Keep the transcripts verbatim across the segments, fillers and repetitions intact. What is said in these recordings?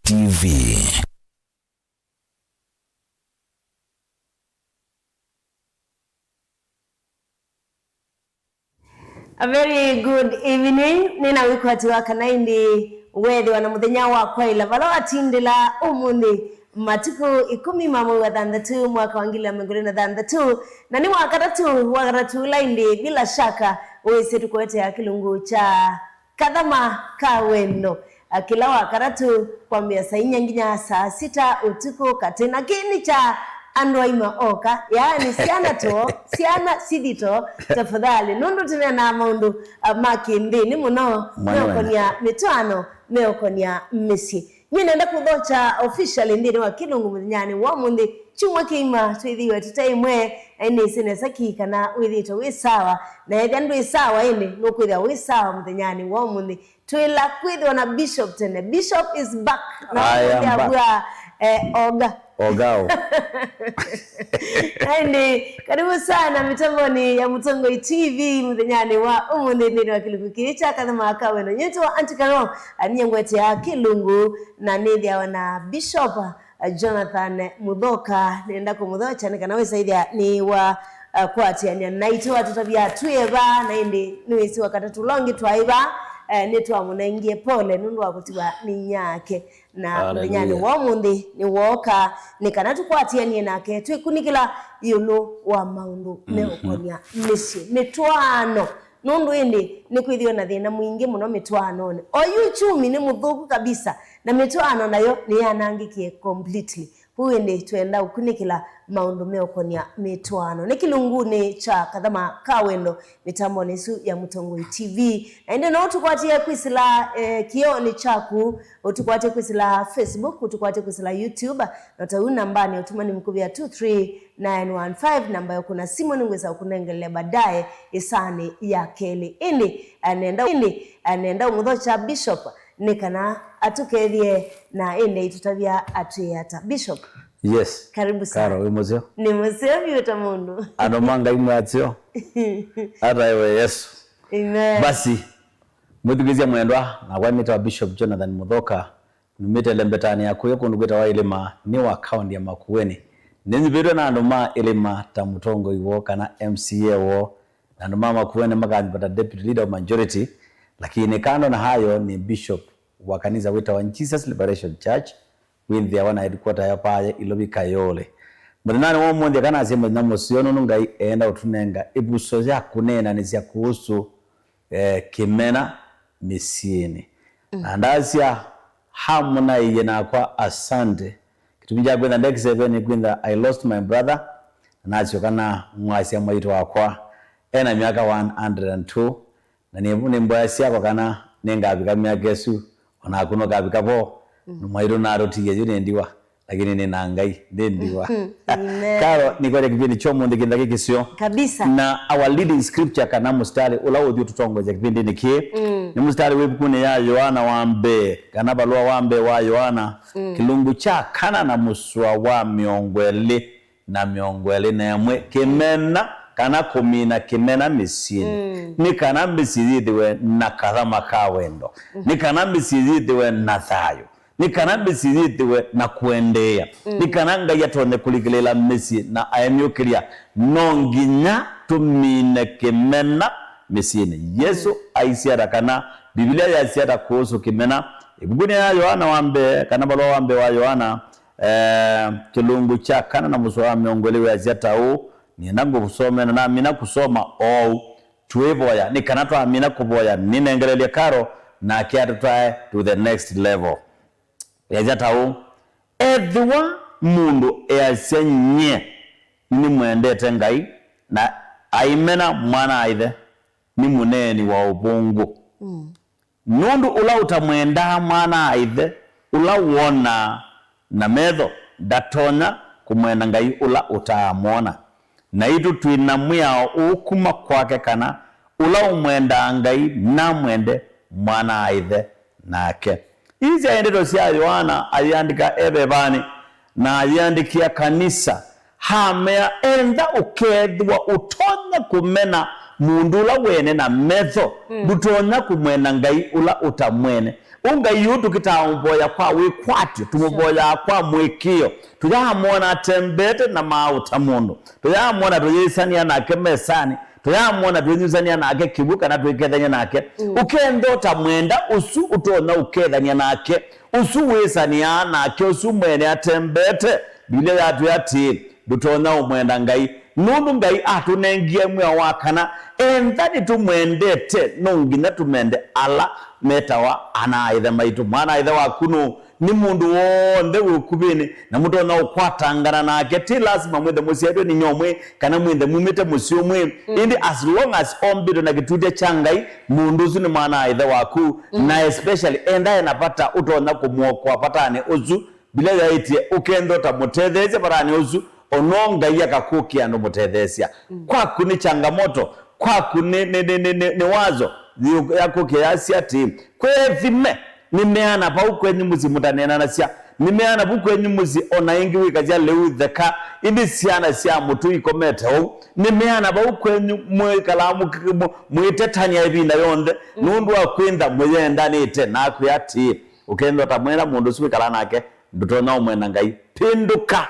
T V. A very good evening. Nĩna wĩkwatyo wa kana ĩndĩ weethĩwa na mũthenya wa kwaĩla vala watindĩla ũmũnthĩ, matukũ ĩkũmi ma mwei wa thanthatũ, mwaka wa ngili na mĩongo ĩlĩ na thanthatũ, na nĩ wa katatũ, wa katatũ ũla ĩndĩ bila shaka wĩsĩ tũkũetea kĩlungu kya Kathama ka Wendo, a, kĩla wa katatũ kwambĩa saa inya nginya saa sita ũtukũ katĩ, na kĩĩ nĩ kya andũ aima oka, yaani syana to, syana sithi to, tafadhali, nũndũ tũneenaa maũndũ, a, ma kĩnthĩnĩ mũno, Mwana meũkonia mĩtwaano, meũkonia mĩsyĩ. Nyie nenda kũthokya officially nthĩnĩ wa kĩlungu mũthenyanĩ wa ũmũnthĩ. Kyumwa kĩima twĩthĩiwe tũte ĩmwe, na ĩndĩ nĩsĩ nesa ki kana wĩthĩĩtwe wĩ sawa, na ethĩa ndwĩ sawa ĩndĩ nũkwĩthĩwa wĩ sawa mũthenyanĩ wa ũmũnthĩ. Twĩla kwĩthĩwa na Bishop tene. Bishop is back. Na I am ũmũnthĩ back. Avua, eh, oga. Ogao. Na ĩndĩ, karibu sana mitamboni ya Mũtongoi T V mũthenyanĩ wa ũmũnthĩ nthĩnĩ wa kĩlungu kĩĩ kya Kathama ka Wendo. Nyie nĩtawa Auntie Carol, a, niĩ ngũetea kĩlungu na nĩthĩawa na Bishop, a, Jonathan Mũthoka. Nĩenda kũmũthokya nĩ kana wĩsaĩthya nĩ wa, a, kwatĩanĩa naitũ, watũtavya twĩ eva, na ĩndĩ nĩwĩsĩ wa katatũ ũla ũngĩ twaĩ va, e, nĩtwamũnengie pole nũndũ wa kũtiwa nĩ inyake. Na Hallelujah. Mũthenyanĩ wa ũmũnthĩ nĩwooka nĩ kana tũkwatĩanĩe nake, twĩkunĩkĩla ĩũlũ wa maũndũ meũkonia mĩsyĩ, mĩtwaano. Nũndũ ĩndĩ nĩkwĩthĩwe na thĩna mwingĩ mũno mĩtwaanonĩ. Oyu uchumi nĩ mũthũku kabisa, na mĩtwaano nayo nĩyanangĩkie completely. Kwoou ĩndĩ twenda ũkunĩkĩla maũndũ meũkonia mĩtwaano. Nĩ kĩlungunĩ kya Kathama ka Wendo mĩtambonĩ ĩsu ya Mũtongoi T V. Na ĩndĩ no ũtũkwatie kwĩsĩla, eh, kĩoonĩ kyaku, ũtũkwatie kwĩsĩla Facebook, ũtũkwatie kwĩsĩla YouTube, na ta ũu nambanĩ ya ũtũmani mũkuvĩ ya two three nine one five, namba ya ũkũna simũ nĩngwĩsa ũkũnengele baadaye ĩsaanĩ ya kelĩ. Ĩndĩ, eh, nenda, ĩndĩ, eh, nenda ũmũthokya Bishop nĩ kana atũkethye na ĩndĩ aitũtavya atwĩe ata. Bishop. Yes. Karibu sana. Carol, wĩ mũseo? Nĩ mũseo vyũ ta mũndũ. Andũ ma Ngai mwĩ aseo. Ata ewe Yesu. Amen. Basi, mwĩthukĩĩsya mwendwa, nakwa nĩtawa Bishop Jonathan Mũthoka, numĩte Lembetanĩ ya kũya kũndũ kwĩtawa Ĩlĩma, nĩ wa kaũntĩ ya Makueni. Nĩnyuvĩtwe na andũ ma Ĩlĩma ta mũtongoi woo kana M C A woo, na andũ ma Makueni makanyuva ta deputy leader of majority, lakini kando na hayo nĩ bishop wa kanisa wĩtawa Jesus Liberation Church, wĩnthĩawa na headquarter ya paya Ilovi Kayole. Mũthenyanĩ wa ũmũnthĩ, kana asye mũthenya mũseo nũndũ Ngai eenda ũtũnenga ĩvuso ya kũneenanĩsya kũhusu, eh, kĩmena mĩsyĩnĩ. Na ndasya, hamũnaĩie nakwa asante. Kĩtumi kya kwĩtha ndekĩseve nĩ kwĩtha I lost my brother, na nasyoka na mwasya mwaitũ wakwa ena myaka one hundred and two, na nĩ, nĩ mboya syakwa kana nĩngavika myaka ĩsu, o naku nũkavika vo. Mm. Nĩ mwaitũ natũtie yu nĩ ndiwa, lakini nĩ na Ngai, ndĩ ndiwa. Amen. Carol, nĩkwete kĩvindi kya ũmũnthĩ kĩnda kĩkĩseo. Kabisa. Na our leading scripture kana mũsitalĩ ũla ũthiĩ ũtũtongoesya kĩvindinĩ kĩĩ, mm, nĩ mũsitalĩ wĩ ĩvukunĩ ya Yoana wa mbee, kana valũa wa mbee wa Yoana, mm, kĩlungu kya kana na mũsoa wa mĩongo ĩlĩ na mĩongo ĩlĩ na ĩmwe, kĩmena kana kũmina kĩmena mĩsyĩnĩ. Mm. Nĩ kana mĩsyĩ yĩthĩwe na kathama ka wendo. Mm. Nĩ kana mĩsyĩ yĩthĩwe na thayũ. Nĩ kana mĩsyĩ yĩthĩwe na kũendeea. Mm. Nĩ kana Ngai atonye kũlikĩlĩĩla mĩsyĩ na aemyũkĩlya. No nginya tũmine kĩmena mĩsyĩnĩ. Yesũ, mm, aisye ata kana Mbivilia yasya ata kũhusu kĩmena? Ĩvukunĩ ya Yoana wa mbee, kana valũa wa mbee wa Yoana, eh, kĩlungu kya kana na mũsoa wa mĩongo ĩlĩ wĩasya ta ũũ, nĩenda ngũsomea na namina kũsoma oou. Twĩvoya, nĩ kana twamina kũvoya, nĩnengelelye Carol, nake atũtwae to the next level. Yasya ta ũũ, ethĩwa mũndũ easya nyie, nĩnĩmwendete Ngai, na aimena mwana-a-ĩthe, nĩ mũneeni wa ũvũngũ. Mm. Nũndũ ũla ũtamwendaa mwana-a-ĩthe ũla wonaa na metho ndatonya kũmwenda Ngai ũla ũtaamwona. Naitũ twĩ na mwĩao ũũ kuma kwake kana ũla ũmwendaa Ngai namwende mwana-a-ĩthe nake. Ii syaĩ ndeto sya Yoana ayĩandĩka e vevanĩ, na ayĩandĩkĩa kanisa, amea, enda ũkethĩwa ũtonya kũmena mũndũ ũla wene na metho, mm, ndũtonya kũmwenda Ngai ũla ũtamwene. Ũ Ngai ũũ tũkĩtaa ũmũvoya kwa wĩkwatyo, tũmũvoyaa kwa mũĩkĩĩo. Tũyaamwona atembete na maaũta mũndũ. Tũyaamwona tũyĩĩsanĩa nake mesanĩ. Tũyaamwona twĩnyusanĩa nake kĩw'ũ kana twĩkethany'a nake. Mm. Ũkenda ũtamwenda ũsu ũtonya ũkethany'a nake. Ũsu wĩsanĩaa nake, ũsu mwene atembete. Biblia yatwĩa atĩĩ, ndũtonya ũmwenda Ngai. Nũndũ Ngai atũnengie mwĩao wa kana, entha nĩtũmwendete, no nginya tũmende ala metawa ana-a-ĩthe maitũ. Mwana-a-ĩthe waku nũũ? Nĩ mũndũ w'onthe wĩ ũkuvĩnĩ, na mũtonya ũkwatangana nake. Ti lasima mwĩthe mũsyaĩtwe nĩ inyia ũmwe, kana mwĩthe mumĩte mũsyĩ ũmwe. Mm. Ĩndĩ as long as ombĩtwe na kĩtutya kya Ngai, mũndũ ũsu nĩ mwana-a-ĩthe waku. Mm. Na especially, entha ena vata, ũtonya kũmũokoa vatanĩ ũsu. Biblia yaĩtye, ũkenda ũtamũtetheesya vatanĩ ũsu, o no Ngai akakũkĩa andũ mũtetheesya. Mm. Kwaku nĩ changamoto, kwaku nĩ, nĩ, nĩ, nĩ, nĩ, nĩ wazo, yũ-, yakũkĩa yasya atĩĩ, kwĩthime, nĩmeana vau kwenyu mũsyĩ mũtaneenanasya, nĩmeana vu kwenyu mũsyĩ o na ĩngĩ wĩkasya lĩu theka, ĩndĩ syana sya mũtũi ikomete ũu, nĩmeana vau kwenyu mwĩkalaa mũk-, mũ-, mũitetany'a ĩvinda yonthe, mm, nũndũ wa kwĩntha mũyendanĩte, na akwĩa atĩĩ, ũkenda ũtamwenda mũndũ ũsu wĩkalaa nake, ndũtonya ũmwenda Ngai. Pĩndũka,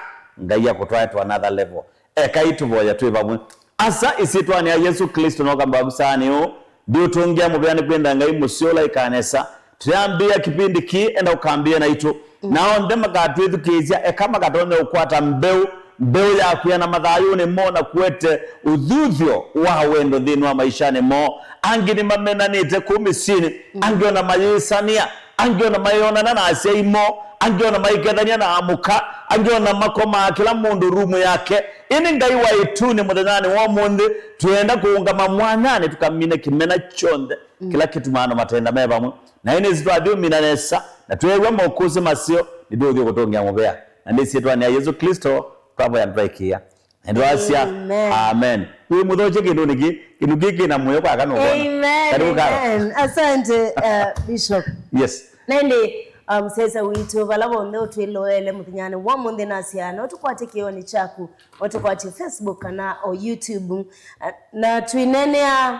Ngai akũtwae to another level. Ekai tũvoya twĩ vamwe. Asa, ĩsyĩtwanĩ ya Yesũ Klĩsto, no kamba waku saanĩ ũũ, ndiũtũngĩa mũvea nĩ kwenda Ngai mũseo ũla ĩkanesa. Tũyambĩĩa kĩpindi kĩĩ, enda ũkambĩĩe naitũ. Mm. Na onthe makatwĩthukĩĩsya, eka makatonya ũkwata mbeũ, mbeũ ya kwĩana mathayũnĩ moo na kũete ũthuthyo wa wendo nthĩnĩ wa maishanĩ moo. Angĩ nĩmamenanĩte kũu mĩsyĩnĩ, mm, angĩ ona mayĩsanĩa, angĩ ona mayonana na asyai moo, angĩ ona maikethania na amũka, angĩ ona makomaa kĩla mũndũ rumu yake. Ĩndĩ Ngai wa ĩtunĩ mũthenyanĩ wa ũmũnthĩ, twĩenda kũũngama mwanyanĩ tũkamine kĩmena kyonthe, mm, kĩla kĩtumaa andũ matenda me vamwe. Na ĩndĩ ĩsĩ twathi ũmina nesa, na tweew'a mokũsĩ maseo, nĩtũũthi kũtũngĩa mũvea. Na nĩ syĩtwanĩ ya Yesũ Klĩsto twavoya na twaĩkĩĩa. Na nĩtwasya, amen. Amen. Wĩ mũthokye kĩndũnĩ kĩ, kĩndũ kĩ kĩna mũyo kwa kana ũkona. Amen, karibu, Carol. Amen. Asante, uh, Bishop. Yes. Na ĩndĩ, um, mũsyaĩĩsya witũ, vala vonthe ũtwĩloele mũthenyanĩ wa ũmũnthĩ, nasya no tũkwate kĩonĩ kyaku, o tũkwate Facebook kana o YouTube. Uh, na twĩneenea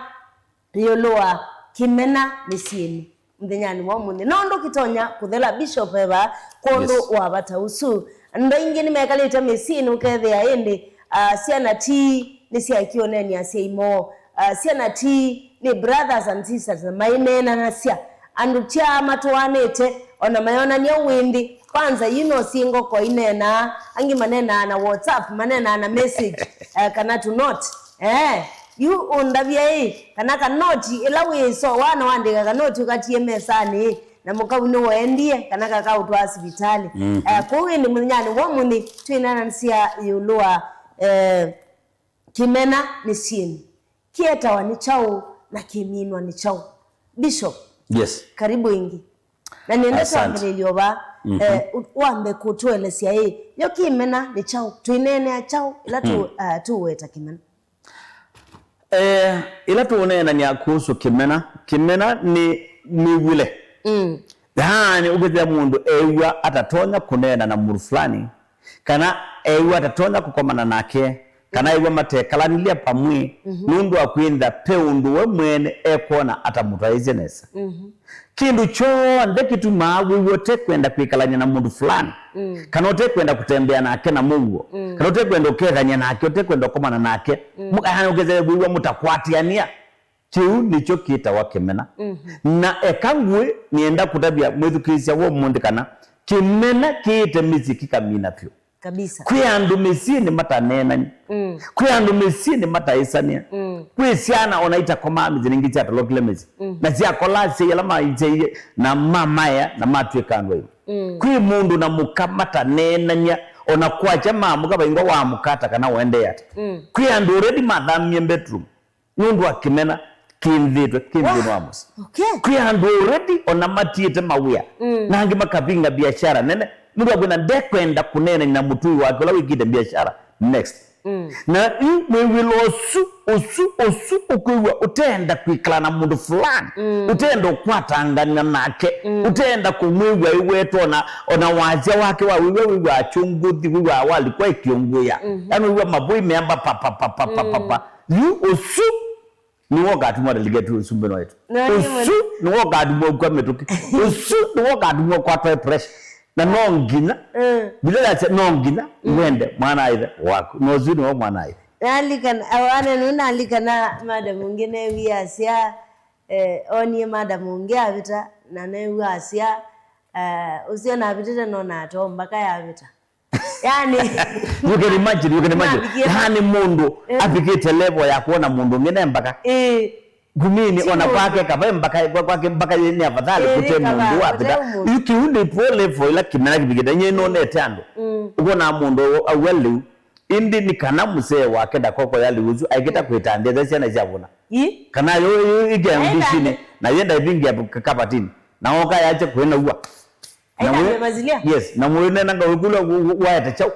ĩũlũ wa kĩmena mĩsyĩnĩ mũthenyanĩ wa ũmũnthĩ. Nũndũ kĩtonya kũthela Bishop eva kwondũ, yes, wa vata ũsu. Andũ aingĩ nĩmekalĩte mĩsyĩnĩ, ũkethĩa ĩndĩ, ah, syana ti nĩsyaekie ũneeni asyai moo. Ah, syana ti nĩ brothers and sisters na maineenanasya. Andũ tya matwaanĩte, ona mayonany'a wĩndĩ. Kwanza, yu no syĩ ngoko ineenaa, angĩ maneenaa na WhatsApp, maneenaa na message, eh, kana tũnoti. Eh, yu ũndavya ĩ, kana kanoti, ĩla wĩ ĩsoa na wandĩka kanoti ũkatie mesanĩ ĩ, na mũkau nĩwoendie, kana kakaũtwaa sivitalĩ. Mhm. Eh, kwoou ĩndĩ mũthenyanĩ wa ũmũnthĩ, twĩnanasya ĩũlũ wa, eh, kĩmena mĩsyĩnĩ. Kĩetawa nĩ kyaũ na kĩminwa nĩ kyaũ? Bishop, yes, karibu ĩngĩ. Na nĩenda, asante, twambĩlĩlye o vaa, mhm, eh, u-, wambe kũtũelesya ĩ, yo kĩmena nĩ kyaũ? Twĩneenea kyaũ ĩla tũ-, hmm, ah, tũweta kĩmena? Eh, ĩla tũũneenany'a kũhusu kĩmena, kĩmena nĩ mwĩw'ĩle. Mm. Yaani, ũkethĩa mũndũ eew'a atatonya kũneena na mũndũ fulani, kana eew'a atatonya kũkomana nake, kana eew'a matekalanilya vamwe, mhm, nũndũ wa kwĩntha ve ũndũ we mwene ekwona atamũtwaĩĩsye nesa. Mhm. Kĩndũ kyonthe kĩtumaa wĩw'a ũtekwenda kwĩkalany'a na mũndũ fulani, mm, kana ũtekwenda kũtembea nake na mũuo, mm, kana ũtekwenda ũkethany'a nake, ũtekwenda ũkomana nake, mm, mũkayana ũkethĩa wĩw'a mũtakwatĩanĩa, kĩu nĩkyo kĩtawa kĩmena. Mhm. Na eka ngwĩ, nĩenda kũtavya mwĩthukĩĩsya wa ũmũnthĩ kana kĩmena kĩĩte mĩsyĩ kĩkamina vyũ. Kabisa. Kwĩ andũ mĩsyĩnĩ mataneenany'a. Mm. Kwĩ andũ mĩsyĩnĩ mataĩsanĩa. Mm. Kwĩ syana ona itakomaa mĩsyĩ, ningĩ syatolokile mĩsyĩ. Mm. Na syakola asyai ala maisyaie na mamaea na matw'ĩka andũ aima. Mm. Kwĩ mũndũ na mũka mataneenany'a, ona kwakya ma mũka vaingwa wa mũka ata kana ũendee ata. Mm. Kwĩ andũ already mathamie bedroom. Nũndũ wa kĩmena kĩnthĩtwe kĩ nthĩnĩ wa mũsyĩ. Okay. Kwĩ andũ already ona matiĩte mawĩa, mm, na angĩ makavinga biashara nene, nũndũ wa kwĩna ndekwenda kũneenany'a na mũtũi wake ũla wĩkĩte biashara next. Mm. Na yu mwĩw'ĩlo ũsu, ũsu, ũsu ũkwĩw'a ũteenda kwĩkala na mũndũ fulani, mm, ũteenda ũkwatangana nake, mm, ũteenda kũmwĩw'a ĩwetwa ona, ona wasya wake wa wĩw'a, wĩw'aa kyũngũthi, wĩw'aa walikwa ĩkyũngũya. Mhm. Yaani wĩw'a mavũi meamba pa, pa, pa. Mm. Yu ũsu Nĩwe ũkatuma delegate ũsumbĩ no wetu. Na nĩ ũsu nĩwe ũkatuma ũkwa mĩtũkĩ. Ũsu nĩwe ũkatuma ũkwatwa pressure. Na no nginya. Mm. Bila yasya no nginya wende mwana aithe waku. No ũsu nĩwe mwana aithe. Nalikana, awana nũ nalikana madam ũngĩ newie asya, eh, onie madam ũngĩ avĩta, na newie asya, eh, ũsio navĩtĩte no nato mbaka yavĩta. Yani, you can imagine, you can imagine. Navikie yani mũndũ eh, avikĩte level ya kuona mũndũ ũngĩ ne mbaka. Eh. Kumini ona kwake kava mbaka, kwa- kwake mbaka yĩ nĩ afadhali eh, kute mũndũ wavita. Yu kiu nĩ po level ila kĩmena kĩvikĩte nye nonete andũ. Mm. Ũkona mũndũ aua lĩu. Indi nĩ kana mũsee wake ndakoko ya lĩu ũsu aikĩta kwĩtandĩthya syana syavũna. Ĩ? Kana yo ikea ndishini na yenda ivingia kabatini. Na oka yache kwĩna ua. Na aitambia mwe- mazilia? Yes, na mwĩnenanga wĩkula waete chau.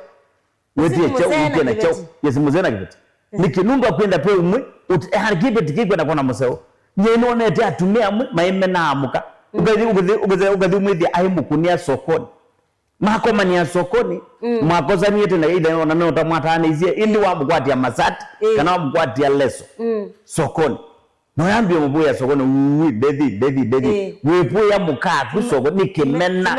Wetie chau, ũtie na chau. Yes, mũsee na kĩveti. Nĩkĩ nũndũ akwenda pe umwe, yani kĩveti kĩkwenda kona mũseo. Nye nonete atumĩa amwe maĩmenaa mũka. Ũkathi ũkathi ũkathi ũkathi umwĩthia aĩ mũkũnĩa sokoni. Makomanĩa sokoni, mwakosanie tena either ona no tamwataanĩisye, indi wamũkwatia masati, kana wamũkwatia leso. Sokoni. No yambie mũvũĩa soko nĩ ui, ndethi, ndethi, ndethi. Ĩĩ. Wĩvũĩa mũkaku soko nĩ kĩmena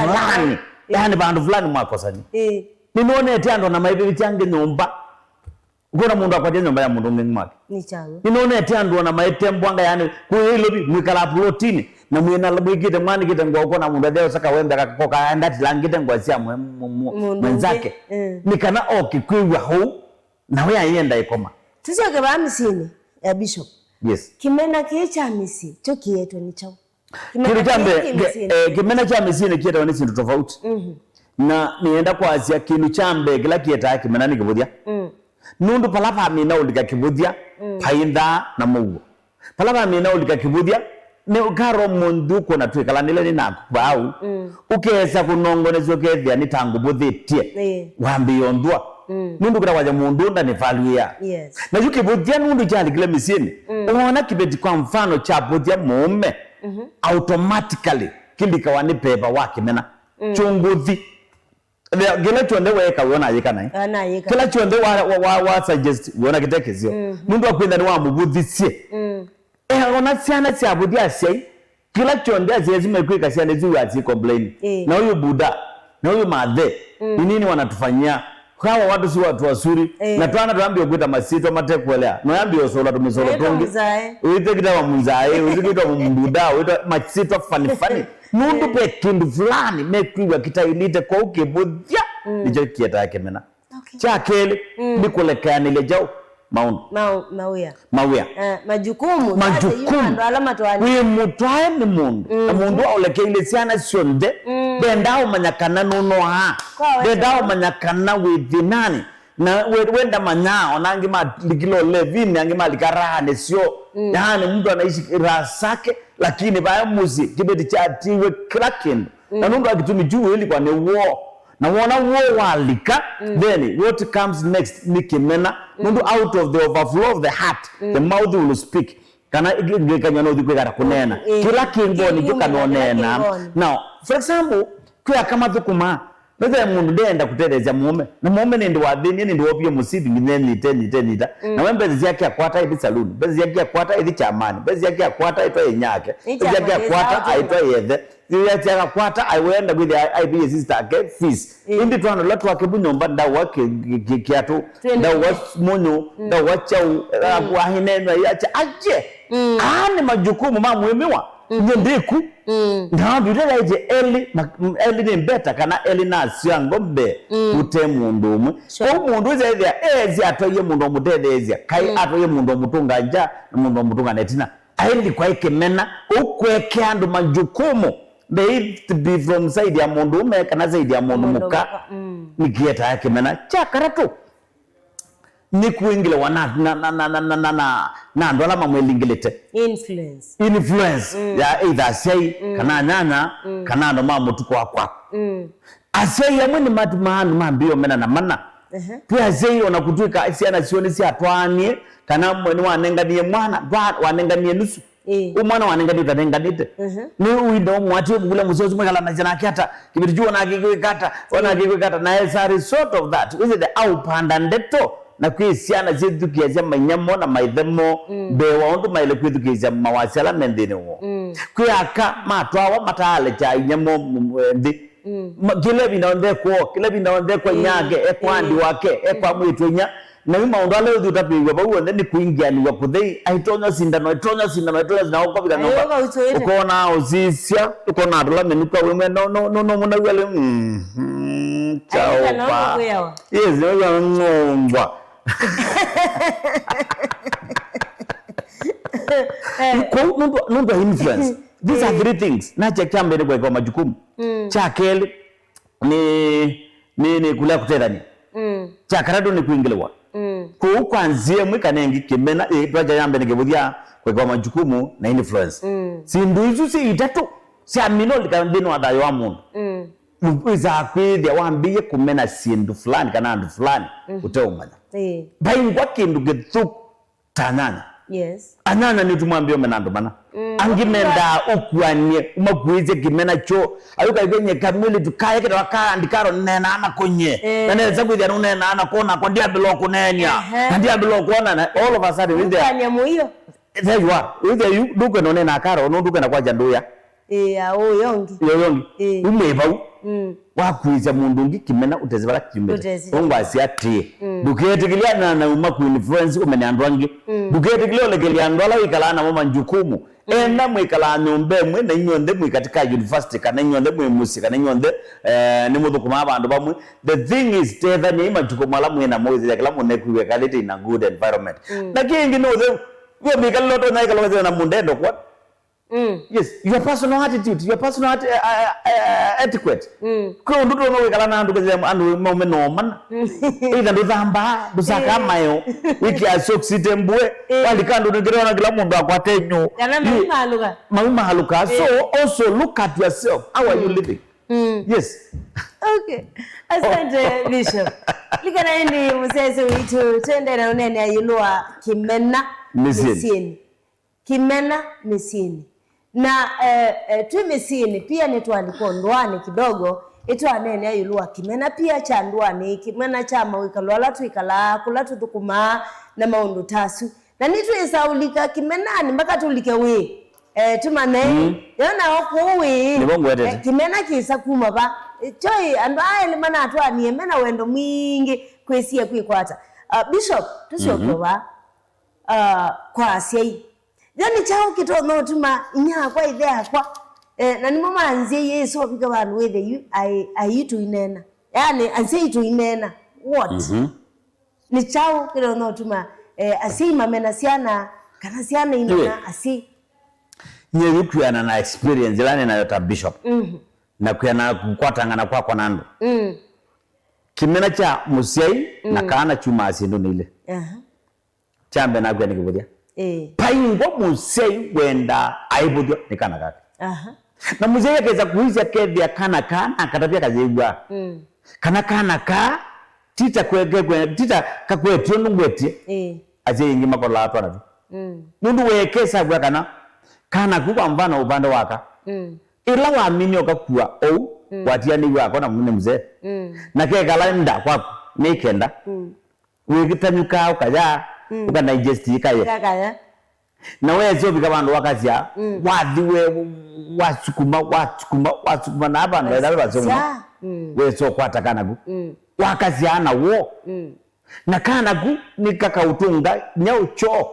fulani. Ĩĩ. Yani vandũ fulani mwakosani. Ĩĩ. Nĩnonete andũ na maivĩvĩtya angĩ nyũmba. Ũkona mũndũ akwatia nyũmba ya mũndũ ũngĩ mwake. Nĩ kyaũ? Nĩnonete andũ ona maĩtembwanga yani kũya ilovi mwĩkalaa pulotini na mwĩna mwĩkĩte mwanĩkĩte ngũa ũkona mũndũ athea ũsaka wembe akakoka aenda atilangĩte ngũa sya mwe- mwe- mwe- mwenzake. Ĩĩ. Nĩ kana oke kwĩw'a hou. Na we ayenda ĩkoma. Tũsyoke vaa mĩsyĩnĩ ya Bishop. Yes. Kĩmena kĩĩ kya mĩsyĩ kyo kĩetwe nĩ kyaũ? Kĩndũ kya mbee, eh, kĩmena kya mĩsyĩnĩ kĩetawa nĩ syĩndũ tofauti. Na nĩenda kwasya kĩndũ kya mbee kĩla kĩetaa kĩmena nĩ kĩvũthya. Nũndũ pala pamina ũlika kĩvũthya, paithaa na mũuo. Vala vamina ũlika kĩvũthya, nĩ ũkaro mũnthi ũkũna twĩkalanĩle nĩ naku vau. Ũkesa kũnongonesya ũkethĩa nĩ ta ngũvũthĩtye. Ĩĩ. Wambĩĩa ũnthwa. Nũndũ kĩla kwasya mũndũ ndanĩvalwĩa. Yes. Na yu kĩvũthya nũndũ kyalikile mĩsyĩnĩ. Wona kĩveti kwa mfano kyavũthya mũũme, automatically kĩlikawa nĩ veva wa kĩmena. Kyũngũthi. Kĩla kyonthe weeka, we onayĩka naĩ. Onayĩka. Kĩla kyonthe wa, wa, wa, wa suggest, we ona kĩte kĩseo. Nũndũ akwĩtha nĩwamũvũthisye. Eh, ona syana syavũthya asyai, kĩla kyonthe asyai asu mekwĩka syana isu wasi complain. Eh. Na huyu buda, na huyu mathe, ni nini wanatufanyia? Hawa watu si watu wazuri. Eh. Na twana twambie kwĩta masitwa matekuelea. No yambie ũsũla tũmĩsũlo tũngĩ. Wĩte kĩtawa mũnzaĩ, wĩte kĩtawa mũmbuda, wĩte masitwa funny funny. Nũndũ ve kĩndũ fulani mekwĩw'a kĩtaĩlĩte, kwoou kĩvũthya nĩkyo kĩetae kĩmena. Okay. Kya kelĩ nĩ kũlekeanĩlya kyaũ maũndũ. Mau- mawĩa. Mawĩa. Eh, majukumu. Sasa yu majukumu andũ ala matwaanĩte. Wĩ mũtwae nĩ mũndũ na mũndũ aũlekeile syana syonthe. Ndendaa ũmanya kana nũnoaa. Ndendaa ũmanya kana wĩ thĩnanĩ. Na we- wenda manyaa, ona angĩ malikile ũlevinĩ, angĩ malika rahanĩ syo. Yaani mtu anaishi raha zake, lakini vaya mũsyĩ kĩveti kyatiwe kĩla kĩndũ. Na nũndũ wa kĩtumi kyu wĩlikwa nĩ woo. Na wona woo walika, then what comes next nĩ kĩmena. Nũndũ out of the overflow of the heart, the mouth will speak. Kana ngekanyo no thikwĩkata kũneena. Kĩla kĩngoni kĩkanoneenaa. Now, for example, kwĩ aka mathũkũmaa, Methĩe mũndũ ndeenda kũtetheesya mũũme, na mũũme nĩndĩ wathĩnie, nĩndĩ wovie mũsivi nginya enyite, enyite, enyita. Na we mbesa syake akwata aithi saluni, mbesa syake akwata aithi kyamani, mbesa syake akwata aitwa inyake, mbesa syake akwata aitwa yethe, syake akwata aiwenda kwĩthĩa aivĩie sister ake fees. Ĩndĩ twana tũla twake vu nyũmba, ndaũa kĩ- kĩ- kĩ- kĩatũ, ndaũa mũnyũ, ndaũa kyaũ, ahinenwa yacha aje. Aa nĩ majukumu ma mũĩmĩwa. Nye ndĩku. Na Biblia yaĩtye elĩ ma- m- elĩ nĩ mbeta kana elĩ nasya ngombe kũte mũndũ ũmwe. Kwoou mũndũ ũsu ethĩa eesĩ atwaie mũndũ ũmũtetheesya, kaĩ atwaie mũndũ ũmũtũnga nja na mũndũ ũmũtũnga na ĩtina. Aĩlikwa ĩkĩmena, ũkwekea andũ majukumu. They either be from side ya mũndũ ũme kana side ya mũndũ mũka. Nĩkĩetaa kĩmena. Kya katatũ, nĩ kwingĩlĩwa na, na, na andũ ala mamwĩlingĩlĩte. Influence. Influence ya either asyai, kana anyanya, kana andũ ma mũtuko wa kwaku. Asyai amwe nĩmatumaa andũ mambĩĩa ũmena na mana. Twĩ asyai, ona kũtw'ĩka syana syoo nĩsyatwaanie, kana mwe nĩwanenganie mwana, ndwa- wanenganie nusu. Ĩĩ. Ũ mwana wanenganĩte ũtanenganĩte. Nĩ ũinda ũmwe atĩ ũkũkũlya mũseo ũsu mwĩkalanasya nake ata, kĩveti kyu ona akĩkwĩka ata, ona akĩkwĩka ata, na as a result of that, wĩsĩte aũpanda ndeto Na kwĩ syana syĩthukĩĩasya mainyamo na maithemo mbee wa ũndũ maĩle kwĩthukĩĩsya mawasya ala me nthĩnĩ woo. Kwĩ aka matwawa mataalekya inyamo m-, m-, nthĩ. Ma-, kĩla ĩvinda onthe ekwoo, kĩla ĩvinda onthe ekwa inyake, ekwa andi wake, ekwa mwĩĩtu inya. Na yu maũndũ ala ũthi ũtavĩĩw'a vau onthe nĩ kũingĩanĩw'a kũthei, aitonya sindano, aitonya sindano, aitonya sindano, ũkovika nyũmba. Ũkona ũsisya, ũkona atũla mĩnuka wĩmwe, no, no, no, no, mũnaw'a lĩ, mm, mm, Aika no chaupa. Ũkwĩawa. Yes, no, no, ng'ongwa. Kũu nũndũ, nũndũ wa influence. These are three things. Nakya kya mbee nĩ kũekewa majukumu. Kya kelĩ nĩ, nĩ, nĩ kũlea kũtethany'a. Kya katatũ nĩ kwingĩlĩwa. Kũu kwa nzĩa ĩmwe kana ĩngĩ kĩmena, ĩ, twakya ya mbee nĩ kĩvũthya kũekewa majukumu na influence. Syĩndũ isu syĩ itatũ syamina ũlika nthĩnĩ wa thayũ wa mũndũ. Wĩsaa kwĩthĩa wambĩĩe kũmena syĩndũ fulani kana andũ fulani ũteũmanya. Ĩĩ. Vaingwa kĩndũ kĩthũku ta anyanya. Yes. Anyanya nĩtũmwambĩe ũmena andũ mana. Angĩ mendaa ũkuany'e, ũmakuĩsye kĩmena kyoo. Ayũka ĩvenye kamwĩlĩtu kaya kĩtawa ka andikaro nĩneenaa nako nyie. Eh. Na nesa kwĩthĩa nũneenaa nako nakwa ndyambĩla ũkũneenia. Ehe. Na ndyambĩla ũkwona na all of a sudden wĩthĩa Ũkuany'a mũio. There you are. Wĩthĩa yu ndũkwenda ũneenaa karo, no ndũkwenda kwanja ndũya. Ĩĩ, ya ũyongi. Yoyongi. Ĩĩ. Ume vau. Mm. Wakuĩsya mũndũ ũngĩ kĩmena ũtesĩ vala kiumĩte. Ũtesĩ. Ũngwasya atĩĩ, ndũketĩkĩlya na na uma ku influence ũmene andũ angĩ. Ndũketĩkĩlya ũlekelya andũ ala wĩkalaa namo manjukumu. Enda mwĩkalaa nyũmba ĩmwe na inyuonthe mwĩ katika university, kana inyuonthe mwĩ mũsyĩ, kana inyuonthe, eh, nĩ mũthũkũmaa vandũ vamwe. The thing is, tethanyai majukumu ala mwĩ namo, wĩthĩa kĩla mũndũ nekwĩw'a ekalĩte in a good environment. Na kĩngĩ nĩ ũtheu. Wĩ mĩkalĩle ũtonya ĩkala wĩthĩa na mũndũ enda kwa Mm. Yes, your personal attitude, your personal ati-, uh, uh, uh, etiquette. Mm. Kwĩ ũndũ tũno wĩkala na andũ kethĩa andũ maume no mana. Either ndũthambaa, ndũsakaa maeo, wĩkĩa socks ite mbue, walika andũ nĩkĩrona kĩla mũndũ akwate nyũ. Kana maumalũka. Maumalũka. So also look at yourself. How are you living? Mm. Yes. Okay. Asante, Bishop. Likana ĩndĩ mũsyaĩĩsya witũ, twendee na ũneenea ĩũlũ wa kĩmena mĩsyĩnĩ. Kĩmena mĩsyĩnĩ. Na, eh, eh, twĩ mĩsyĩnĩ, pia nĩtwalikwa ndũanĩ kidogo, ĩtwaneenea ĩũlũ wa kĩmena pia kya ndũanĩ, kĩmena kya mawĩkalo ala twĩkalaa, kũla tũthũkũmaa, na maũndũ ta asu. Na nĩtwĩsaa ũlika kĩmenanĩ mpaka tũlike wĩĩ, eh, tũmanye, mm, yo nao kũu wĩĩ, nĩvo ngwetete, eh, kĩmena kĩsa kuma va. Eh, kyo ĩ, andũ aa elĩ manatwaanie mena wendo mwingĩ kwĩsie kwĩkwata. Ah, Bishop, tũsyoke, mhm, va, ah, kwa asyai. Yo nĩ kyaũ kĩtonya ũtuma inyia akwa, ĩthe akwa, eh, na nĩmo manzyaie ĩsovika vandũ wĩthe yu, ai, ai tũineena. Yaani, asyai tũineena. What? Mhm. Nĩ kyaũ kĩtonya ũtuma, eh, asyai mamena syana, kana syana imena asyai? Nyie yu kwĩana na experience ĩla nĩ nayo ta bishop, mhm, na kwĩana na kũkwatangana kwakwa na andũ. Mm. Kĩmena kya mũsyai na, mm, kana kyumaa syĩndũnĩ ilĩ. Aha. Kya mbee nakwĩa nĩ kĩvũthya. Ĩĩ. Vaingwa mũsyai wendaa aĩvũthw'a nĩ kana kake. Aha. Na mũsyai akesa kũisya kethĩa kana kaa nakatavya kayĩw'aa. Mm. Kana kana kaa ti ta kwe-, ke-, kwe-, ti ta kakwetio nũngwetie. Ĩĩ. Asyai aingĩ makolaa twana tu. Mm. Nũndũ weekesa w'a kana kana ku kwa mfano ũvande waka. Mm. Ĩla waminie ũkakua ou, mm, watianĩw'e ako na mũnene mzee. Mm. Na kekala nda kwaku nĩ kenda. Mm. Wĩkĩtanyũkaa ũkaya, mm, ũka digest ĩkaye. Ĩkakaya. Na wesĩ ũvika vandũ wakasya, mm, wathi we, wasukuma, wasukuma, wasukuma, na vandũ ethave vasukuma. Mm. Wesĩ ũkwata kanaku. Mm. Wakasya na wo. Mm. Na kanaku nĩ kakaũtũnga nyau choo.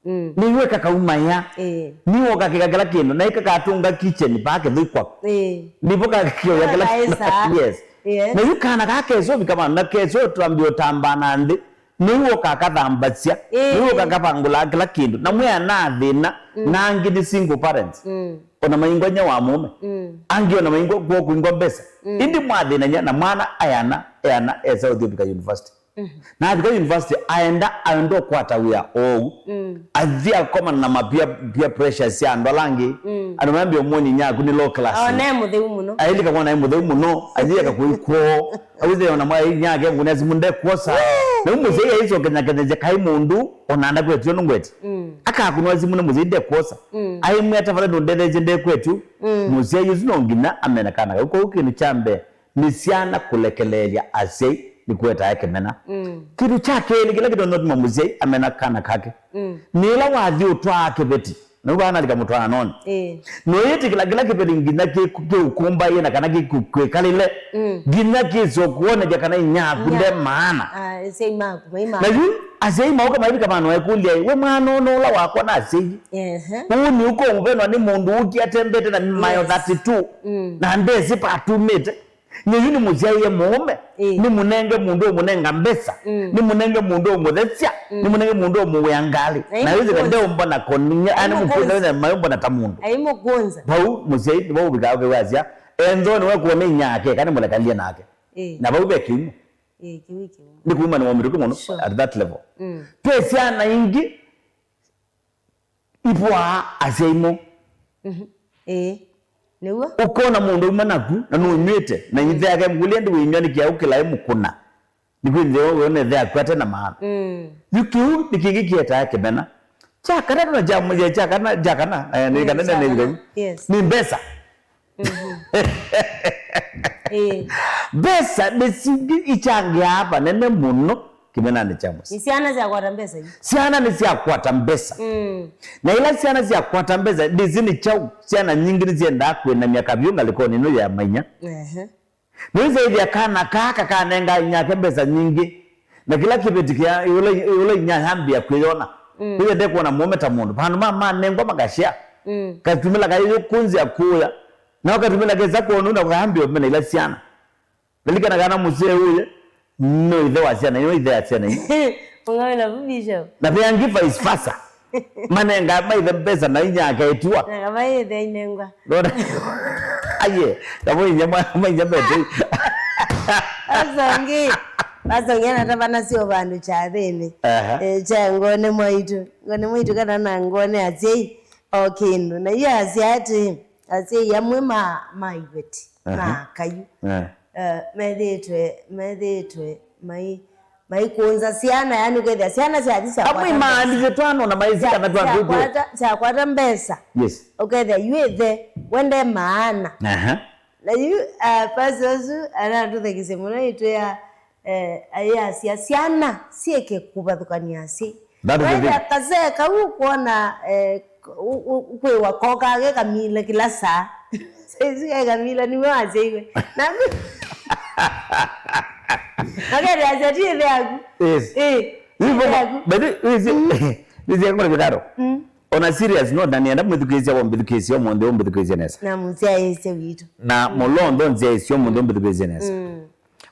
Mm. Nĩw'o kakaumaya. Ĩĩ. Nĩw'o kakĩka kĩla kĩndũ, na ĩkakatũnga kitchen vaa kĩthũi kwaku. Ĩĩ. Nĩvo kakĩoya kĩla kĩndũ. Yes. Yes. Na yu kana kaa kesũvika vandũ, na kesũtambia ũtambaa na nthĩ, nĩw'o kakathambasya. Ĩĩ. Nĩw'o kakavangũlaa kĩla kĩndũ. Na mwĩ ana thĩna, mm, na angĩ nĩ single parents. Mm. Ona maingwa nya wa mũũme. Mm. Angĩ ona maingwa kw'o kũingwa mbesa. Mm. Ĩndĩ mwathĩnany'a na mwana ayana, ayana esa ũthi ũvika university. Mhm. Na avika university, aenda, aenda ũkwata wĩa oou. Mm. Athi akomana na ma peer, peer pressure sya andũ ala angĩ. Mm. Andũ mambĩa ũmoni nyaku nĩ low class. Aona e mũtheu mũno. Ailika kuona e mũtheu mũno. Athi akakũi kwoo. Awithe ona mwa inyake ngũnĩa simũ ndekwosa. Wee! Na ũmũsyai aisokenyakethesya kai mũndũ, ona ndakwetio nũngweti. Mm. Akakunwa simũ nĩ mũsyai ndekwosa. Mm. Aimwĩa tafadhali ndũndetheesye ndekwetu. Mm. Mũsyai ũsu no nginya amena kana kau. Kwoou kĩndũ kya mbee, nĩ syana kũlekeleelya asyai nĩkũetae kĩmena. Mm. Kĩndũ kya kelĩ kĩla kĩtonya ũtuma mũsyai amena kana kake, mm, nĩ ĩla wathi ũtwaa kĩveti. Na vau analika mũtwaanonĩ. Ĩĩ. Noyĩtĩkĩla kĩla kĩveti nginya kĩ-, kĩũkũmbaĩe na kana kĩkwĩkalĩle, mm, nginya kĩsĩ kwonethya kana inyaaku nde maana. Ah, asyai maku, mai maku. Na yu asyai maũka maivika vano ekũlya, "We mwana ũno ũla wakwa nasyaie? Ehe. Ũũ nĩ ũko ũvenwa nĩ mũndũ ũkie atembete na mayo, yes, thirty-two, mm, na ndesĩ patumĩte." Nyie yu nĩmũsyaĩe mũũme, ĩĩ, nĩmũnenge mũndũ ũmũnenga mbesa, mm, nĩmũnenge mũndũ ũmũthesya, mm, nĩmũnenge mũndũ ũmũwĩa ngalĩ. Na yu ndeũmbona kũnĩnya, ani mũkũnza, mayũmbona ta mũndũ. Aimũkũnza. Vau mũsyai nĩvo ũvikaa ũkewasya, enthoni we kuona inyake, kana mũlekalie nake. Ĩĩ. Na vau ve kĩumo. Ĩĩ, kĩu kĩu. Nĩ kuma nĩ wa mĩtũkĩ mũno, sure, at that level. Mm. Twĩ syana ingĩ, ipwaa asyai moo. Mhm. Ĩĩ. Nĩw'o. Ũkona mũndũ uma naku, na nũnyw'ĩte, na ithe yake mũkũlya ndĩwĩnyw'a nĩkĩ aũkĩla ĩmũkũna. Nĩkwĩthĩwa we na ithe yaku ate na maana. Mm. Yu kĩu nĩ kĩngĩ kĩetaa kĩmena. Kya katatũ na kya mũthya, kya kana, kya kana, eh, nĩ, mm, kana kya nene kana. Yes. Nĩ mbesa. Mhm. Ĩĩ. Mbesa nĩsingĩ ikyangĩaa vanene mũno kĩmenanĩ kya mũsyĩ. Nĩ syana syakwata mbesa ii. Syana nĩsyakwata mbesa. Mm. Na ila syana syakwata mbesa, ndĩsĩ nĩ kyaũ, syana nyingĩ nĩsyendaa kwĩnamya kavyũ ngalĩkonĩ ĩno ya mainya. Ehe. Nĩwĩsĩthĩa kana kaa kakanenga inyake mbesa nyingĩ, na kĩla kĩveti kĩa ĩũla, ĩũla inya yambĩa kwĩyona. Mm. Nĩwĩsĩthĩa ndekuona mũũme ta mũndũ. Vandũ ma manengwa makashea. Mm. Katumĩla kayĩyũkũnzĩa kũya. Na ũkatumĩla kesa kwonu na kũkambĩa ũmena ila syana. Lilikana kana mũsyai ũyũ no ithe wa syana ino, ithe ya syana ino. Ũng'awe na Bishop. Na ve angĩ vice versa. Manenga maithe mbesa na inya akaetiwa. Na kama ithe inengwa. Ndona. Aye, kama inya mwa-, mainya mete. Asongi. Asongi anatavana sio vandu cha thĩnĩ. Aha. Eh, cha ngone mwaitu. Ngone mwaitu kana na ngone asyai o kĩndũ. Na iyo asya ati, asyai amwe ma, ma iveti. Aha. Na kayu. Eh. Eh, methĩtwe, methĩtwe mai, maikũnza syana, yani ũkethĩa syana syathi syakwata mbesa. Amwe maandĩte twano na maĩsĩ kana twandũ twĩ. Syakwata, syakwata mbesa. Yes. Ũkethĩa yu ithe wende maana. Aha. Na yu, ah, pasi ũsu anatũthekisye mũno itwĩa, eh, ayasya syana syĩke kũvathũkany'a asyai. That is the thing. Wenda kasee kau ũkwona, eh, k-, u-, u-, ũkwĩwa kokaa ke kamile kĩla saa. Saizi ke kamile nĩwe wasyaiwe. Na mi-, maketeasya ti ĩthe yaku. Yes. Eh, ti ĩthe yaku. But it, it, mm, nĩsyakũna vikaro. Mm. On a serious note, na nĩenda mwĩthukĩĩsya, wambĩthukĩĩsya ũmũnthĩ, ũmbĩthukĩĩsye nesa. Na mũsyaĩĩsye witũ. Na mũlondo nzyaĩsye ũmũnthĩ, ũmbĩthukĩĩsye nesa. Mm.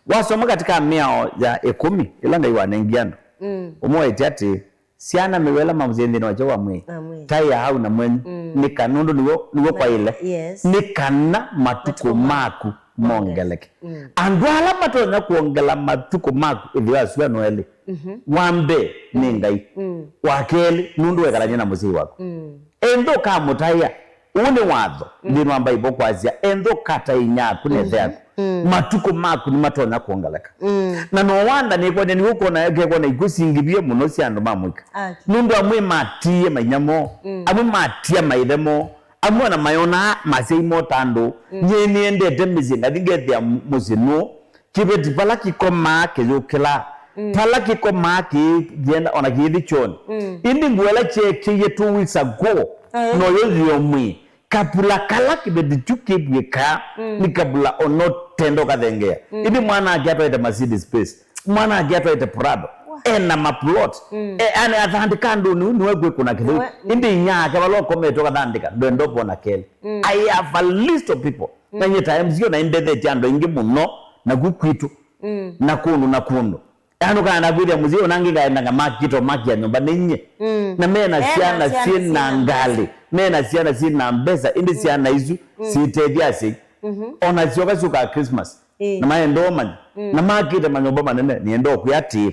Wasoma katika Mĩao ya ĩkũmi, ĩla Ngai wanengie andũ, mm, ũmwe waĩtye atĩ, syana mĩwela mamũsyaĩ nthĩnĩ wa Kyova mwĩĩ, na mwĩĩ, taĩa hau na mwenyu, mm, nĩ kana, nũndũ nĩw'o, nĩw'o kwaĩle, yes, nĩ kana matukũ, matukũ maku, maku mongeleke. Mm. Andũ ala matonya kwongela matukũ maku ĩthĩwa asu ano elĩ, mhm, wa mbee nĩ, mm, Ngai. Mm. Wa kelĩ, nũndũ wekalany'a na mũsyai waku. Mm. Ĩndĩ ũkamũtaĩa. Ũũ nĩ watho, mm, nthĩnĩ wa Mbaĩvo kwasya, enthwa ũkata inyaaku na ĩthe yaku, mm, matukũ maku nĩmatonya kwongeleka. Mm. Na no wanda nĩkwendya nĩw'o ũkwona, ũkekwa na ikw'ũ singĩvie mũno sya andũ ma mũika. Aki. Nũndũ amwe matiie mainya moo, mm, amwe matia maithe moo, amwe ona mayonaa masyai moo ta andũ. Mm. Nyie nĩendete mĩsyĩ, ngathi ngethĩa mũsyĩ nũũ, kĩveti vala kĩkomaa kĩyũkĩlaa, mm, vala kĩkomaa kĩyenda ona kĩithi kyonĩ. Mm. Ĩndĩ ngũa ĩla kyeekĩie two weeks ago, eh, noyo yĩo mwĩĩ. Kapula kala kĩveti kyu kĩvw'ĩkaa, mm, nĩ kapula ona ũtenda ũkathengea. Mm. Ĩndĩ mwanake atwaĩte Mercedes Benz, mwanake atwaĩte Prado, wa, ena maplot. Mm. E, ane athandĩka andũnĩ, ũu nĩwe kwĩkũna kĩtheu. Nĩwe, mm. Ĩndĩ inyake vala ũkomete ũkathandĩka, ndwenda ũvona kelĩ. Mm. I have a list of people. Mm. Na nyie ta M C O na nĩndethetye andũ aingĩ mũno, naku kwitũ, mm, na kũndũ na kũndũ. Yaani ũkaenda kwĩthĩa mũsyai ũnangĩ kaendaga makito makia nyũmba nĩ nyie. Mm. Na mena syana syĩ na ngalĩ, mena syana syĩ na mbesa, ĩndĩ syana isu, mm, syĩtethya asyai. Mhm. Ona syoka syũkaa Christmas. Ĩĩ. Na maenda ũmanya. Mm. Na makĩte manyũmba manene, nĩenda ũkwĩa atĩĩ,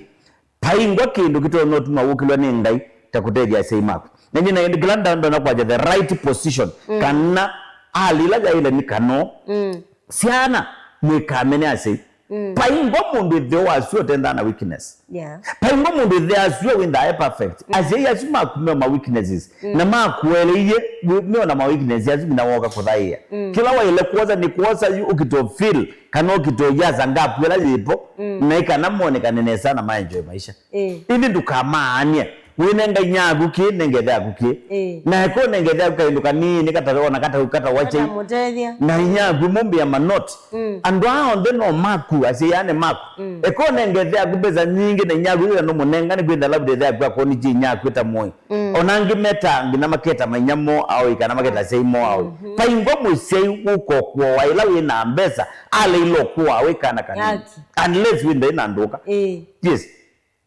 vaingwa kĩndũ kĩtonya ũtuma wũkĩlwa nĩ Ngai ta kũtethya asyai maku. Na nyie na ĩndĩ kĩla nda-, ndona kwakya the right position, mm, kana hali ĩla yaĩle nĩ kana, mm, syana, mũikamene asyai. Mm. Vaingwa mũndũ ĩtheo wasyo ũtendaa na weakness. Yeah. Vaingwa mũndũ ĩtheo asyo wĩndaa e perfect. Mm. Asyai asu maku meo ma weaknesses. Mm. Na makueleie, we-, meo na ma weakness asu nginya woka kũthaĩa. Mm. Kĩla waĩle kwosa nĩ kwosa yu ũkito feel, kana ũkito yasa gap ĩla yĩvo, mm, na ĩkana monekane nesa na maenjoy maisha. Eh. Ĩndĩ ndũkamaanie. Wĩnenga inyia yaku kĩ, nenge ĩthe yaku kĩ. Ĩĩ. Na eko ũnenge ĩthe yaku kaĩndũ kanini, kata ona kata, kata wachai. Katamũtethya. Na inyia yaku ĩmũmbĩa manoti. Mm. Andũ aa onthe no maku, asyai aa nĩ maku. Mm. Eko ũnenge ĩthe yaku mbesa nyingĩ na inyia yaku ĩla nũmũnenga nĩ kwĩtha labda ĩthe yaku akonikye inyia yaku ĩta mũĩ. Mm. Ona angĩ meta nginya maketa mainya mo aoi kana maketa asyai mo aoi. Mhm. Vaingwa mũsyai ũkokũawa ĩla wĩ na mbesa, aleile ũkũaa wĩ kana kanini. Yaki. Unless wĩ ndaĩ na ndũka. Ĩĩ. Yes.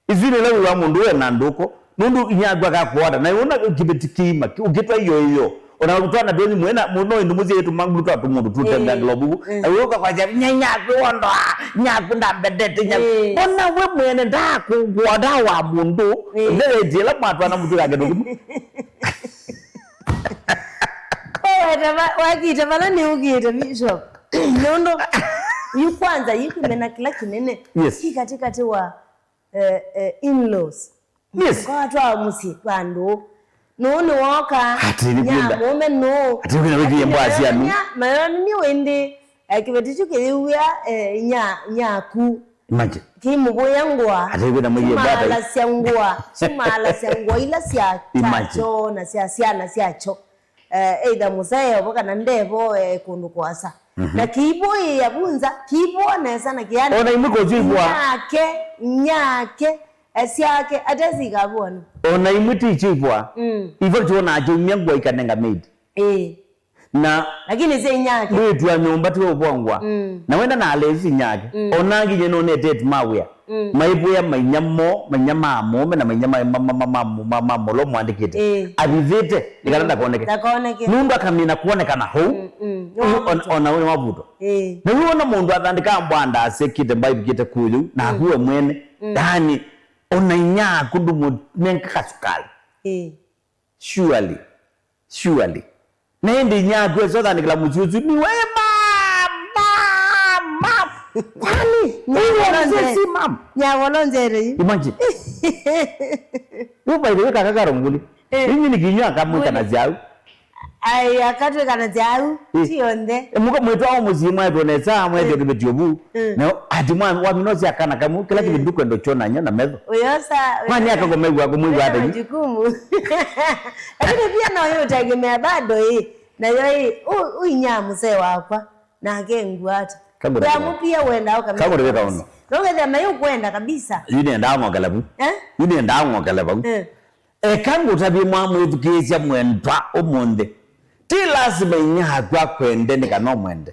Isu nĩ ĩla wĩwa mũndũ we na ndũko, nũndũ inyia yaku akakũata, na wona kĩveti kĩima, ũkĩtwa iyo iyo. Ona twana twenyu mwena, mũno ĩndũ mũsyai tũmangulu twa tũmũndũ tũtembea, eh, nglobu. Eh. Na wĩũka kwasya, "Inyia, inyia yaku wondoa, inyia yaku ndambendete, inyia yaku." Eh. Ona we mwene ndakũwonda wa mũndũ, eh, nderetie ĩla mwatwana mũtwĩka kĩndũ kĩmwe. Waweta va-, wakite vala nĩũkĩte, Bishop. Nũndũ, yu kwanza, yu kĩmena kĩla kĩnene. Yes. Ki katikati wa eh, eh, in-laws. Yes. Kwa twaa mũsyĩ vandũ. Nũũ nĩwoka? Ati nĩ nya kwenda. Mũũme nũũ? Ati nĩ kwenda wĩkĩe mbwa syanu. Nya, mayoni nĩ wĩndĩ, eh, kĩveti kyu kĩyĩw'ĩa, eh, nya, nyaku. Imagine. Kĩimũvũĩa ngũa. Ati nĩ kwenda mwĩkĩe mbwa tai. Sumaalasya ngũa. Sumaalasya ngũa ila sya, imagine, kyakyo na sya syana syakyo. Eh, either mũsee ovo kana ndevo, eh, kũndũ kũasa. Mhm. Na kĩivũĩĩa vu nza, kĩivũa nesa na kĩana. Ona imwe kũsyo ivũa. Nyake, nyake, asyake, atesi ikavũanwa. Ona imwe ti icho ivũa. Mm. Ivo tuonaa kyaumya ngũa ikanenga maid. Ĩĩ. Na lakini si nyake. Mwĩĩtu wa nyũmba tiwe ũvũa ngũa. Mm. Na wenda na alesi nyake. Mm. Ona nginya nonetete mawĩa. Mm. Maivũĩa mainya mo, mainya ma mũũme na mainya ma, ma, ma mũlo mwandĩkĩte. Ĩĩ. Avithĩte, nĩ kana ndakoneke. Ndakoneke. Nũndũ akamina kuonekana hou. Mm, mm. Ũyũ on-, ona ũyũ nĩ mavuto. Ĩĩ. Na ũyũ ona mũndũ athandĩkaa mbwanda asekĩte mbaivukĩte kũyũ, na, mm, akuwe mwene. Mm. Yaani, ona inyia aku ndũmũnenga kasukali. Ĩĩ. Surely. Surely. Na ĩndĩ inyia aku esothanĩkĩla mũsyĩ ũsu nĩ we mama, mama. Kwani? Huyo mzee si mama. Nyavolo nzere yu. Imagine. Yu by the way kaka karonguli. Eh. Inyi nĩ kinywa kamwĩkanasya au. Ai, akatwĩkanasya au. Eh. Ti onthe. E, mũka mwĩtwa o mũsyĩ mwaĩtwe nesa, mwaĩtwe, eh, kĩveti ovu. Mm. Na ati mwa, wamina ũsya kana kamwe, kĩla, mm, kĩveti ndũkwenda ũkyonany'a na metho. Ũyosa, mwana ũyosa. Akakũmĩw'a, kũmwĩw'a ata yu? Majukumu. Lakini pia no yo ũtegemea bado ĩ. Nayo ĩ, ũ, ũinya mũsee wakwa, nake ngwata. Kangũra. Ndamũpia wenda ũkamenya. Kangũra wĩka ũno. Nongethĩa mayũkwenda kabisa. Yu nĩendaa ng'okela vu. Eh? Yu nĩendaa ng'okela vau. Eh. Eka ngũtavye mwa mwĩthukĩĩsya mwendwa ũmũnthĩ. Ti lasima inyia aku akwende nĩ kana ũmwende.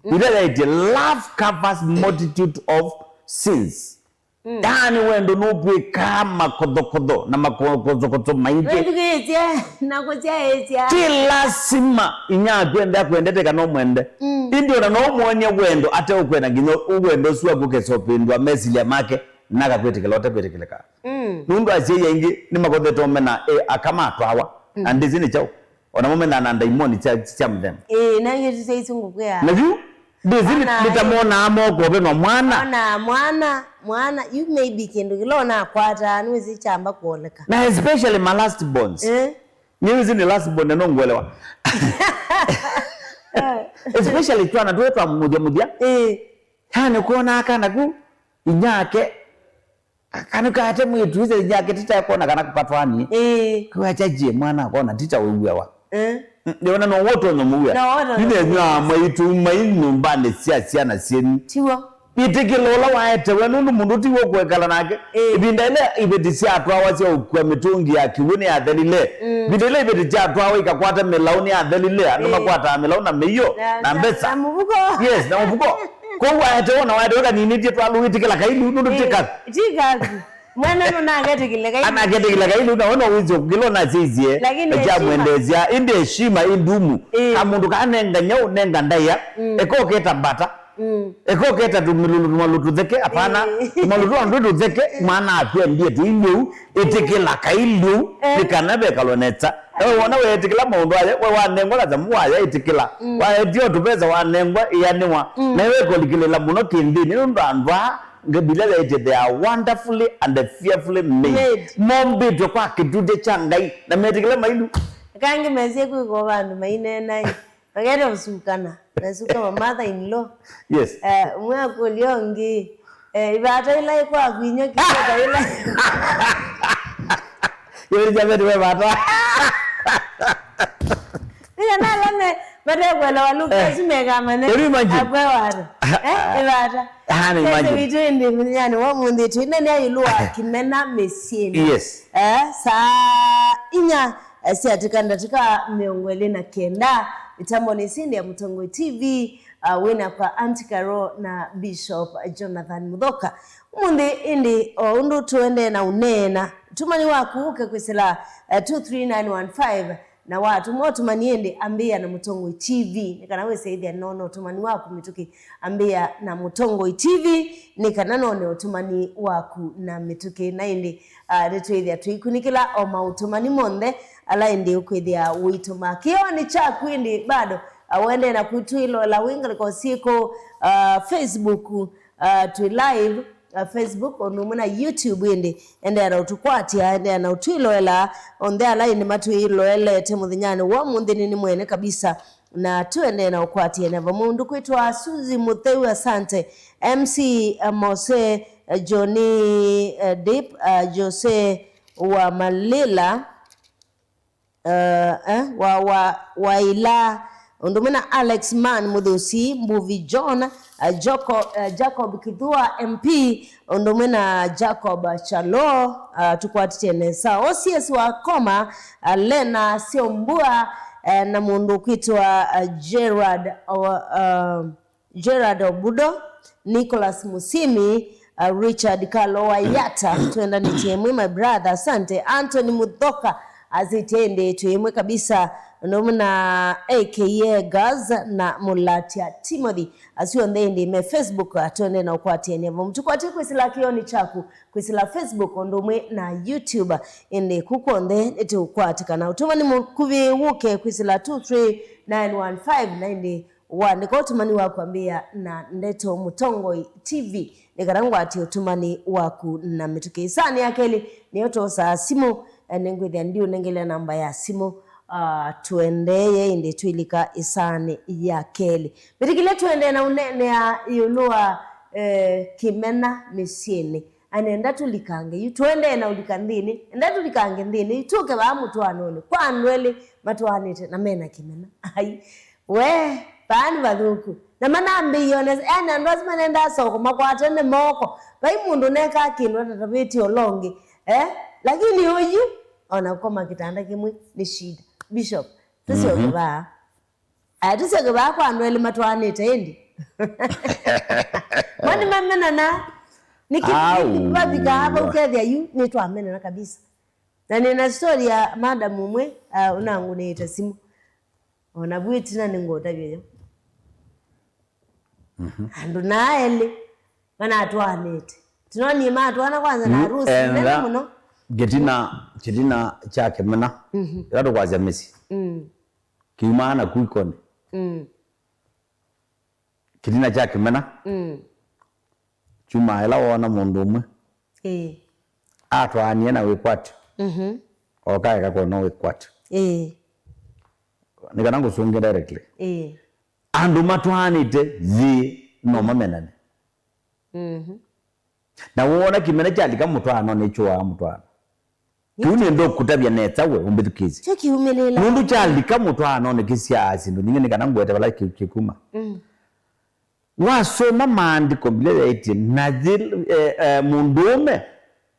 Mm. Ila yaĩtye, "Love covers multitude of sins." Mm. Yaani wendo nũkwĩkaa makothokotho na makothokotho maingĩ. Wĩthukĩĩsye na kũsyaĩĩsya. Ti lasima inyia aku ende akwendete kana ũmwende. Mm. Ĩndĩ ona no ũmwony'e wendo ateũkwenda nginya wendo ũsu waku ũkesa ũvĩndũa mesilya make na akakwĩtĩkĩla ũtekwĩtĩkĩlĩka. Mm. Nũndũ asyai aingĩ nĩmakothete ũmena, e, aka matwawa. Mm. Na ndĩsĩ nĩ kyaũ. Ona mũmenaa na ndaimoni sya, sya mũthemba. Ĩĩ, na ingĩ ti sya isũngũ kwĩa. Na yu, ndĩsĩ nĩ, ona nĩtamonaa moko ũvenwa mwana. Ona mwana, mwana, you may be kĩndũ kĩla ũnakwataa, nĩwĩsĩ kyamba kuoneka. Na especially my last borns. Eh? Nĩwĩsĩ nĩ last born na nũngũelewa. Especially twana tũĩ twa mũthya mũthya. Eh. Yaani kuona kana ku inyake Kanukate mwĩtu ĩse yake tita kona kana kukatwani. Ĩĩ. Kwa chaji mwana akona tita wĩw'awa. Eh. Ndiona no woto no muwia. No woto no. Ine nywa mwĩtu mai nyumbani cia ciana cienu. Tiwo. Ĩtĩkĩla ũla waetewe nũndũ mũndũ tiwo kwekala nake. Ĩĩ. Ĩvinda ĩla iveti syatwawa sya ũkua mĩtũngi ya kĩw'ũ nĩyathelile. Mm. Ĩvinda ĩla iveti syatwawa ikakwata mĩlaũ nĩyathelile. Andũ, ĩĩ, makwataa mĩlaũ na mĩio na, na, na mbesa. Na mũvuko. Yes, na mũvuko. Kwoou waetewe na waetewe kaninĩtye twalũ wĩtĩkĩla kailu nũndũ ti kaku. Ti kaku. Mwene nũnaketĩkĩle kailu. Anaketĩkĩla kailu na wona wĩsĩ kĩla ũnasyaisye. Lakini na heshima. Kyamwendesya, ĩndĩ heshima ĩ ndumu. Ĩĩ. Kamũndũ kanenga nyau, nenga ndaĩa, mm, eka ũketa mbata. Mm. Eka ũketa tũmĩlũlũ, tũmalũ tũtheke, apana. Ĩĩ. Tũmalũ twa ndwĩ tũtheke, mwana akwendie tũi lĩu, ĩtĩkĩla kai lĩu, eh, nĩ kana vekalwe nesa. Ewe wona weetĩkĩla maũndũ aya, we wanengwa na thamu waya ĩtĩkĩla. Mm. Waetio tũvesa wanengwa ĩanĩwa. Mm. Na ĩwe ĩkolikĩlĩla mũno kĩndĩnĩ, nũndũ andũ aa, Biblia yaĩtye, "They are wonderfully and fearfully made." Made. Mombĩtwe kwa kĩtutĩ kya Ngai, na metĩkĩla mailu. Kangĩ mesie kwĩkwa vandũ maineenai. Makenda ũsukana. Nasuka ma mother in law. Yes. Eh, ũmwe akũlya ũngĩ. Eh, ivata ila ikwaku inywa kĩvata ila. Yũlĩsya vetu we vata. Nĩka nalame matekwelewa Luka, eh, asu mekamane. Can you imagine? Akwe wata. Eh, ivata. Ah, na imagine. Sese witũ ĩndĩ mũthenya wa ũmũnthĩ twĩnenea ĩũlũ wa kĩmena mĩsyĩnĩ. Yes. Eh, saa inya, eh, syatika ndatĩka mĩongo ĩlĩ na kenda, mĩtambonĩ ĩsĩ nĩ ya Mũtongoi T V, uh, wĩna kwa Aunty Carol na Bishop Jonathan Muthoka. Ũmũnthĩ ĩndĩ, o ũndũ tũendee na ũneena, ũtũmani waku ũke kwĩsĩla, uh, two three nine one five, na watũma ũtũmani ĩndĩ ambĩĩa na Mũtongoi T V, nĩ kana wĩse ĩthĩa nona ũtũmani waku mĩtũkĩ. Ambĩĩa na Mũtongoi T V, nĩ kana none ũtũmani waku na mĩtũkĩ. Na ĩndĩ, uh, nĩtwĩthĩa tũikunĩkĩla o maũtũmani monthe ala ĩndĩ ũkwĩthĩa ũitũma. Kĩonĩ kyaku ĩndĩ bado, uh, wendee na kwĩtwĩloela wĩ ngalĩko syĩkũ, uh, Facebook, uh, twĩ live, uh, Facebook, ũndũ ũmwe na YouTube ĩndĩ. Endeea na ũtũkwatya, endeea na ũtwĩloela, onthe ala ĩndĩ matwĩloelete mũthenyanĩ wa ũmũnthĩ nĩ mwene kabisa, na tũendee na ũkwatĩanĩa vamwe. Ũndũ kwĩtwa Suzi Mũtheu, asante. M C, uh, Mose, uh, Johnny, uh, Deep, uh, Jose wa Malila, uh, eh, wa, wa, Waila, ũndũ ũmwe na Alex Man Mũthũsi, Mbuvi John, uh, Joko-, uh, Jacob Kithua M P, ũndũ ũmwe na Jacob Chalo, uh, tũkwatĩtye nesa. O C S wa Koma, uh, Lena Siombua, uh, na mũndũ ũkwĩtwa, uh, Gerard, uh, uh, Gerard Obudo, Nicholas Musimi, uh, Richard Kalo Wayata, twendanĩtye ĩmwe, my brother, asante. Anthony Muthoka, asĩtye ĩndĩ twĩ ĩmwe kabisa, ũndũ ũmwe na A K A Gaz na Mũlatya Timothy, asu onthe ĩndĩ me Facebook, uh, twende na ũkwatĩanĩa vamwe. Tũkwatĩe kwĩsĩla kĩonĩ kyaku, kwĩsĩla Facebook, ũndũ ũmwe na YouTube, ĩndĩ kũ kw'onthe nĩtũkwatĩkana. Ũtũmani mũkuvĩ wũke kwĩsĩla two three nine one five, na ĩndĩ Ũandĩka ũtũmani wa kwambĩĩa na ndeto Mũtongoi T V, nĩ kana ngwatye ũtũmani waku na mĩtũkĩ. Ĩsaanĩ ya kelĩ nĩyo twosaa simũ, eh, nĩngwĩthĩa ndiũnengelea namba ya simũ, ah, tũendee ĩndĩ twĩlika ĩsaanĩ ya kelĩ. Mĩtĩkĩlye tũendee na ũneenea ĩũlũ wa, eh, kĩmena mĩsyĩnĩ. Anenda tũlikange yu, tũendee na ũlika nthĩnĩ, enda tũlikange nthĩnĩ yu, tũke vaa mũtwaanonĩ kwa andũ elĩ matwaanĩte na mena kĩmena. Ai, we, vaa nĩ vathũku. Na manambĩĩe o nesa, yani andũ asu manendaa soko makwatene moko. Vai mũndũ nekaa kĩndũ atatavĩtye ũla ũngĩ. Eh? Lakini ũyu, ona kũkoma kĩtanda kĩmwe nĩ shida. Bishop, tũsyoke vaa. Aya, tũsyoke vaa kwa andũ elĩ matwaanĩte ĩndĩ. Mani mamenana. Nĩkĩ vavikaa vau kethĩa yu nĩtwamenana kabisa. Na nĩna story ya madam ũmwe, ah, ũnangũnĩĩte simũ. Ona vu ĩtina nĩngũtavya yo. Andũ naa elĩ manatwaanĩte. Tinonie matwaana kwanza na harusi nene mũno. Kĩtina, kĩtina kya kĩmena. Ĩla tũkwasya mĩsyĩ. Mm. Kiumaa naku ikonĩ. Mm. Kĩtina kya kĩmena. Mm. Kyumaa ĩla woona mũndũ ũmwe. Ĩĩ. Atwaanie na wĩkwatyo. Mhm. Okaeka kwona wĩkwatyo. Ĩĩ. Nĩ kana ngũsũngĩe directly. Ĩĩ. Andũ matwaanĩte thĩ no mamenane. Mhm. Na woona kĩmena kyalika mũtwaanonĩ, nĩkyũaa mũtwaano. Kĩu nĩ ndũkũtavya nesa we ũmbĩthukĩĩsye. Kyo kiumĩlĩla. Nũndũ kyalika mũtwaanonĩ kĩsyaa syĩndũ nyingĩ, nĩ kana ngwete vala kĩ-, kĩkuma. Mm. Wasoma maandĩko, Mbivilia yaĩtye, na yĩ-, eh, eh, mũndũũme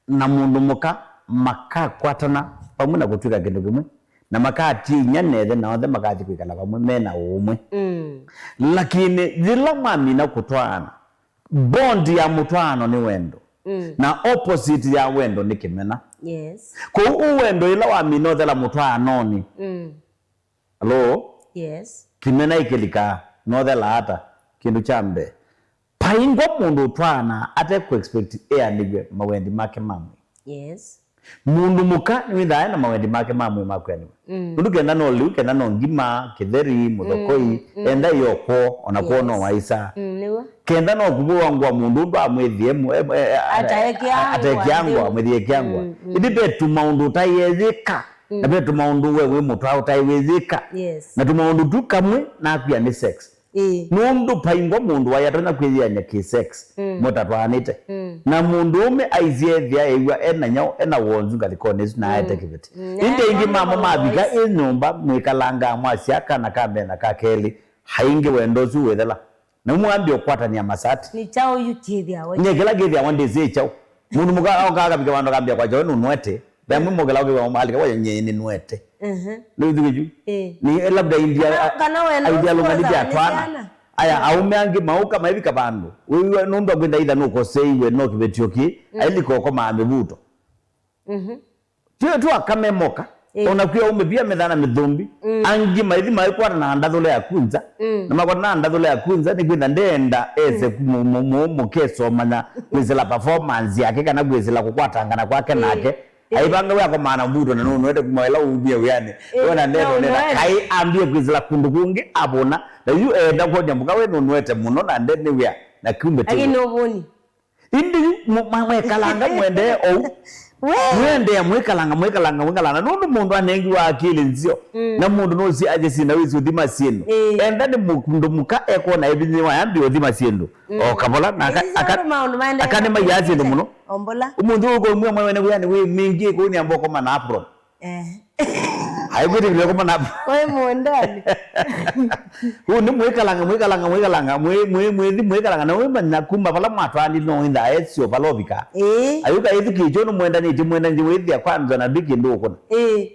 na mũndũ mũka makakwatana vamwe na kũtw'ĩka kĩndũ kĩmwe, na makatia inyia na ĩthe, na onthe makathi kwĩkala vamwe me na ũũmwe. Mm. Lakini yĩla mwamina kũtwaana, bond ya mũtwaano nĩ wendo. Mm. Na opposite ya wendo nĩ kĩmena. Yes. Kwoou wendo ĩla wamina ũthela mũtwaanonĩ. Mm. Hello? Yes. Kĩmena ĩkĩlika, nothela ata? Kĩndũ kya mbee. Vaingwa mũndũ ũtwaanaa ate kũ expect eanĩw'e mawendi make ma mwĩĩ. Yes. Mũndũ mũka nĩwĩthaa ena mawendi make ma mwĩĩ ma kwĩanĩw'a. Mm. Nũndũ kenda no lĩu, kenda no ngima, kĩtheri, mũthokoi, mm, mm, enda ĩyo kwoo, ona kwoo no, yes, waisa. Mm, nĩw'o. Kenda no kũvũwa ngũa mũndũ ũndũ amwĩthĩe mu-, e-, e-, e-, ataekea ngũa, ataekea ngũa, amwĩthĩe ekea ngũa. Mm, mm. Ĩndĩ ve tũmaũndũ ũtaĩ eyĩka, mm, na ve tũmaũndũ we wĩ mũtwa ũtaĩ wĩyĩka. Yes. Na tũmaũndũ tu kamwe nakwĩa nĩ sex. Ĩĩ. Nũndũ vaingwa mũndũ waĩ atonya kwĩyĩany'a kĩ-sex, mm, mũtatwaanĩte. Mm. Na mũndũũme aisye ethĩa eĩw'a ena nyaũ, ena wonzu ngalĩkonĩ ĩsu na, mm, aete kĩveti. Mm. Ĩndĩ aingĩ mamo mavika ĩ nyũmba, mwĩkalangaa mwasya kana ka mbee na ka kelĩ, aingĩ wendo ũsu wĩthela. Na mwambie ũkwatanĩa masati. Nĩ kyaũ yu kĩthĩawa? Nĩ kĩla kĩthĩawa ndĩsĩ kyaũ. Mũndũ mũka oka akavika vandũ akambia kwakya we nũnwete. Ve amwe mokĩla ũkĩwa malika wayo nye nĩnwete. Mhm. Nĩ ũthukĩ yu? Ĩĩ. Nĩ labda India. Kana, kana wendo ũsu aidia lũmani wa atwana. Aya, aũme angĩ maũka maivika vandũ. Wĩw'a nũndũ akwenda itha nũkoseiwe no kĩvetio kĩ. Mm. Ailika ũkomaa mĩvuto. Mhm. Tio tu akamemoka. Ĩĩ. Ona kwĩ aũme pia methana mĩthũmbi. Mm. Angĩ maithi maikwata na ndathũle ya kunza. Mm. Na makwata na ndathũle ya kunza nĩ kwĩtha ndenda ese, mm, mu-, mu-, mu-, mũkesomanya kwĩsĩla performance yake kana kwĩsĩla kũkwatangana kwake, ĩĩ, nake. Ĩĩ. Aivanga wĩa komana mvuto na nũnwete kuma ĩla umie wĩanĩ. Ĩĩ. Wona ndenda no nenda nũnwete. Kai ambie kwĩsĩla kũndũ kũngĩ avũna. Na yu enda kwony'a mũka we nũnwete mũno na ndeni wĩa na kiumbe. Lakini nũvũni. Ĩndĩ yu mu-, ma-, mwekalanga mwendee ou. We. Mwendea mwĩkalanga, mwĩkalanga, mwĩkalanga. Nũndũ mũndũ anengiwa akili nzeo. Mm. Na mũndũ nũsi aje sina wĩsi ũthima syĩndũ. Ĩĩ. Enda nĩ mũndũ mũka ekona evinyiwa yambi ũthima syĩndũ. Mm. O kavola na aka-, ĩĩ, aka-, maũndũ maendeee aka nĩ maiyaa syĩndũ mũno. Ombola. Mũndũ ũkũmwĩa mwe wene wĩanĩ wĩ mingĩ kũu nĩ ambokoma na apron. Eh. Aikwĩtĩkĩlya kũmana. Wĩ mũndani. Ũu nĩ mwĩkalanga, mwĩkalanga, mwĩkalanga, mwĩ, mwĩ, mwĩthi, mwĩkalanga, na wĩmanya kuma vala mwatwaani no wĩthaa esyo vala ũvika. Ĩĩ. Ayũka ĩthukĩtyo nĩ mwendanĩtye, mwendanĩtye wĩthĩa kwanza na mbiki ndũkũna. Ĩĩ.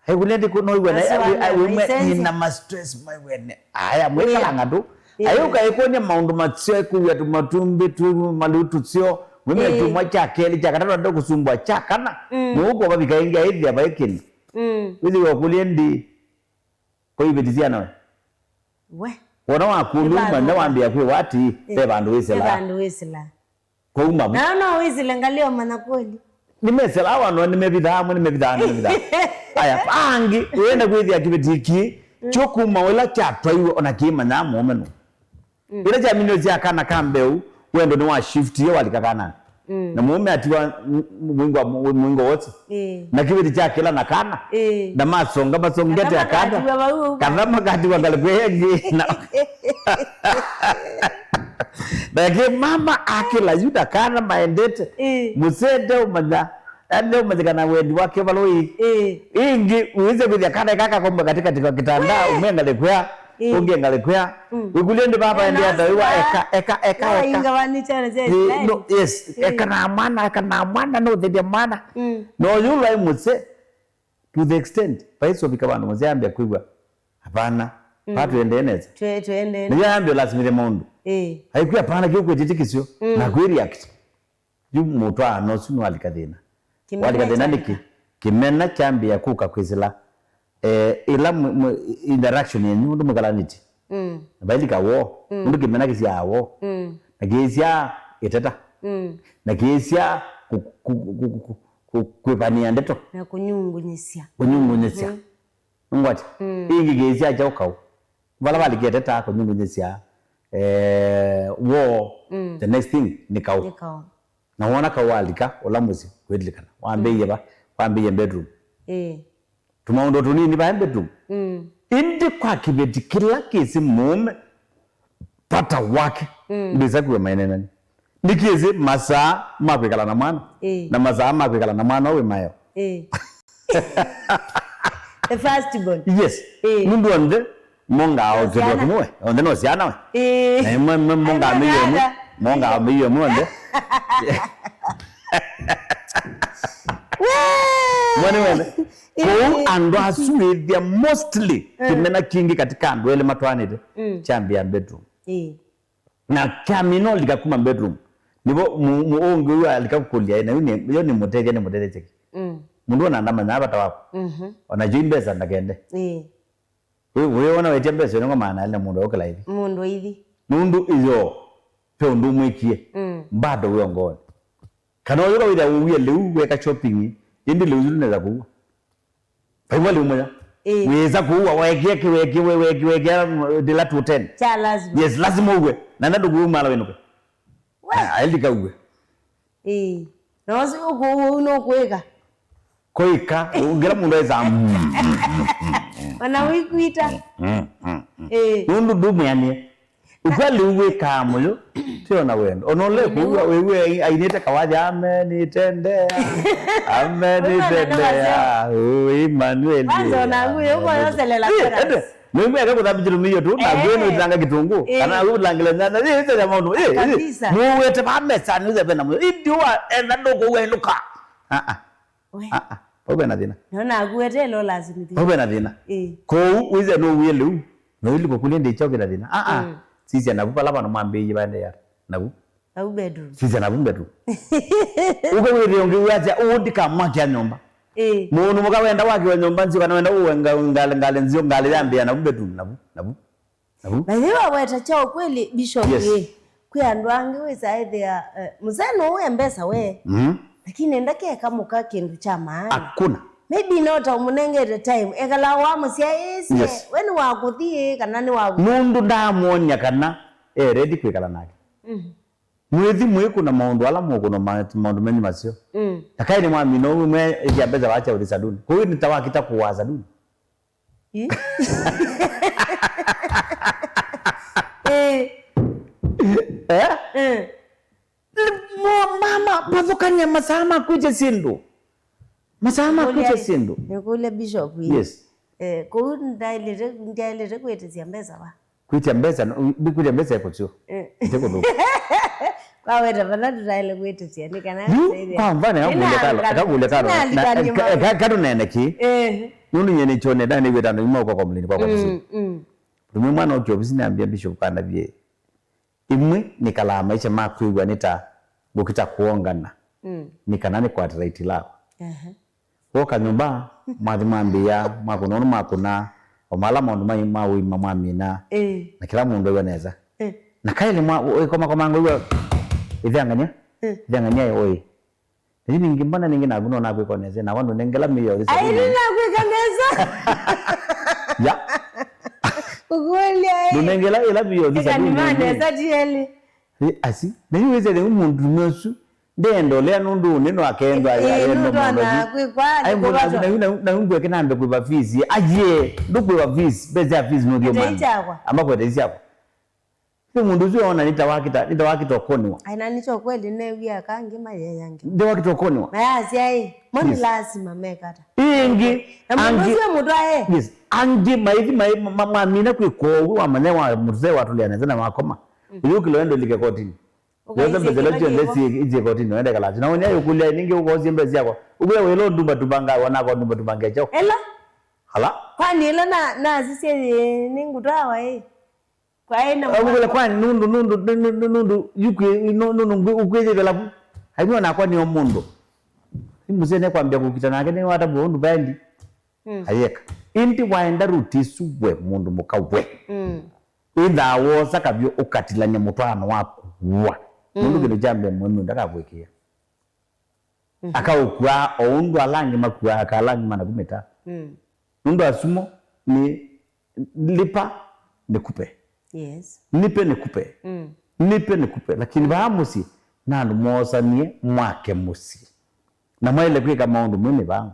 Aikũlya ndĩkũ no iwe na. That's why we, we, we, nĩna ma stress maiwene. Aya, mwĩkalanga tu. Ĩĩ. Ayũka ĩkonya maũndũ masyo, kũw'a tũmatumbĩ tũ malĩu tũsyo, mwĩmĩa, ĩĩ, kyumwa kya kelĩ, kya katatũ, ande kũsumbwa kya kana. Mm. Nũkũva vika ĩngĩ aĩthĩa vaĩ kĩndũ. Mm. Wĩthĩwa ũkũlye ndi, ko iveti syana we. We. Wona wakũlya, nĩ vandũ manya wambĩa kwĩwa ati, ĩĩ, ve vandũ wĩsĩlaa. Ve vandũ wĩsĩlaa. Kwauma vu. Na no wĩsĩle ngalĩ ũmanya kweli. Nĩmesela wano nĩmevithaa amwe, nĩmevithaa, nĩmevithaa. Aya, angĩ, wenda kwĩthĩa kĩveti kĩ, mm, kyo kuma wĩla kyatwaiwe ona kĩmanyaa mũũme nũ. Mm. Ĩla kyaminio sya kana ka mbeũ, wendo nĩ wa shiftie walika kananĩ. Mm. Na mũũme atiwa m-, m-, mũingo wa mũ-, mũingo wose. Ĩĩ. Na kĩveti kya kĩla na kana. Ĩĩ. Na masonga, masongete akanda. Katha makatiwa vau. Katha makatiwa ngalĩ kwĩ ĩngĩ. Na Lakini mama akĩla yu na kana maendete. Ĩĩ. Mũsee ndeũmanya, ndeũmanyĩkana wendi wake vala ũĩ. Ĩĩ. Ĩngĩ, wĩse kwĩthĩa kana ĩka kakomwe katĩkatĩ ka kĩtanda, ĩĩ, ũmwe ngalĩ kwĩa, ĩĩ, ũngĩ ngalĩ kwĩa. Mm. Wĩkũlye ndi baba ende ata wĩwa eka, eka, eka, eka. Ĩĩ, no, yes, ĩĩ, eka na mwana, eka na mwana, no ũthethya mwana. Mm. No yu lwai mũsee. To the extent, vaisovika vandũ mũsee ambĩa kwĩw'a, "Hapana, mm, pa tũendee nesa." Twe-, tũendee nesa. Nĩyo ambĩa ũlasimĩthya maũndũ. Ĩĩ. Aikwĩa, "Hapana, kĩu kwĩtĩtĩkĩsyo." Mm. Na kwĩ react. Yu mũtwaano ũsu nĩwalika thĩna. Kĩmena. Walika thĩna nĩkĩ? Kyambĩka. Kĩmena kyambĩa kũka kwĩsĩla, eh, ĩla mũ-, mũ-, interaction yenyu, ũndũ mwĩkalanĩtye. Mm. Na vailika woo. Mm. Ũndũ kĩmena kĩsyaa woo. Mm. Na kĩĩsya ĩteta. Mm. Na kĩĩsya kũ-, kũ-, kũ-, kũ-, kũ-, kũ-, kwĩvanĩa ndeto. Na kũnyungunyĩsya. Kũnyungunyĩsya. Mhm. Nũngwatya? Mm. Ĩngĩ kĩĩsya kyaũ kaũ. Vala valikĩte ta kũnyungunyĩsya, eh, woo, mm, the next thing nĩ kaũ. Nĩ kaũ. Na wona kaũ walika, ũla mũsyĩ, kwĩlilikana. Wambĩie, mm, va? Wambĩie bedroom. Ĩĩ. Tũmaũndũ tũnini vaĩ bedroom. Mm. Ĩndĩ kwa kĩveti kĩla kĩsĩ mũũme, vata wake, mm, ndĩsa kwĩwa mainenani. Nĩkĩsĩ masaa ma kwĩkala na mwana, ĩĩ, na masaa ma kwĩkala na mwana wĩ maeo. Ĩĩ. The first born. Yes. Ĩĩ. Nũndũ onthe mongaa o kĩndũ kĩmwe, onthe no syana we. Ĩĩ. Na ĩmwe, ĩmwe mongaa mĩio ĩmwe, mongaa mĩio ĩmwe onthe. Wee! Mwene wene. Kwoou andũ asu wĩthĩa mostly, mm, kĩmena kingĩ katika andũ elĩ matwaanĩte, mm, kyambĩa bedroom. Ĩĩ. Na kyamina ũlika kuma bedroom, nĩvo mu-, mu-, ũngĩ ũyũ alika kũkũlya, na yu nĩ, yo nĩmũtethya, nĩmũtethya kĩ? Mm. Mũndũ ona ndamanyaa vata waku. Mhm. Ona yu mbesa ndakende. Ĩĩ. Wĩ, wĩwona wetia mbesa ĩno ng'o maana elĩ na mũndũ ũkĩla ithi. Mũndũ ithi. Nũndũ iyo, ve ũndũ ũmwĩkie, mm, bado wĩ ongoonĩ. Kana ũyũka wĩthĩa ũwie lĩu weka shopping, ĩndĩ lĩu ĩsu ndũnesa kũua. Vaĩwa lĩu mũya. Ĩĩ. Wĩsa kũua, wekie kĩweki, we-, weki-, wekia, mm, ndĩla two ten. Kya lazima. Yes, lazima ũue. Na ndũkũumala wĩnũke. We. Ah, ailika ũue. Ĩĩ. Na ũsu ũkũua ũu nũkwĩka. Kũika, ngĩla mũndũ aĩsa, mm, mm, mm, mm, mm. Ona wĩkwita. Mm, mm, mm. Ĩĩ. Nũndũ ndũmwĩanie. Ũkweli ũwĩkaa mũyo, tio na wendo. Ona ũle kũua, wĩw'e ai-, ainĩte kawaja, "Amen, itendea. Amen, itendea. Oh, Emmanuel." Kwanza ona ngui, ũko yoselela chorus. Ende, nĩmwe aka kũthambia kĩtũmĩio tu, na ngui nĩtanga kĩtũngũ. Eh. Kana ngui langile nyanya, ĩ, ĩte ya maũndũ. Ĩ, ĩ, kabisa. Mũwete va mesa, nĩ ũthe na mũyo. Indi wa, enda ndũkũua, ĩnũka. Ah, ah. We. Ah, ah. Pau ve na thĩna. Nona akuete ĩla ũlasimithie. Pau ve na thĩna. Ĩĩ. Kũu, wĩse nũwie lĩu. Noili kũkũlya ndĩkya ũkĩta thĩna. Ah, ah. Mm. Sisya navu vala vandũ mwambĩĩie vaendeea ata. Navu. Au bedroom. Sisya navu bedroom. Ũke wĩthĩe ũngĩ wĩasya, "Ũũ ndikamwakĩa nyũmba." Ĩĩ. Mũndũ mũka wenda wakĩwa nyũmba nzio kana wenda ũwe nga-, ngalĩ, ngalĩ nzio, ngalĩ yambĩĩa navu bedroom, navu, navu. Navu. Na yu waweta kya ũkweli, Bishop, yes, ĩ, kwĩ andũ angĩ wĩsa ethĩa, eh, mũsee nũũe mbesa we. Mhm. Lakini enda keka mũka kĩndũ kya maana. Hakuna. Maybe no ta ũmũnengete time. Ekala wamũsyaĩĩsye, yes, we nĩ wa kũthi ĩ, kana nĩ wa kũ- Nũndũ ndaamwony'a kana e ready kwĩkala nake. Mhm. Mwĩthi mwĩkũna maũndũ ala mũkũna ma-, maũndũ menyu maseo. Mm. Na kaĩ nĩ mwamina ũu mwe ĩkĩa mbesa wacha ũthi saluni. Kũu nĩ ta wakita kũwa saluni. Ĩ? Eh. Eh? Eh. Mo-, mama, vathũkany'a masaa ma kwĩtya syĩndũ. Masaa ma kwĩtya syĩndũ. Nĩkũlya Bishop ĩ. Yes. Eh, kũu ndaĩlĩte, ndaĩlĩte kwĩtĩsya mbesa va? Kwĩtya mbesa, no, kwĩtya mbesa ĩkũsyo. Eh. Ĩtĩkũthũka. Kwaweta vala tũtaĩle kwĩtĩsya, nĩ kana yu, kwa mfano, akakũlya kalo, akakũlya kalo, na, na, ka-, ka-, katũneene kĩ? Eh. Nũndũ nyie nĩkyone, ndanĩw'ĩte andũ imwe kwa complain kwa, mm, kwa, mm. Rũmwe mwana ũkĩ ovisi nambia Bishop kandavie, imwe nĩkalaa maisha ma kwĩw'a nĩ ta ngũkita kũongana, mm, nĩ kana nĩkwate right lakwa. Ehe. Woka nyũmba, mwathi mwambĩĩa, mwakũna ũndũ mwakũna, o mala maũndũ ma, ma ũima mwamina, ĩĩ, na kĩla mũndũ ew'a nesa. Ĩĩ. Na kaĩlĩ mwa-, ĩkomakomanga wĩw'a, "Ĩthangany'a, ĩĩ, ĩthangany'a ĩ, ũĩ." Na yu ningĩ mbona ningĩ naku no nakwĩka nesa, nakwa ndũnengela mĩio. Ai, nĩ nakwĩka nesa. Ya. Kũkũlya, ĩ. Ndũnengela ĩla mĩio. Eka nĩ ma nesa ti elĩ. Ĩ, asi. Na yu wĩsĩ rĩu mũndũme ũsu, ndendolea nũndũ ũnĩ no akendwa, ĩĩ, ayendo nũndũ maũndũ asu. Anakwĩkwa, ai, nĩ kũvatwa. Na yu, na yu, na yu ngweke nambe kwĩva fees. Aye, ndũkwĩva fees, mbesa ya fees nũthiĩ. Ete mwana. Isyakwa. Amba kwete isyakwa. Nĩ mũndũ ũsu ona nĩ ta wakita, nĩ ta wakita ũkoniwa. Ai, na nĩkyo kweli newia kangĩ mayeyange. Nĩ wakita ũkoniwa. Mayasya ĩ, mo nĩ, yes, lazima mekata. Ĩngĩ, na mũndũ angĩ, ũsu e mũtwae. Yes, angĩ maithi, mai-, ma-, ma-, mamina kwĩka ũu, wamanya wa mũtũsee watũlĩa nesa na wakoma. Mm. Ũyũkĩlwa ende ũlike kotini. Ũkaisye yonthe mbesa ila kĩla syonthe kĩvo. Syĩ, isyĩ kotini, wende kalati. Na ũnya yũkũlya ningĩ ũkosye mbesa syakwa. Ũkwĩa wĩla ũndumba tumbanga, wanakwa ndumba tumbanga kyaũ. Ela? Hala? Kwani ĩla na, nasisye yĩ, nĩ ngũtwawa ĩ? Kwaĩ na akũlya mwana. Kwani nũndũ, nũndũ, nũ-, nũ-, nũ-, nũndũ, yu kwĩ, nũ-, nũndũ ngwĩ-, ũkwĩyĩvĩla vu. Aimwe nakwa nĩo mũndũ. Ĩ mũsee nĩkwambia kũkita nake, nĩwatavua ũndũ vaendi. Mm. Ayeka. Ĩndĩ waenda ruti ĩsu we, mũndũ mũka we. Mm. Ĩthaa wosa kavyũ ũkatilany'a mũtwaano waku wa. Nũndũ, mm, kĩndũ kya mbee mũĩmi ndakakwĩkĩa. Mhm. Akaũkua o ũndũ ala angĩ makuaa, aka ala angĩ manakumĩta. Mm. Nũndũ asumo nĩ lipa nikupe. Yes. Nipe nikupe. Mm. Nipe nikupe. Lakini, mm, vaa mũsyĩ, na andũ moosanie mwake mũsyĩ. Na mwaĩle kwĩka maũndũ mwĩ mĩvango.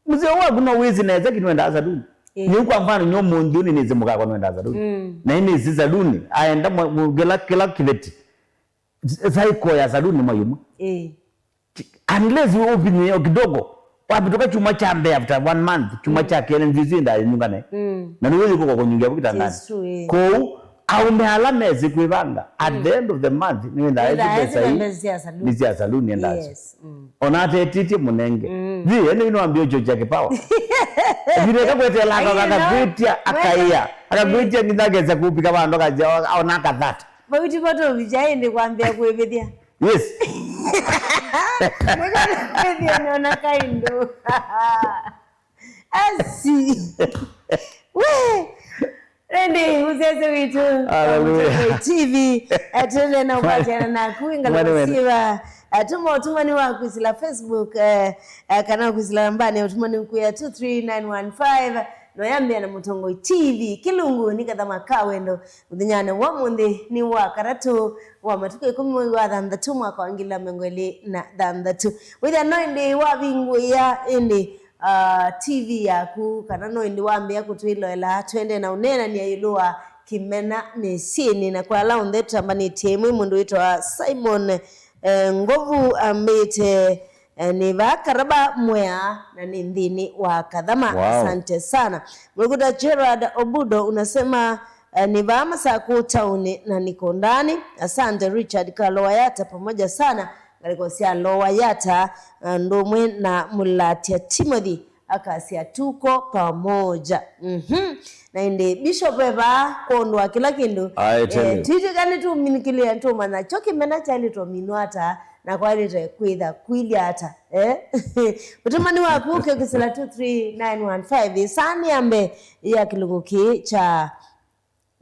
Mũsyĩ waku no wĩsĩ nesa kĩndũ wendaa saluni. Eh. Nĩu kwa mfano, nyo mũnthĩ ũnĩ nĩsĩ mũkakwa nwendaa saluni. Mm. Na nĩsĩ saluni, aenda mwa-, mwa-, kĩla, kĩla kĩveti. Cycle ya saluni nĩ mwai ũmwe. Eh. Unless ũvinyĩe o kidogo, wavĩtũka kyumwa kya mbee after one month, kyumwa, mm, kya kelĩ nzĩsĩ ndaĩnyungane. Mm. Na nĩwĩyũka kwa kũnyungia vu kitandani. It's true, eh. Kwoou, aũme ala mesĩ kwĩvanga, at, mm, the end of the month, nĩwĩthaa ĩsu mbesa ii nĩ sya saluni endaa syo. Yes. Mm. Ona atetĩtye mũnenge. Mm. Thi, ene ino ambio chocha kipawa. Vile kakwetela, ai, no, akakwĩtya, akaia. Akakwĩtya nginya akesa kũvika vandũ akaja, ona akathata. Vau ti vo tũvicha ĩndĩ kwambĩa kwĩvĩthya. Yes. Nĩko kwĩvĩthya nona kaindũ. Asi. We. Ĩndĩ mũsyaĩĩsya witũ, Hallelujah. Mũtongoi T V, eh, tũendee na ũkwatĩana naku, ĩngala Mwana wene. Ũsiva, eh, tũma ũtũmani wa kwĩsĩla Facebook, eh, eh, kana kwĩsĩla nambanĩ ya ũtũmani ũkũĩa two three nine one five, na ũyambĩa na Mũtongoi T V. Kĩlungu nĩ Kathama ka Wendo, mũthenyanĩ wa ũmũnthĩ nĩ wa katatũ wa matukũ ĩkũmi mwei wa thanthatũ mwaka wa ngili mĩongo ĩlĩ na thanthatũ. Wĩthĩa no ĩndĩ wavingũĩa ĩndĩ ah, T V yaku, kana no ĩndĩ wambĩĩa kũtwĩloela, twende na ũneenany'a ĩũlũ wa kĩmena mĩsyĩnĩ, na kwa ala onthe tũtambanĩtye ĩmwe, mũndũ wĩtawa Simon, eh, Ngovu ambĩte, eh, nĩ vaa Karaba Mwea na nĩ nthĩnĩ wa Kathama. Wow. Asante sana. Mũlũkuta Gerard Obudo unasema, eh, nĩ vaa Masaku tauni na niko ndani. Asante Richard Kalowayata, pamoja sana. Ngalĩko sya Lower Yatta, na ũndũ ũmwe na Mũlatya Timothy akasya, "Tuko pamoja." Mhm. Na ĩndĩ Bishop e vaa kwondũ wa kĩla kĩndũ. I tell you. Twĩtĩka nĩtũminĩkĩlĩe, nĩtũmanya kyo kĩmena kyaĩlĩtwe minwa ata, na kwaĩlĩte kwĩtha kwilya ata, eh? Ũtũmani waku ũkĩkĩsĩla two three nine one five, ĩsaa nĩ ya mbee ya kĩlungu kĩĩ kya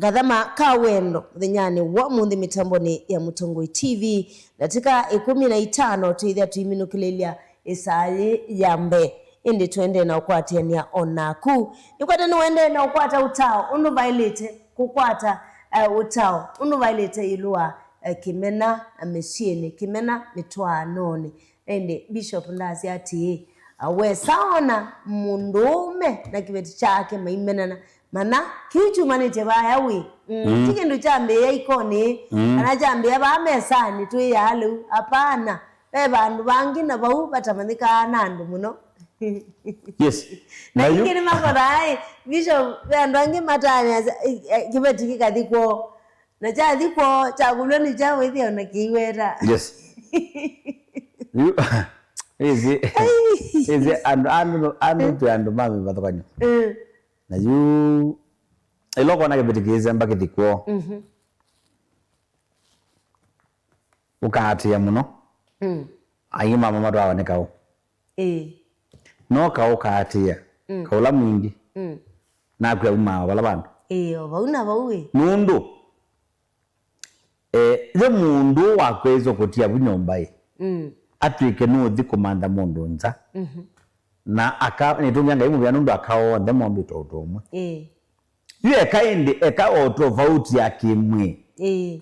Kathama ka Wendo mũthenyanĩ wa ũmũnthĩ mĩtambonĩ ya Mũtongoi T V. Ndatĩka ĩkũmi na itano twĩthĩa tũiminũkĩlĩlya ĩsaa yĩ ya mbee, ĩndĩ tũendee na ũkwatĩanĩa o naku. Nĩkwata nĩwendee na ũkwata ũtao ũndũ vaĩlĩte kũkwata, eh, ũtao ũndũ vaĩlĩte ĩũlũ wa, eh, kĩmena, eh, mĩsyĩnĩ, kĩmena mĩtwaanonĩ. Ĩndĩ Bishop ndasya atĩĩ, ah, wesa ona mũndũũme na kĩveti kyake maimenana, mana kĩu kyumanĩtye vaya wĩ. Mm, mm. Ti kĩndũ kyambĩĩa ikonĩ, mm, kana kyambĩĩa vaa mesanĩ twĩaa lĩu. Apana, ve vandũ vangĩ na vau vatamanyĩkaa na andũ mũno. Yes. Na na yu- ingĩ nĩmakotaa, ĩ, Bishop, ve andũ angĩ matanyasya, ĩ, ĩ, kĩveti kĩkathi kwoo. Na kyathi kwoo, kyakũlw'a nĩ kyaũ ĩthĩa ona kĩiweta. Yes. Yu, ĩsĩ, ĩsĩ andũ, andũ, andũ twĩ andũ ma mĩvathũkany'o. Mm. Na yu, ĩla ũkona kĩveti kĩisemba kĩthi kwoo, mhm, ũkaatĩĩa mũno. Mm. Aingĩ mamo matwawa nĩ kaũ. Ĩĩ. No kaũ kaatĩĩa, mm, kaũla mwingĩ, mm, nakw'a aumaa o vala vandũ. Ĩĩ, o vau na vau ĩ. Nũndũ, eh, yo mũndũ wakwĩswa kũtia vu nyũmba ĩ, mm, atw'ĩke nũthi kũmantha mũndũ nza. Mhm. Na aka, nĩtũngĩa Ngai mũvea nũndũ aka onthe mombĩtwe ũndũ ũmwe. Ĩĩ. Yu eka ĩndĩ, eka o tofauti ya kĩmwĩĩ. Ĩĩ.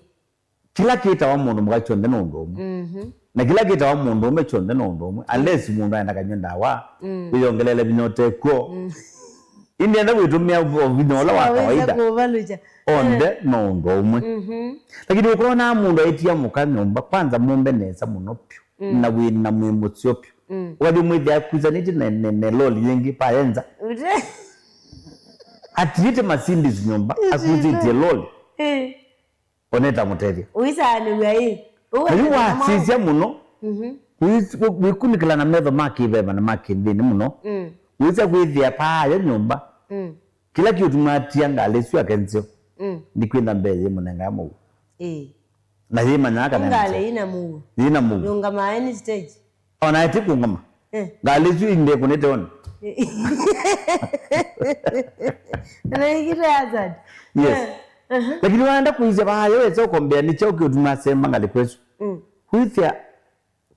Kĩla kĩtawa mũndũ mũka kyonthe no ũndũ ũmwe. Mhm. Na kĩla kĩtawa mũndũũme kyonthe no ũndũ ũmwe. Unless mũndũ aenda kanywe ndawa, mm, wĩyongelele vinya ũtekw'o. Mm. Ĩndĩ enda wĩtũmĩa vo-, vinya ũla wa kawaida. Kũvalũkya. Onthe, eh, no ũndũ ũmwe. Mhm. Lakini ũkona mũndũ aitia mũka nyũmba, kwanza mũmbe nesa mũno vyũ. Mm. Na wĩ na mwĩ mũseo vyũ. Mm. Ũkathi mwĩthĩa akusanĩtye na, na, na loli yĩngĩ payenza. Ute- Atiĩte Mercedes nyũmba, akusĩtye loli. Eh. Oneta mũtethya. Ũisaanĩw'a ĩ? Ũu na yu wasisya mũno, mhm, wĩs-, wĩ-, wĩkunĩkĩla na metho ma kĩveva na ma kĩnthĩnĩ mũno, mm, wĩsa kwĩthĩa paayo nyũmba. Mm. Kĩla kĩũtumatia ngalĩ ĩsu yake nzeo, mm, nĩ kwĩtha mbee yĩmũnengae mũuo. Ĩĩ. Na yĩmanyaa kana ngalĩ yĩna mũuo. Yĩna mũuo. Yũngamaa any stage. Ona eti kũngoma. Eh. Ngalĩ ĩsu ĩndekũnĩte one. Na ikite hazard. Yes. Eh. Uh-huh. Lakini waenda kũisya vaya wesa ũkombea nĩ kyaũ kĩũtuma asemba ngalĩ kwesu. Mm. Kwĩthĩa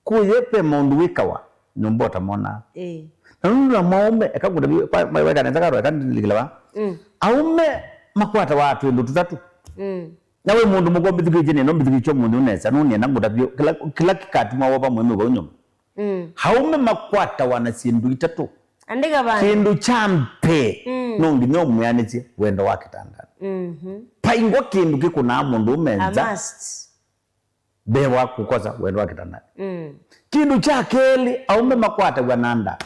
kũye pe maũndũ wĩkawa nyũmba ũtamonaa. Eh. Na nũndũ na mwaũme, eka kũtavya, kwa, kwa, kwa, kanesa karwa, eka ndilikila va. Mm. Aũme makwatawa twĩndũ tũtatũ. Mm. Na wĩ mũndũ mũka ũmbĩthukĩĩsye nĩ, no mbĩthukĩĩsye ũmũnthĩ nesa, nũnĩenda ngũtavye kĩla, kĩla kĩkatuma wova mũĩme vau nyũmba. Mm. Aũme makwatawa na syĩndũ itatũ. Andĩka vandũ. Kĩndũ kya mbee, mm, no nginya ũmwĩanĩsye wendo wa kĩtandanĩ. Mhm. Vaingwa kĩndũ kĩkũnaa mũndũũme nza. A must. Mbee wa kũkosa wendo wa kĩtandanĩ. Mm. Kĩndũ kya kelĩ, aũme makwataw'a na nda.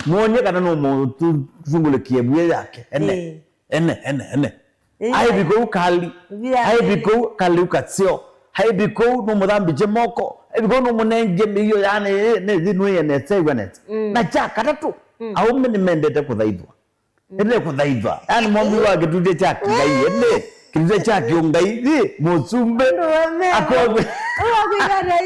Mwony'e kana nũmũtungũlĩkie ĩvuĩ yake. Ene. Ĩĩ. Ene, ene, ene. Ĩĩ. Aivi kũu kali. Via. Aivi kũu kali ukaseo. Aivi kũu nũmũthambĩkye moko. Aivi kũu nũmũnengie mĩio yaani, ĩĩ, nĩ thi nũĩe nesa, ĩw'a nesa. Mm. Na kya katatũ, mm, aũme nĩmendete kũthaithwa. Mm. Ene kũthaithwa. Yaani mwambi wa kĩtutĩ kya kĩngai, ene kĩtutĩ kya kĩũngai, ĩ, mũsumbĩ. Ndũme. Akombe. Ũwa kwĩka ndai.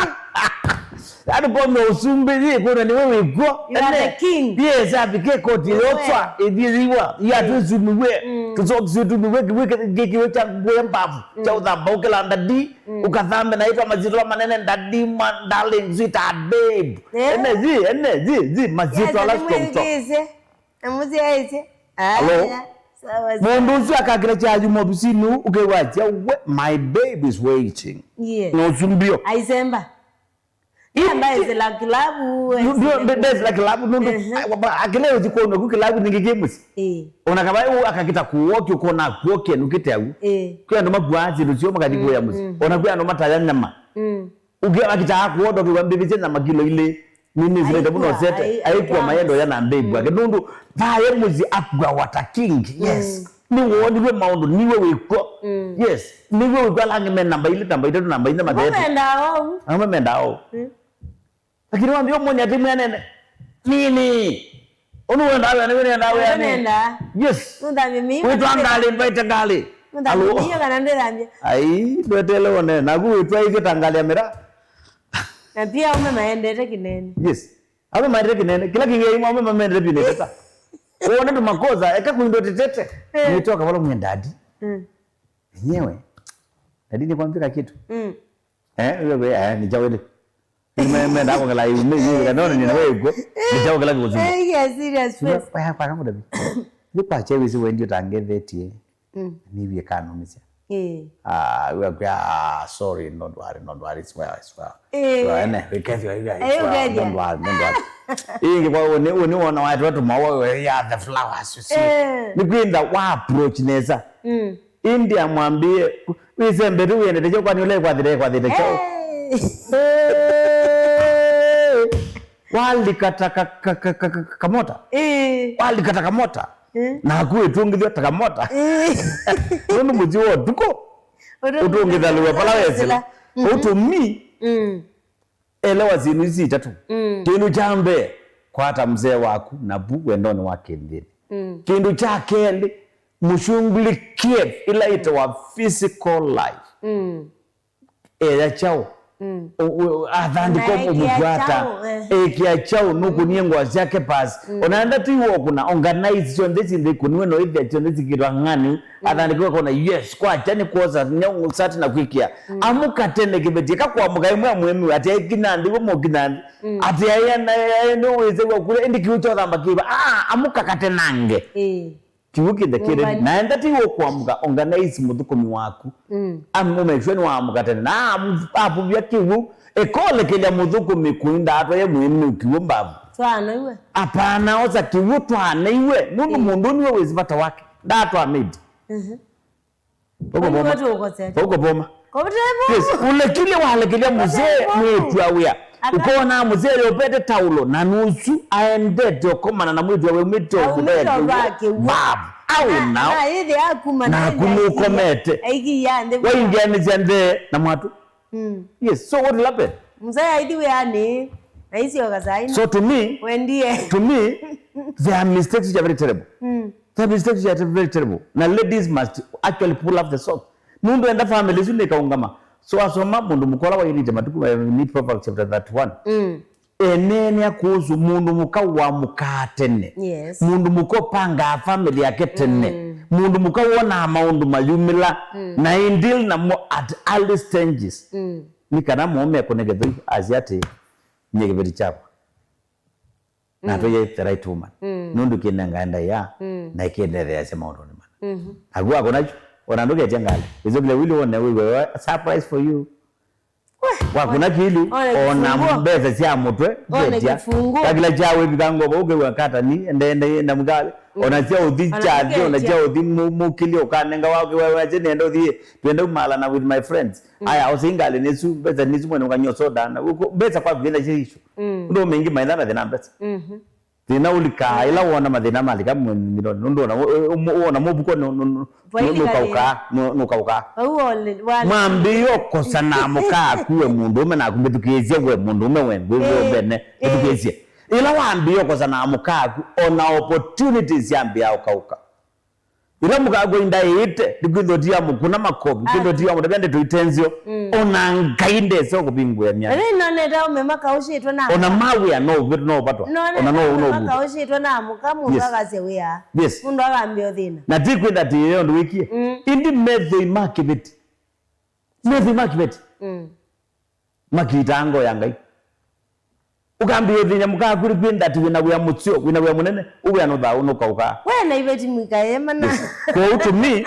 Andũ komya ũsumbĩ, yĩ kũna nĩwe wĩkw'o. You are the king. Yes, apike koti yotswa, ĩthiĩ yiwa, yatũ ĩsumiw'e, tũsoki syĩtumiw'e, kĩw'ũ kĩngĩ kĩw'ũ kya ngũe mbavu, kya ũthamba ũkĩla ndadi, ũkathambe na ĩtwa masyĩtwa manene, ndadi, ma, darling, sweetheart, babe. Ene, zi, ene, zi, zi, masyĩtwa ala strong, strong. Namũsyaĩtye. Hello? Aya. Sawa, sawa. Mũndũ ũsu akakĩla kyayuma ovisinĩ ũkewasya we, my babe is waiting. Yes. Na ũsumbio. Aisemba. Ĩĩ, amba ĩsĩla kĩlavu, ndio, ndio, nde-, ndesĩla kĩlavu, nũndũ, ehe, a-, wa-, akĩla ũthi kwona ku kĩlavu nĩngĩ kĩ mũsyĩ. Ĩĩ. Ona kava ũ akakĩta kũwoki ũkona kuoke nũkĩte au. Ĩĩ. Kwĩ andũ makuaa syĩndũ syoo makathi kũya mũsyĩ. Mm. Ona kwĩ andũ mataya nyama. Mm. Ũkĩa akitaa kuondo kiwa mbivĩsya nyama kilo ilĩ. Nini zileta mũno sete. Aikua maendo ya na mbĩbwa. Ke nũndũ vaye mũsyĩ akua wata king. Yes. Mm. Nĩwonirwe maũndũ, niwe wĩkw'o. Mm. Yes. Niwe wĩkw'o alangi me namba ilĩ, namba itatũ, namba inya, mathete. Mamendaa ou. Amwe mendaa ou. Mm. Lakini wambia ũmũnĩ atĩ mwenene. Nini? Ũnũ wendaa wĩa, nĩwe nendaa wĩa, nĩwe nendaa. Yes. Nũthambie mĩio. Wĩtwa ngalĩ, ndwaĩte ngalĩ. Nũthambie mĩio kana ndĩthambie. Ai, ndwetele one. Naku wĩtwa ĩthe ta ngalĩ ya mĩra. Na pia aume maendete kĩnene. Yes. Aume maendete kĩnene. Kĩla kĩngĩ aume mamendete vyũ nĩ teta. Wone tu makosa, eka kuindo tetete. Eh. Nitoka wala mwendaji. Mm. Enyewe. Daddy, nikwambie kitu. Mm. Eh, wewe, eh, ni chawele. Mimi mimi ndako kala yume yule kana ni wewe. Ni chawo kala kuzuma. Eh, yeah, serious face. Kwa kwa kama dabi. Ni kwa chewe si wewe ndio tangethetie. Mm. Ni bie kano misia. Eh. Ah, we kwa, ah, sorry, not worry, not worry, it's well, it's well. Eh. Well, ene, we can't, we can't, eh, it's well, don't worry, don't worry. Ingi kwa uni uni wana watu watu mawa we ya the flowers, you see. Eh. Ni kwenda wa approach nesa. Mm. Ĩndĩ amwambie, wĩsembe tu wĩendete kyaũ, kwani ũla ĩkwathĩte ĩkwathĩte kyaũ? Hey! Hey! Walika ta ka, ka, ka, ka, ka, kamota. Eh. Walika ta kamota. Eh. Naku ĩtũngĩthw'a ta kamota. Eh. Nũndũ mũsyĩ wa ũtukũ. Ũtũngĩthalĩw'a vala wesĩla. Mhm. Ũtũmi. Mm. Elewa syĩndũ ici itatũ. Mm. Kĩndũ kya mbee, kwata mzee waku na vu wendonĩ wa kĩnthĩnĩ. Mm. Kĩndũ kya kelĩ, mũshughulikie ĩla ĩtawa physical life. Mm. Eya kyaũ? Mm. Ũ-, ũ-, athandĩka ũmũkwata. Ĩkĩa kyaũ, eh. Ĩkĩa kyaũ, nũkũnie ngũa syake pasi. Mm. Ona enda ti wokũna, organize syonthe syĩnthe ikũniwe no ithya syonthe sikĩtwa ng'ani. Athandĩkiwe kona, yes, kwakya nĩ kwosa, nĩ ngũsati na kwĩkĩa. Mm. Amũka tene kĩveti, eka kwamũka ĩmwe amwĩmĩwe, atĩ aikinya nthĩ, we mũkinya nthĩ. Mm. Atĩ aĩ na, aĩ nĩ wĩsew'a kũlya, ĩndĩ kĩu kyothamba kĩva. Ah, amũka katenange. Ĩĩ. Kĩu kĩthe kĩrĩ, na enda ti ũkwamũka, organize mũthũkũmi waku. Mm. Am-, make sure nĩ waamũka tene. Na am-, apuvya kĩu, eka ũlekelya mũthũkũmi kũinda atwaye mwĩmĩu kĩu mbavu. Twanaiwe. Apana, osa kĩu twanaiwe. Nũndũ mũndũ nĩwe wĩsĩ vata wake. Ndatwa maid. Mhm. Ũkũvoma. Ũkũvoma. Yes, ũlekile walekelya mzee mwĩĩtu wa wĩa. Ũkona mzee yopete taulo na nusu aendete ũkomana na mwĩĩtu wa wĩa umĩte ũkũveke. Babu. Au nao. Naku nũkomete. Waingianĩsya nthee na mwatũ. Mm. Yes, so what will happen? Mzee aithi wĩanĩ, na icio kasaini. So to me, wendie. To me, there are mistakes which are very terrible. Mm. There are mistakes which are very terrible. Na ladies must actually pull up the socks. Nũndũ enda family isu nĩkaũngama. So asoma mũndũ mũka ũla waĩlĩte matukũ, eh, ni Proverbs chapter thirty-one. Mm. Eneenea kũhusu mũndũ mũka wamũkaa tene. Yes. Mũndũ mũka ũpangaa family yake tene. Mm. Mũndũ mũka wonaa maũndũ mayumĩla. Mm. Na ĩndĩl namo at early stages. Mm. Nĩ kana mũũme ekũne kĩthũi, asya atĩ, "Nyie kĩveti kyakwa." Na atwaie the right woman. Mm. Nũndũ kĩnengae ndaĩa, mm, na ĩkĩndetheeasya maũndũnĩ mana. Mhm. Naku akũna kyu, ona ndũketya ngalĩ. Wĩsũkĩle wili wone wĩw'e, "Surprise for you." Wakũna kilu, ona mbesa sya mũtwe, one ketya. Kakila kya wĩvika ngova, ũkĩw'a katani, ende, ende, enda mũkalĩ. Mm. Ona sya ũthi kyathi, ona sya ũthi mu-, mũkĩlĩ ũkanenga wa, ũkĩw'a, "Wache nenda ũthi, twende umaalana with my friends." Mm. Aya, ose ngalĩ nĩsu, mbesa nĩsu mwene ũkanywa soda, na ũko, mbesa kwa vile sisho. Mm. Ũndũ mengĩ maitha na thĩna mbesa. Mhm. Thĩna ũlikaa, ĩla wona mathĩna malika mĩloni, nũndũ wona, wona mũvuko nũ-, nũ-, nũ-, nũkaũkaa, nũ-, nũkaũkaa. Mwambĩĩe ũkosa na mũka aku we mũndũũme, naku mbĩthukĩĩsye we mũndũũme we ngwĩ, eh, mbene, eh, mbĩthukĩĩsye. Ĩla wambĩĩe ũkosa na mũka aku, ona opportunities syambĩĩa ũkaũka. Ĩla mũkakw'a inda ĩĩte, nĩkwĩthwa ti ya mũkũna makovi, kwĩthwa ti ya mũtavya ndeto itenzeo. Mm. Ona Ngai ndese kũvingũĩa myanya. Ĩĩ, nonete aume makaũshĩtwe na ona mawĩa no ũvĩtũ, no ũvatwa. Nonete ona no aume no ũvutwa. Makaũshĩtwe na mũka, mũndũ, yes, akasya wĩa. Yes. Mũndũ akambĩa ũthĩna. Na ti kwĩtha atĩ ĩyo ndũ wĩkie. Mm. Ĩndĩ methoi ma kĩveti. Methoi ma kĩveti. Mm. Makiitaa ngoo ya Ngai. Ũkambĩĩa ũthĩny'a mũka waku nĩ kwĩtha atĩ wĩ na wĩa mũseo, wĩ na wĩa mũnene, ũwĩa nũthaa ũnũkaũkaa. We na iveti mwĩkaĩemana. Yes. Kwoou to me,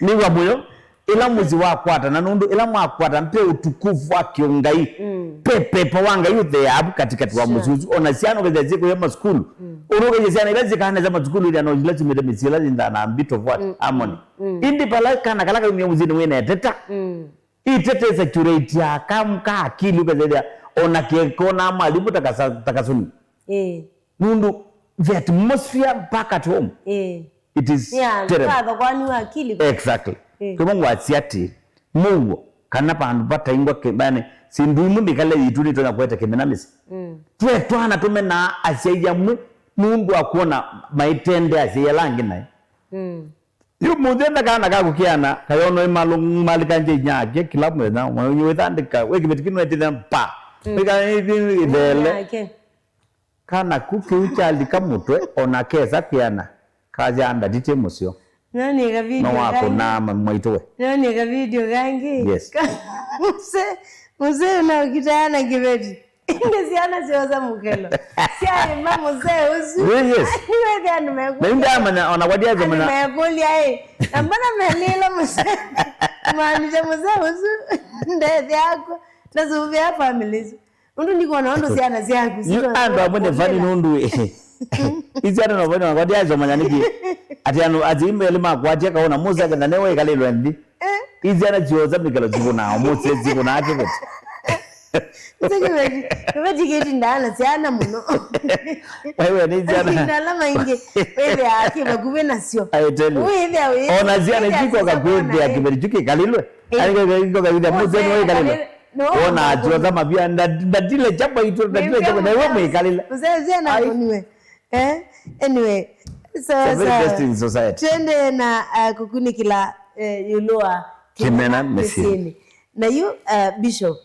nĩw'a mũyo, ĩla mũsyĩ wakwatana, nũndũ ĩla mwakwatana, pe ũtukufu wa kĩũngai, mm, pe pepa wa Ngai ũtheaa vu katĩkatĩ wa, sure, mũsyĩ ũsu. Ona syana ũkethĩa syĩkũya masukulu. Mm. Ũndũ ũkethĩa syana ila syĩkaa nesa masukulu, ila no ila syumĩte mĩsyĩ ĩla yĩnthaa na bit of what? Mm. Harmony. Mm. Ĩndĩ vala kana kala kaumia mũsyĩnĩ wĩ na ĩteta. Mm. Ĩteta ĩsaturatia ka, ka akili, ũkethĩa ona kekonaa mwalimũ ta kasa-, ta kasũni. Ĩĩ. Nũndũ the atmosphere back at home, ĩĩ, it is, yeah, terrible. Kathokoani wa akili. Exactly. Ĩĩ. Kwa hivyo ngwasya atĩ, mũuo, kana vandũ vataingwa kĩ-, yani, syĩndũ imwe mĩkalĩle yitũ nĩtonya kũete kĩmena mĩsyĩ. Mm. Twe twana tũmenaa asyai amwe nũndũ wa kwona maitendea asyai ala angĩ naĩ. Mm. Yu mũthenya kana kaku kĩana, kayonoi malũ-, malĩkanĩsye inyia yake kĩla mũthenya, mwana ũyũ wĩthandĩka, wĩ kĩveti kĩu nĩwetĩthya mpa. Mm. Wĩka ĩthele. Yake. Kana ku kĩu kyalika mũtwe, ona kesa kwĩana, kasya ndatĩtye mũseo. Noneka video. No wakũnaa ma-, mwaitũ we. Noneka video kangĩ. Yes. Ka-, mzee, mzee ũnaũkitaya na kĩveti. Ĩndĩ syana syosa mũkelo. Syaĩma mũsee ũsu. Yes, yes. Nĩwethĩa andũ meku-, na ĩndĩ amanya, ona kwa ndiazo andũ manya. Mekũlya ĩ. Na mbona melĩla mũsee? Maanisha mũsee ũsu ndethĩakwa. Ndasũvĩa family isu. Nũndũ ndikwona ũndũ syana syaku. Yu andũ amwe nĩ funny nũndũ ĩ. Isyana no funny, ona kwa ndiazo manya nĩkĩ. Atĩ andũ asyai elĩ makwatya kaona mũsee akenda nĩwe ĩkalĩlwe nthĩ. Eh. Isyana syosa mĩkelo sikũnaa, mũsee sikũnaa kĩveti. Nze kĩveti, kĩveti kĩtindaa na syana mũno. Wewe nĩ syana. Mavinda ala maingĩ, wĩthĩaa kĩ vakuvĩ nasyo. I tell you. Wĩthĩa wĩ-, ona syana wĩthĩa ikikoka kwĩthĩa kĩveti kyu kĩkalilwe. Eh. Ani kĩkoka kwĩthĩa mũsee nĩwe ĩkalilwe. Wona atyosa mavia, nda-, ndatile chapa itu, ndatile chapa, na iwe mwĩkalile. Mzee, mzee na kuniwe. Eh? Anyway, so, it's a very interesting society. Twende na, uh, kũkunĩkĩla, eh, ĩũlũ wa kĩmena mĩsyĩnĩ. Na yu, uh, Bishop,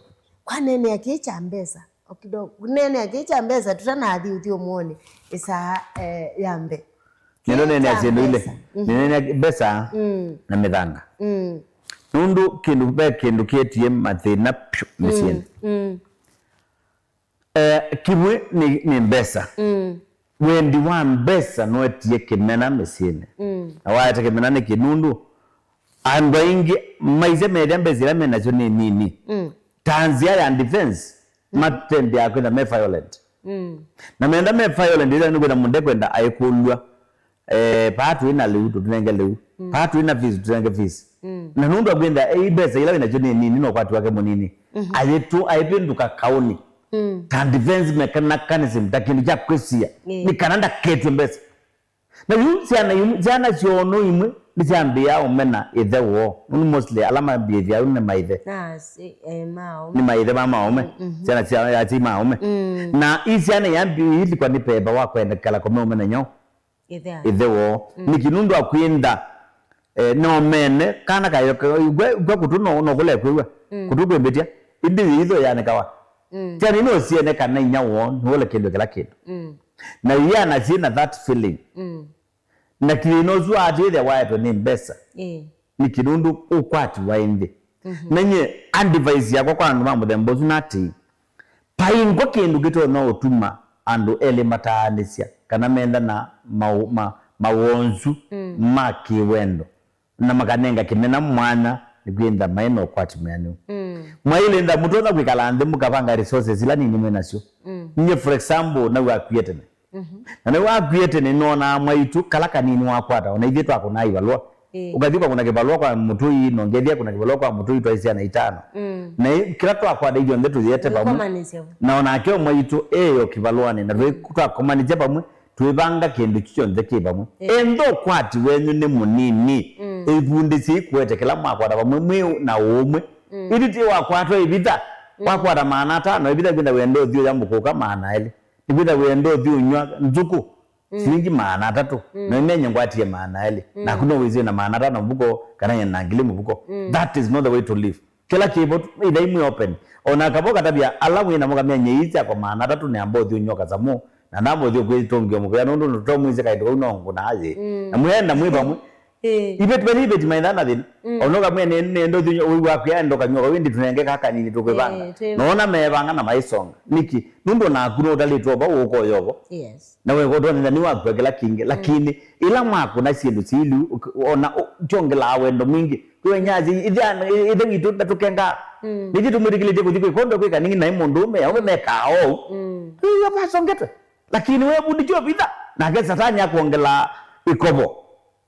kwaneenea kĩ kya mbesa, o kidogo, kũneenea kĩ kya mbesa, tũtanathi ũthyũmũonĩ ĩsaa, eh, ya mbee. Nĩndũneenea syĩndũ ilĩ. Kĩ kya mbesa. Mhm. Nĩneenea mbesa, mm, na mĩthanga. Mm. Nũndũ kĩndũ, ve kĩndũ kĩetie mathĩna pyũ mĩsyĩnĩ. Mm, mm. Eh, kĩmwe nĩ, nĩ mbesa. Mm. Wendi wa mbesa nũetie kĩmena mĩsyĩnĩ. Mm. Na waete kĩmena nĩkĩ? Nũndũ andũ aingĩ maisye methĩa mbesa ila menasyo nĩ nini. Mm. Ta nzĩa ya defense, mm, matendeaa kwĩtha me violent. Mm. Na menda me violent, ĩla nĩ kwĩtha mũndũ ekwenda aĩkũlw'a. Eh, paa twĩ na lĩu, tũtũnenge lĩu. Mm. Paa twĩ na fees, tũtũnenge fees. Mm. Na nũndũ akwĩnda, eh, mbesa ila wĩ nasyo nĩ nini, na ũkwati wake mũnini. Mhm. Ayĩtũ, ayĩvĩndũka kaũnĩ. Mm. Ta defense mechanism, ta kĩndũ kya kwĩsia. Mm. Nĩ kana ndaketwe mbesa. Na yu syana imwe, syana syono imwe, nĩsyambĩĩa ũmena ĩthe woo. Nũndũ mostly ala mambĩĩthya au nĩ maithe. Na si, eh, maũme. Nĩ maithe ma maũme. Mm, mhm. Syana sya, sya maũme. Mm. Na i syana yambĩĩa ilikwa nĩ peva wa kwenda kala kome ũmena nyoo. Ĩthe woo. Mm. Nĩkĩ? Nũndũ wa kwĩnda, eh, no mene, kana kayo, ka-, gwe, gwe kũtũ no, no kũle kwĩw'a. Mm. Kũtũ kwĩmbĩtya, ĩndĩ yĩitho yanĩkawa. Mm. Kyani no siene kana inya woo, nĩwole kĩndũ kĩla kĩndũ. Mm. Na iana syĩ na that feeling. Mm. Na kĩthĩna ũsu atĩthya waetwe nĩ mbesa. Ĩĩ. Nĩkĩ? Nũndũ ũkwati wa ĩndĩ. Mhm. Na nyie advice yakwa kwa andũ ma mũthemba ũsu nĩ atĩ, vaingwa kĩndũ kĩtonya ũtuma andũ elĩ mataanĩsya kana menda na mau-, ma-, mawonzu, mm, ma kĩwendo, na makanenga kĩmena mwanya nĩ kwĩtha maĩ na ũkwati mwĩanĩu. Mm. Mwaĩlĩnda mũtonya kwĩkala nthĩ mũkavanga resources ila nini mwĩ nasyo. Mm. Nyie, for example, naw'a akwie tene. Mhm. Na nĩwakwie tene nĩnonaa mwaitũ kala kanini wakwata, ona ithyĩ twakũnaa ivalũa. Ĩĩ. Ũkathi ũkakũna kĩvalũa kwa mũtũi, na ũngethia kũna kĩvalũa kwa mũtũi, twaĩ syana itano. Mm. Na ĩ-, kĩla twakwata ithyonthe tũyĩete vamwe. Mũikomanĩsya vu. Na onake o mwaitũ eĩ o kĩvalũanĩ, na twĩ-, twakomanĩsya vamwe, twĩvanga kĩndũ kyu kyonthe kĩ vamwe. Ĩĩ. Enda ũkwati wenyu nĩ mũnini, mm, ĩvundĩsyei kũete kĩla mwakwata vamwe mwĩ na ũũmwe. Mm. Ĩndĩ ti wakwatwa ĩvitha, mm, wakwata maana atano ĩvitha, kwĩtha wenda ũthi ũya mũkũka maana elĩ. Nĩkwĩtha wenda ũthi ũnyw'a nzũkũ, Mm. Silingi maana atatũ. Mm. Na ũmenye ngwatie maana elĩ. Mm. Naku no wĩsĩ na maana atano mũvuko, kana na ngili mũvuko. Mm. That is not the way to live. Kĩla kĩvo, ĩthai mwĩ open. Ona kavo katavya, ala mwĩ namo kamya nyei syakwa maana atatũ nĩamba ũthiĩ ũnyw'a kasamũ, na namba ũthiĩ kwĩtũngĩa mũvea, nũndũ nũtomwĩsĩ kaĩndũ kau no ngũna yĩ. Mm. Na mwĩenda mwĩ vamwe. Eh. Iveti, iveti maitha na thĩna. Mm. Ona kamya nĩ, nĩ ndo thĩna ũiwa kwĩa ndo kanywa kwa windi tunenge kaka nini tũkwĩvanga. Eh, twĩ- Nona mevanga na maisonga. Nĩkĩ? Nũndũ naku no ũtalĩtwo va ũkoyo vo. Yes. Na we kotwa nĩ waku kĩla kingĩ, lakini ila mwakũna syĩndũ silu, ona kyongelaa wendo mwingĩ. Kwĩ nyazi ithe witũ ndatũkenga. Mm. Nĩkĩ tũmwĩtĩkĩlĩtye kũthi kwĩ kondo kwĩka ningĩ naĩ mũndũ ũme, aume mekaa ou. Mm. Iyo masongetwe. Lakini we bundi kyo vitha, nake Satani akwongela ĩkovo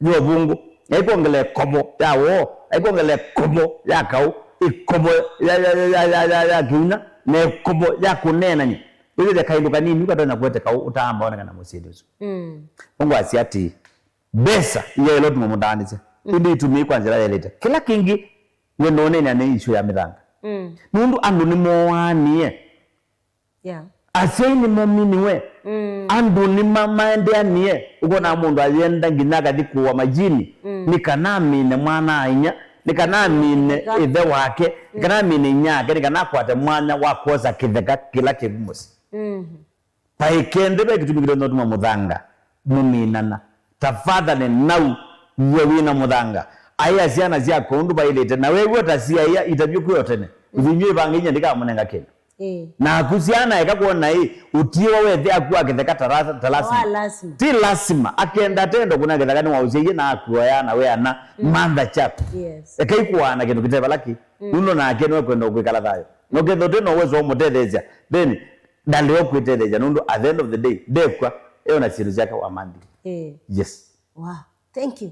ya ũvũngũ, na ĩkwongela ĩkovo ya woo, na ĩkwongela ĩkovo ya kaũ, ĩkovo ya, ya, ya kĩuna, na ĩkovo ya kũneenany'a. Wĩthĩte kaĩndũ kanini ũkatonya kũete kaũ ũtaamba onekana mũsyĩnĩ ũsu. Mm. Ũngwasya atĩ, mbesa iyaĩlwa tuma mũtaanĩsya, ĩndĩ itũmĩi kwa nzĩla yaĩlĩte. Kĩla kĩngĩ, we noneenea nĩ issue ya mĩthanga. Mm. Nũndũ andũ nĩmoanie. Yeah. Asyai nĩmominiwe. Mm. Andũ nĩmamaendeanie. Ũkona mũndũ ayenda nginya akathi kũwa majini. Mm. Nĩ kana amine mwana a inya. Nĩ kana amine ĩthe wake. Nĩ kana amine inya ake. Nĩ kana akwate mwanya wa kwosa kĩtheka kĩla kĩvu mũsyĩ. Mm. Vai kĩndũ ve kĩtumi kĩtonya ũtuma mũthanga mũminana. Tafadhali nau, we wĩna mũthanga, aĩa syana syaku ũndũ vaĩlĩte, na wew'a ta siaĩa itavyo kwĩ o tene, ũthinyw'ĩ ĩvange inya ndĩkamũnenga kĩndũ. Ĩĩ. Naku syana eka kwona ĩ, ũtiĩwa wethe aku akĩtheka ta la-, ta lasima. Wa lasima. Ti lasima, akenda atendo kuna kĩtheka nĩwaũsyaie na akuoya na weana, mm, mantha kyaku. Yes. Eka ikuana kĩndũ kĩtevala kĩ. Mm. Nũndũ nake nĩwe kwenda kwĩkala thayũ. Na ũkethĩa ũte na ũwezo wa ũmũtetheesya, then ndaleo kwĩtetheesya nũndũ at the end of the day, ndekw'a, eona syĩndũ syake wamanthi. Eh. Yes. Wow. Thank you.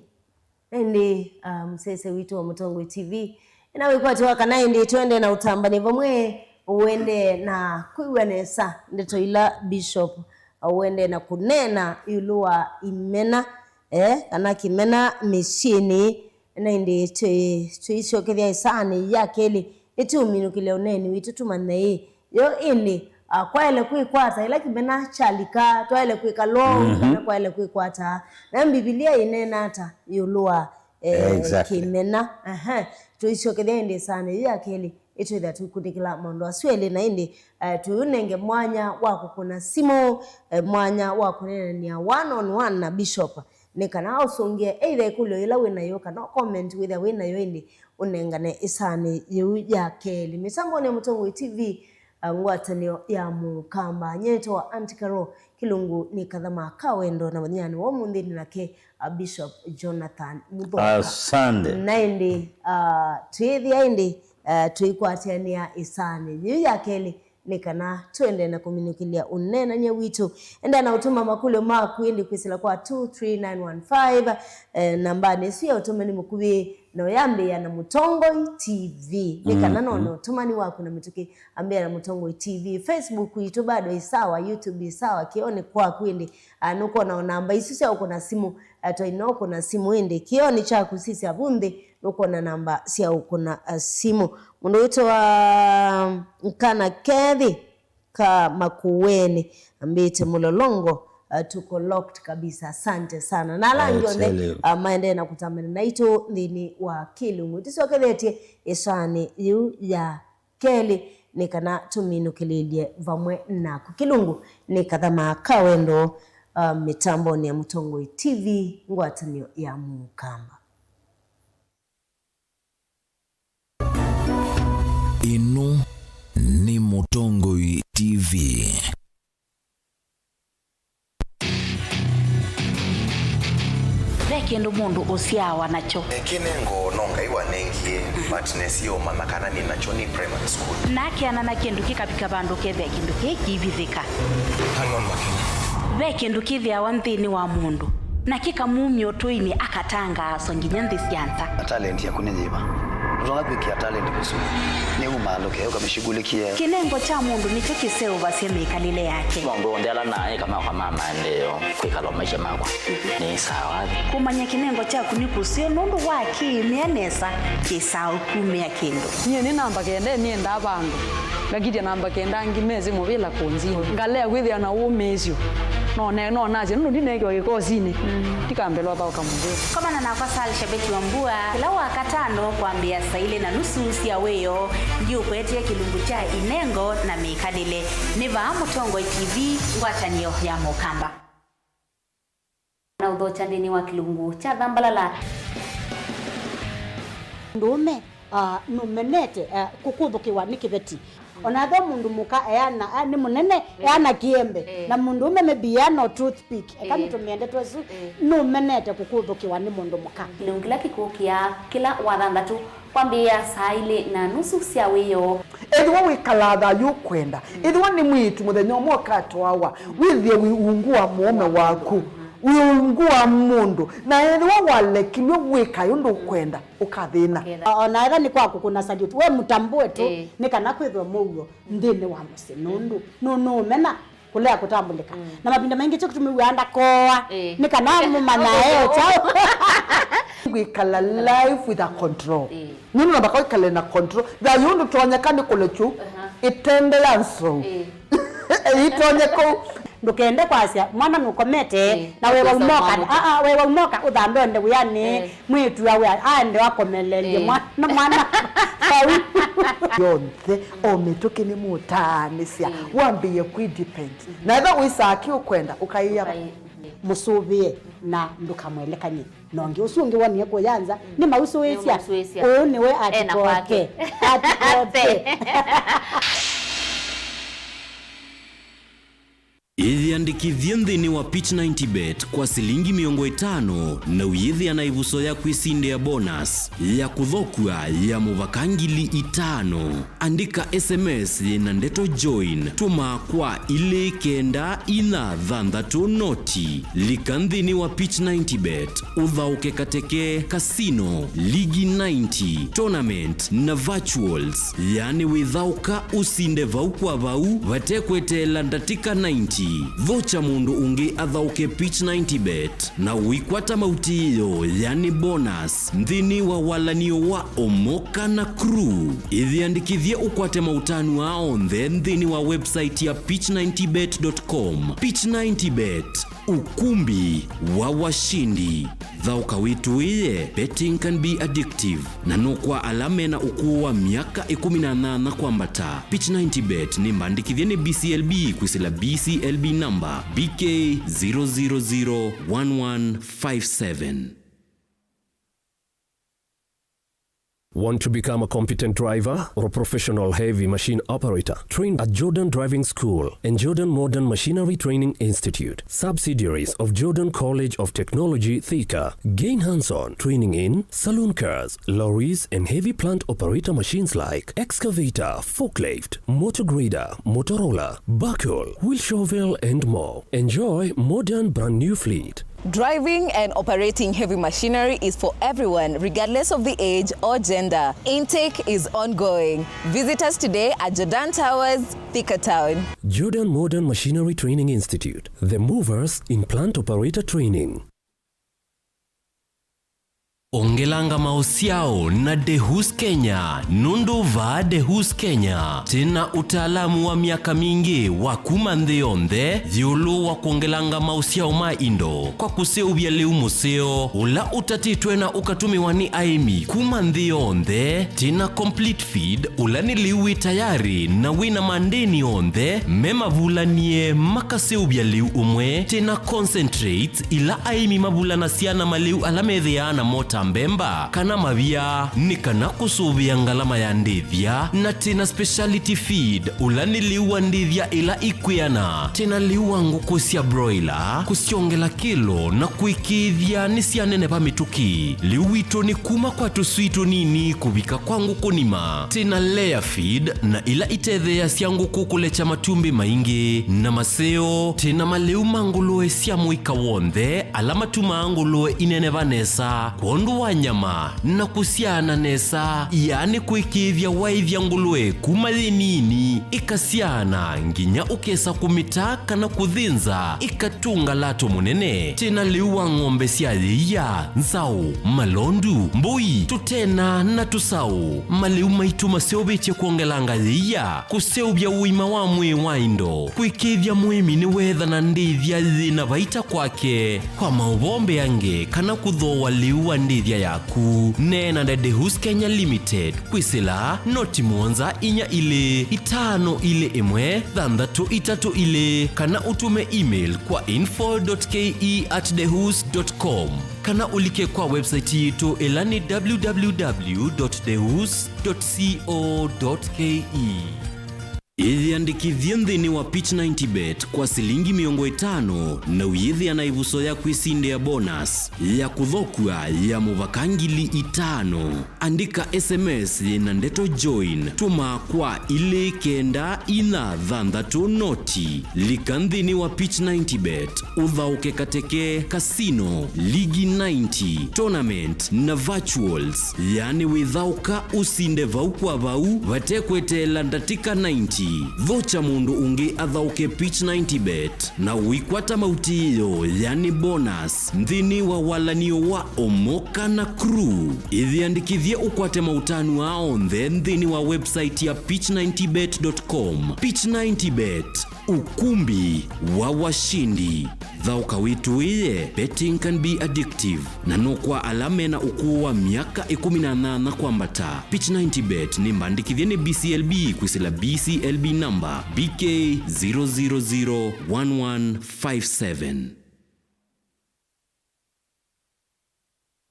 Ĩndĩ, uh, mũsese witũ wa Mũtongoi T V, ĩna wĩkwatyo wa kana ĩndĩ twende na ũtambani vamwe, ũende na kwĩw'a nesa ndeto ila Bishop, uh, ũende na kũneena ĩũlũ wa imena, eh, kana kĩmena mĩsyĩnĩ, na ĩndĩ twĩ-, twĩisyokethya ĩsaanĩ ya kelĩ, nĩtũũminũkĩlya ũneeni witũ tũmanye ĩ, yo ĩndĩ, ah, kwaĩle kwĩkwata ĩla kĩmena kyalika, twaĩle kwĩka lou, mhm, kana kwaĩle kwĩkwata. Na Mbivilia ĩneena ata ĩũlũ wa, eh, exactly, kĩmena? Aha. Tũisyokethya ĩndĩ ĩsaanĩ yu ya kelĩ, ĩtwĩthĩa tũikũnĩkĩla maũndũ asu elĩ, na ĩndĩ, eh, tũyũnenge mwanya wa kũkũna simũ, eh, mwanya wa kũneenanĩa one on one na Bishop, nĩ kana ũsũngĩe either ĩkũlyo yĩla wĩ nayo kana comment wĩthĩa wĩ nayo, ĩndĩ ũnengane ĩsaanĩ yĩu ya kelĩ. Mĩtambonĩ ya Mũtongoi T V, uh, ngwatanĩo ya Mũkamba. Nyie nĩtawa Auntie Carol Kĩlungu, nĩ kathama ka wendo, na mũthenyanĩ wa ũmũnthĩ nĩ nake, uh, Bishop Jonathan Mũthoka. Asante. Na ĩndĩ, uh, twĩthĩa ĩndĩ, uh, tũikwatĩanĩa ĩsaanĩ yĩu ya kelĩ, nĩ kana tũendee na kũminũkĩlya ũneenany'a witũ. Endea na ũtũma makũlyo maku ĩndĩ kwĩsĩla kwa two three nine one five, eh, nambanĩ ĩsu ya ũtũmani mũkuvĩ, na ũyambĩĩa na Mũtongoi T V. Nĩ kana, mm, none ũtũmani waku na mĩtũkĩ, ambĩĩa na Mũtongoi T V. Facebook witũ bado ĩ sawa, YouTube ĩ sawa, kĩonĩ kwaku ĩndĩ, ah, nũkwona o namba isu sya ũkũna simũ, ah, twaina ũkũna simũ ĩndĩ. Kĩonĩ kyaku sisya vu nthĩ, nũkwona namba sya ũkũna, ah, simũ. Mũndũ wĩtawa Nkana Kethi ka Makueni ambĩte Mũlolongo, uh, tuko locked kabisa. Asante sana. Na ala angĩ onthe, uh, maendee na kũtambana naitũ nthĩnĩ wa Kĩlungu. Tũsyokethetye ĩsaanĩ yĩu ya kelĩ nĩ kana tũminũkĩlĩlye vamwe naku. Kĩlungu nĩ kathama ka wendo, uh, mĩtambonĩ ya Mũtongoi T V, ngwatanĩo ya Mũkamba. Ĩno nĩ Mũtongoi T V. Ve kĩndũ mũndũ ũsyaawa nakyo. Kĩnengo no Ngai wanengie, but nesie ũmanya kana nĩ nakyo nĩ primary school. Na akeana na kĩndũ kĩkavika vandũ kethĩa kĩndũ kĩĩ kĩivithĩka. Hang on, Makena. Ve kĩndũ kĩthĩawa nthĩnĩ wa mũndũ, na kĩkamumya ũtũinĩ, akatangaaswa nginya nthĩ sya nza. Talent yaku nĩ yĩva? Ndũtonya kwĩkĩa talent kũsua. Nĩ umaalũke, ũkamĩshughulikie. Kĩnengo kya mũndũ nĩkyo kĩseũvasya mĩkalĩle yake. Maũndũ onthe ala naĩ kama kwa ma maendeeo, kwĩkala maisha makwa nĩ sawa. Kũmanya kĩnengo kyaku nĩ kũseo nũndũ wa kĩĩmĩa nesa kĩsaa ũkumĩa kĩndũ. Nyie nĩ namba kenda nĩendaa vandũ. Ngakitya namba kenda angĩ mesĩ mũvĩla kũnzini. Ngalea kwĩthĩa na ũmĩĩsyo. No ne-, no nasye nũndũ ndineekiwa kĩkosinĩ. Mm. Ndikambĩlwa thaũka mũthĩ. Komana nakwa Sal Shabeti wa Mbua kĩla Wakatano kwambĩĩa saa ilĩ na nusu sya wĩoo. Ndiũkwetye kĩlungu kya inengo na mĩkalĩle. Nĩ vaa Mũtongoi T V, ngwatanĩo ya Mũkamba. Na ũthokya nthĩnĩ wa kĩlungu kya Thambalala. Mũndũũme, ah, nũmenete, ah, kũkũthũkĩwa nĩ kĩveti. O na ethĩwa mũndũ mũka eana, ah, nĩ mũnene, eana kĩembe. Eh. Na mũndũũme maybe eana o toothpick. Eka, eh, nĩtũmĩende twesu, eh, nũmenete kũkũthũkĩwa nĩ mũndũ mũka. Kĩlungu kĩla kĩkũkĩa kĩla Wathanthatũ kwambĩĩa saa ilĩ na nusu sya wĩoo. Ethĩwa wĩkalaa thayũ ũkwenda, ethĩwa nĩ mwĩĩtu mũthenya ũmwe ũkatwawa, wĩthĩe wĩ ungu wa mũũme waku, wĩ ungu wa mũndũ, na ethĩwa walekilw'e wĩkae ũndũ ũkwenda, ũkathĩna. Ũkethĩa. O na ethĩwa nĩ kwa kũkũna salute, we mũtambũe tu, ĩĩ, nĩ kana kwĩthwe mũuo nthĩnĩ wa mũsyĩ, nũndũ nũ-, nũũmena kũlea kũtambũlĩka. Mm. Na mavinda maingĩ kyo kĩtumi wĩaa ndakoa, ĩĩ, nĩ kana mũmanyae o kyaũ. Kwĩkala life with a control. Ĩĩ. Nũndũ nambaka wĩkale na control. Thayũ ndũtonyeka nĩ kũlekyu, aha, ĩtende ya nzou. Ĩĩ. Ĩtonye kũu. Ndũkende kwasya mwana nũkomete, ĩĩ, na wewa ũkosa umoka. Mwana. Ah, ah, wewa umoka ũthambe ũende wĩanĩ. Ĩĩ. Mwĩĩtu awe aende akomeleelye, ĩĩ, mwana, mwana vau. Yonthe, o mĩtũkĩ nĩmũtaanĩsya, mm, wambĩĩe kwĩ depend. Mhm. Na ethĩwa wĩsaa kĩ ũkwenda, ũkaĩa. Ũkaĩ-, mhm, mũsũvĩe na ndũkamwelekany'e na ũngĩ. Ũsu ũngĩ wonie kũya nza, mm, nĩmausũĩsya. Nĩmausũĩsya. Ũũ nĩwe. Ena atikote kwake. Atikote. Ĩyĩandĩkĩthye nthĩnĩ wa Pitch ninety bet kwa silingi mĩongo ĩtano na ũyĩthĩa na ĩvuso ya kwĩsindĩa bonus ya kũthokw'a ya mũvaka ngili itano. Andĩka S M S yĩna ndeto join, tũma kwa ilĩ kenda inya thanthatũ noti. Lika nthĩnĩ wa Pitch ninety bet, ũthaũke kateke, casino, ligi ninety, tournament, na virtuals, yaani wĩthaũka ũsinde vau kwa vau vate kweteela ndatĩka ninety. Thokya mũndũ ũngĩ athaũke Pitch ninety bet na ũikwata mautĩĩo, yaani bonus, nthĩnĩ wa walanio wa Omoka na Crew. Ĩyĩandĩkĩthye ũkwate maũtanu aa onthe nthĩnĩ wa website ya pitch ninety bet dot com. Pitch ninety bet, ukumbi wa washindi. Thaũka wĩtũĩe, betting can be addictive, na no kwa ala mena ũkũũ wa myaka ĩkũmi na nyanya kwambata. Pitch ninety bet nĩ mbandĩkĩthye nĩ B C L B kwĩsĩla B C L B namba B K zero zero zero one one five seven. Want to become a competent driver or a professional heavy machine operator? Train at Jordan Driving School and Jordan Modern Machinery Training Institute, subsidiaries of Jordan College of Technology, Thika. Gain hands-on training in saloon cars, lorries, and heavy plant operator machines like excavator, forklift, motor grader, motor roller, backhoe, wheel shovel, and more. Enjoy modern brand new fleet. Driving and operating heavy machinery is for everyone, regardless of the age or gender. Intake is ongoing. Visit us today at Jordan Towers, Thika Town. Jordan Modern Machinery Training Institute, the movers in plant operator training. Ongelanga maũsyao na Dehus Kenya, nũndũ vaa Dehus Kenya twĩna ũtaalamu wa myaka mingĩ wa kuma nthĩ yonthe ĩũlũ wa kwongelanga maũsyao ma indo kwa kũseũvya lĩu mũseo ũla ũtatĩtwe na ũkatũmĩwa nĩ aĩmi kuma nthĩ yonthe. Twĩna complete feed, ũla nĩ lĩu wĩ tayarĩ na wĩna mandĩni onthe me mavulanie makaseũvya lĩu ũmwe. Twĩna concentrates, ila aĩmi mavulanasya na malĩu ala methĩaa namo ta mbemba kana mavia, nĩ kana kũsũvĩa ngalama ya ndĩthya. Na twĩna speciality feed, ũla nĩ lĩu wa ndĩthya ila ikwĩana. Twĩna lĩu wa ngũkũ sya broiler, kũsyongela kĩlo na kũĩkĩĩthya nĩsyaneneva mĩtũkĩ. Lĩu witũ nĩ kuma kwa tũswii tũnini kũvika kwa ngũkũ nima. Twĩna layer feed na ila itetheeasya ngũkũ kũlekya matumbĩ maingĩ. Na maseo, twĩna malĩu ma ngũlũe sya mũika w'onthe ala matumaa ngũlũe ineneva nesa, kwondũ wa nyama na kũsyaana nesa, yaani kwĩkĩĩthya waĩthya ngũlũe kuma yĩ nini ĩkasyaana nginya ũkesa kũmĩta kana kũthĩnza ĩkatũnga lato mũnene. Twĩ na lĩu wa ng'ombe sya yĩia, nzaũ, malondu, mbũi, tũtena na tũsaũ. Malĩu maitũ maseũvĩtye kwongelanga yĩia, kũseũvya ũima wa mwĩĩ wa indo, kwĩkĩĩthya mũĩmi nĩweethana ndĩthya yĩ na vaita kwake. Kwa maũvoo mbeange kana kũthooa lĩu wa ndĩthya yaku, neena na Dehus Kenya Limited kwĩsĩla noti mũonza inya ilĩ itano ilĩ ĩmwe thanthatũ itatũ ilĩ, kana ũtũme email kwa info dot K E at dehus dot com, kana ũlike kwa website yitũ ĩla nĩ w w w dot dehus dot co dot K E. Ĩyĩandĩkĩthye nthĩnĩ wa Pitch ninety bet kwa silingi mĩongo ĩtano na ũyĩthĩa na ĩvuso ya kwĩsindĩa bonus ya kũthokua ya mũvaka ngili itano. Andĩka S M S yĩna ndeto join, tũma kwa ilĩ kenda inya thanthatũ noti. Lika nthĩnĩ wa Pitch ninety bet, ũthaũke kateke, casino, ligi ninety, tournament na virtuals, yaani wĩthaũka ũsinde vau kwa vau vate kweteela ndatĩka ninety. Thokya mũndũ ũngĩ athaũke Pitch ninety bet na ũikwata mautĩĩo, yaani bonus, nthĩnĩ wa walanio wa Omoka na Crew. Ĩyĩandĩkĩthye ũkwate maũtanu aa onthe nthĩnĩ wa website ya pitch ninety bet dot com. Pitch ninety bet, ukumbi wa washindi. Thaũka wĩtũĩe, betting can be addictive, na no kwa ala mena ũkũũ wa myaka ĩkũmi na nyanya kwambata. Pitch ninety bet nĩ mbandĩkĩthye nĩ B C L B kwĩsĩla B C L B number B K zero zero zero one one five seven.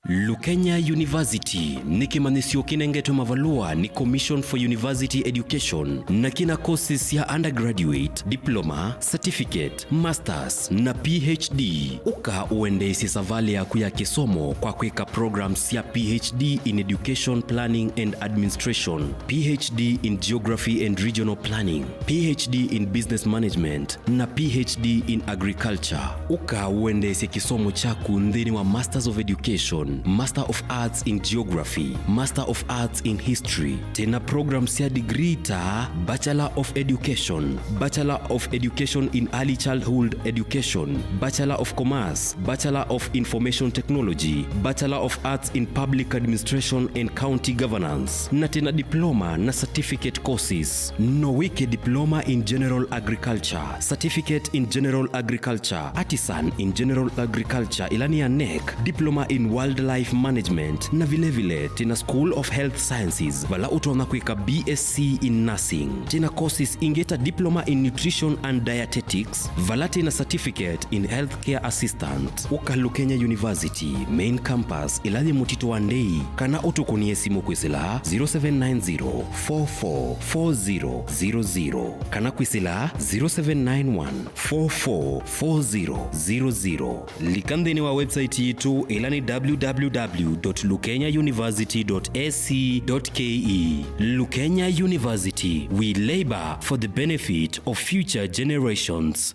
Lukenya University nĩ kĩmanyĩsyo kĩnengetwe mavalũa nĩ Commission for University Education na kĩna courses sya undergraduate, diploma, certificate, masters na P H D. Ũka ũendeesye savalĩ yaku ya kĩsomo kwa kwĩka programs sya P H D in Education Planning and Administration, P H D in Geography and Regional Planning, P H D in Business Management, na P H D in Agriculture. Ũka ũendeesye kĩsomo kyaku nthĩnĩ wa Masters of Education, Master of Arts in Geography, Master of Arts in History. Twĩna program sya degree ta Bachelor of Education, Bachelor of Education in Early Childhood Education, Bachelor of Commerce, Bachelor of Information Technology, Bachelor of Arts in Public Administration and County Governance, na twĩna diploma na certificate courses. No wĩke diploma in general agriculture, certificate in general agriculture, artisan in general agriculture, ĩla nĩ ya nec, diploma in wildlife management, na vilevile twĩna School of Health Sciences, vala ũtonya kwĩka B S C in nursing. Twĩna courses ingĩ ta diploma in nutrition and dietetics, vala twĩna certificate in healthcare assistant. Ũka Lukenya University main campus, ĩla yĩ mũtitũ wa Ndei, kana ũtũkũnĩe simũ kwĩsĩla zero seven nine zero, four four four zero zero zero, kana kwĩsĩla zero seven nine one, four four four zero zero zero. Lika nthĩnĩ wa website yitũ, ĩla nĩ w w w dot lukenya university dot a c dot k e. Lukenya University, we labor for the benefit of future generations.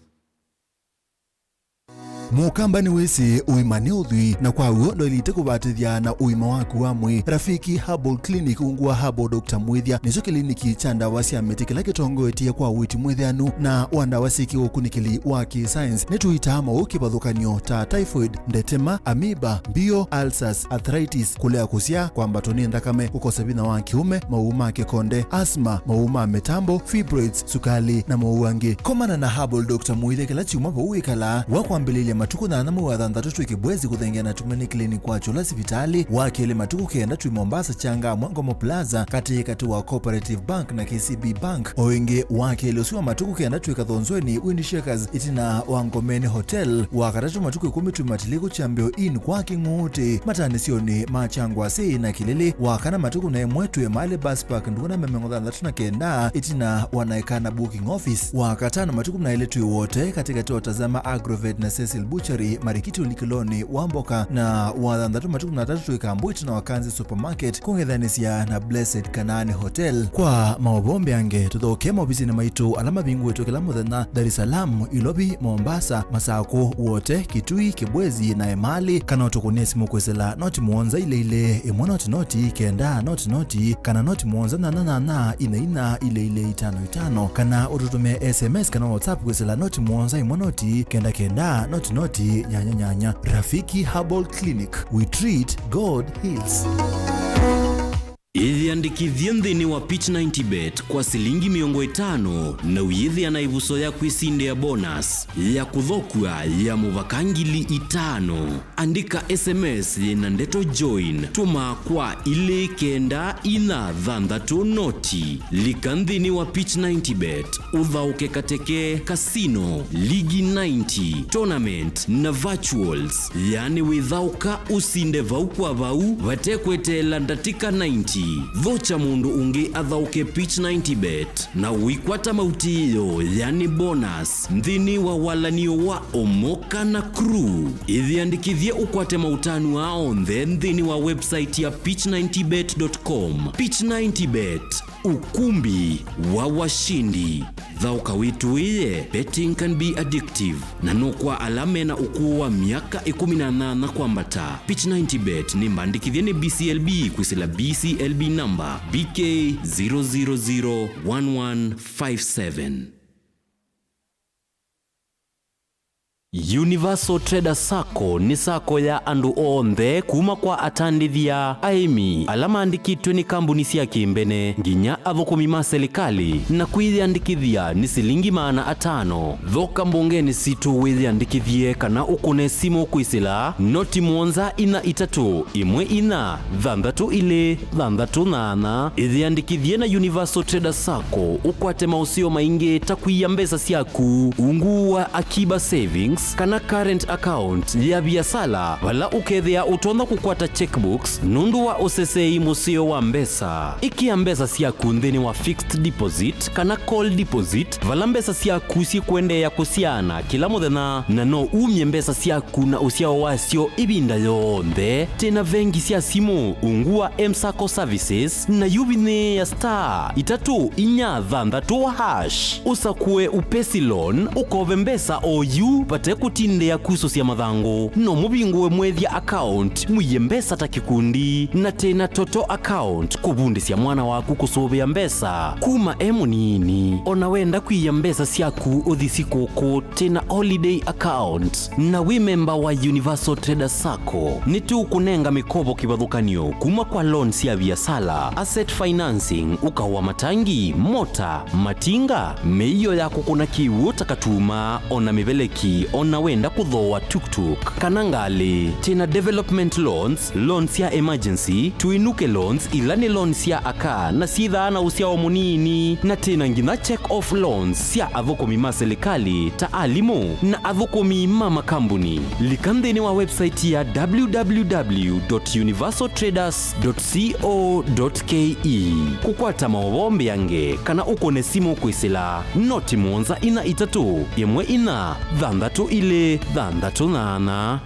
Mũkamba nĩwĩsĩ ũima nĩ ũthwii, na kwa w'o ndwaĩlĩte kũvatĩthya na ũima waku wa mwĩĩ. Rafiki Herbal Clinic, ungu wa Herbal Doctor Mwĩthya, nĩkyo kĩliniki kya ndawa sya mĩtĩ kĩla kĩtongoetye kwa ũiiti mwĩthĩanu na wa ndawa syĩ kĩũkunĩkĩli wa kĩ-science. Nĩtũitaa maũũ kĩvathũkany'o ta typhoid, ndetema, amoeba, mbio, ulcers, arthritis, kũlea kũsyaa, kwambatwa nĩ nthakame, kũkosa vinya wa kĩũme, maũũ ma kĩkonde, asthma, maũũ ma mĩtambo, fibroids, sukalĩ, na maũũ angĩ. Komana na Herbal Doctor Mwĩthya kĩla kyumwa vau wĩkalaa. Wa kwambĩlĩlya matukũ nyanya mwei wa thanthatũ twĩ Kibwezi kũthengea na Tumaini Clinic kwa Kyũla sivitalĩ. Wa kelĩ matukũ kenda twĩ Mombasa, Changamwe, Ngomo Plaza, katĩ katĩ wa Cooperative Bank na K C B Bank. O ĩngĩ, wa kelĩ ũsu wa matukũ kenda twĩ Kathonzweni, Wind Shakers, ĩtina wa Ngomeni Hotel. Wa katatũ matukũ ĩkũmi twĩ Matiliku Kyambĩo Inn kwa Kĩng'ũũtĩ. Matanĩsyonĩ ma Kyangwasĩ na Kĩlĩlĩ. Wa kana matukũ na ĩmwe twĩ Emali Bus Park, nduka namba mĩongo thanthatũ na kenda, ĩtina wa Naikana Booking Office. Wa katano matukũ na ĩlĩ twĩ Wote, katĩkatĩ wa Tazama Agrovet na Cecil Butchery, Marikiti ũlikĩlonĩ wa mboka, na wa thanthatũ matukũ matatũ twĩ Kambwiti na Wakanzi Supermarket, kũng'ethanĩsya na Blessed Kanaani Hotel. Kwa maũvoo mbeange, tũthokee maovisinĩ maitũ ala mavingũĩtwe kĩla mũthenya, Dar es Salaam, Ilovi, Mombasa, Masakũ, Wote, Kitui, Kibwezi na Emali, kana ũtũkũnĩe simũ kwĩsĩla noti mũonza ilĩ ilĩ, ĩmwe noti noti, kenda noti noti, kana noti mũonza nyanya nyanya, ina ina, ilĩ ilĩ, itano itano, kana ũtũtũmĩe S M S kana WhatsApp kwĩsĩla noti mũonza ĩmwe noti, kenda kenda, noti noti, nyanya nyanya. Rafiki Herbal Clinic, we treat, God heals. Ĩyĩandĩkĩthye nthĩnĩ wa Pitch ninety bet kwa silingi mĩongo ĩtano na ũyĩthĩa na ĩvuso ya kwĩsindĩa bonus ya kũthokua ya mũvaka ngili itano. Andĩka S M S yĩna ndeto join, tũma kwa ilĩ kenda inya thanthatũ noti. Lika nthĩnĩ wa Pitch ninety bet, ũthaũke kateke, casino, ligi ninety, tournament na virtuals. Yaani wĩthaũka ũsinde vau kwa vau vate kweteela ndatĩka ninety. Thokya mũndũ ũngĩ athaũke Pitch ninety bet na ũikwata mautĩĩo, yaani bonus, nthĩnĩ wa walanio wa Omoka na Crew. Ĩyĩandĩkĩthye ũkwate maũtanu aa onthe nthĩnĩ wa website ya pitch ninety bet dot com. Pitch ninety bet, ukumbi wa washindi. Thaũka wĩtũĩe, betting can be addictive, na no kwa ala mena ũkũũ wa myaka ĩkũmi na nyanya kwambata. Pitch ninety bet nĩ mbandĩkĩthye nĩ B C L B kwĩsĩla B C L B number B K zero zero zero one one five seven. Universal Trader Sacco nĩ sacco ya andũ onthe, kuma kwa atandĩthya, aĩmi, ala maandĩkĩtwe nĩ kambuni sya kĩmbene, nginya athũkũmi ma silikalĩ, na kwĩyĩandĩkĩthya nĩ silingi maana atano. Thoka mbongenĩ sitũ wĩyĩandĩkĩthye kana ũkũne simũ kwĩsĩla noti mũonza inya itatũ ĩmwe inya thanthatũ ilĩ thanthatũ nyanya. Ĩyĩandĩkĩthye na Universal Trader Sacco ũkwate maũseo maingĩ ta kwia mbesa syaku ungu wa Akiba Savings kana current account ya viasala, vala ũkethĩa ũtonya kũkwata checkbooks nũndũ wa ũsesei mũseo wa mbesa. Ĩkĩa mbesa syaku nthĩnĩ wa fixed deposit kana call deposit, vala mbesa syaku syĩkũendeea kũsyaana kĩla mũthenya, na no umye mbesa syaku na ũsyao wasyo ĩvinda yonthe. Twĩ na vengi sya simũ ungu wa M-Sacco Services, na yu vinyĩĩa star itatũ inya thanthatũ hash, ũsakũe Upesi Loan, ũkove mbesa o yu vate kũtindĩa kusũsya mathangũ. No mũvingũe mwĩthya account, mũie mbesa ta kĩkundi, na twĩ na Toto account, kũvundĩsya mwana waku kũsũvĩa mbesa kuma e mũnini. O na wenda kwia mbesa syaku ũthi sikũkũ, twĩ na holiday account. Na wĩ memba wa Universal Trader Sacco, nĩtũkũnenga mĩkovo kĩvathũkany'o kuma kwa loan sya viasala, asset financing, ũkao wa matangi, mota, matinga, mĩio ya kũkũna kĩw'ũ ta katuma, o na mĩveleki, o na wenda kũthooa tuktuk kana ngalĩ. Twĩ na development loans, loan sya emergency, tũinũke loans, ila nĩ loan sya aka na syĩthaa na ũsyao mũnini, na twĩ na nginya check off loans sya athũkũmi ma silikalĩ ta alimũ na athũkũmi ma makambuni. Lika nthĩnĩ wa website ya w w w dot universal traders dot co dot k e kũkwata maũvoo mbeange kana ũkũne simũ kwĩsĩla noti mũonza inya itatũ ĩmwe inya thanthatũ ilĩ thanthatũ nyanya.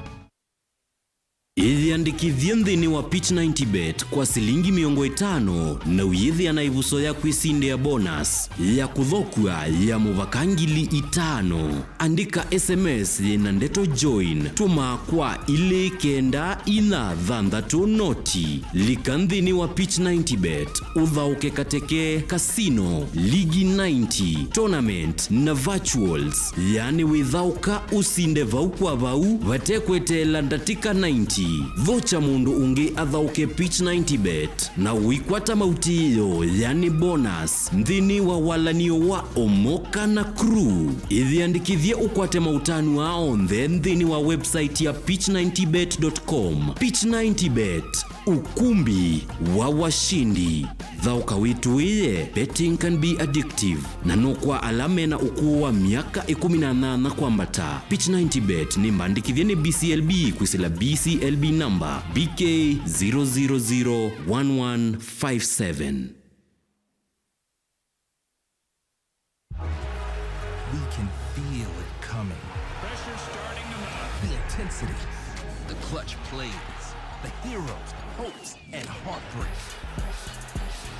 Ĩyĩandĩkĩthye nthĩnĩ wa Pitch ninety bet kwa silingi mĩongo ĩtano na ũyĩthĩa na ĩvuso ya kwĩsindĩa bonus ya kũthokua ya mũvaka ngili itano. Andĩka S M S yĩna ndeto join, tũma kwa ilĩ kenda inya thanthatũ noti. Lika nthĩnĩ wa Pitch ninety bet, ũthaũke kateke, casino, ligi ninety, tournament na virtuals. Yaani wĩthaũka ũsinde vau kwa vau vate kweteela ndatĩka ninety. Thokya mũndũ ũngĩ athaũke Pitch ninety bet na ũikwata mautĩĩo, yaani bonus, nthĩnĩ wa walanio wa Omoka na Crew. Ĩyĩandĩkĩthye ũkwate maũtanu aa onthe nthĩnĩ wa website ya pitch ninety bet dot com. Pitch ninety bet, ukumbi wa washindi. Thaũka wĩtũĩe, betting can be addictive, na no kwa ala mena ũkũũ wa myaka ĩkũmi na nyanya kwambata. Pitch ninety bet nĩ mbandĩkĩthye nĩ B C L B kwĩsĩla B C L B number B K zero zero zero one one five seven. B K Feel it coming. Pressure starting to mount. The intensity, the clutch plays, the heroes, hopes, and heartbreak.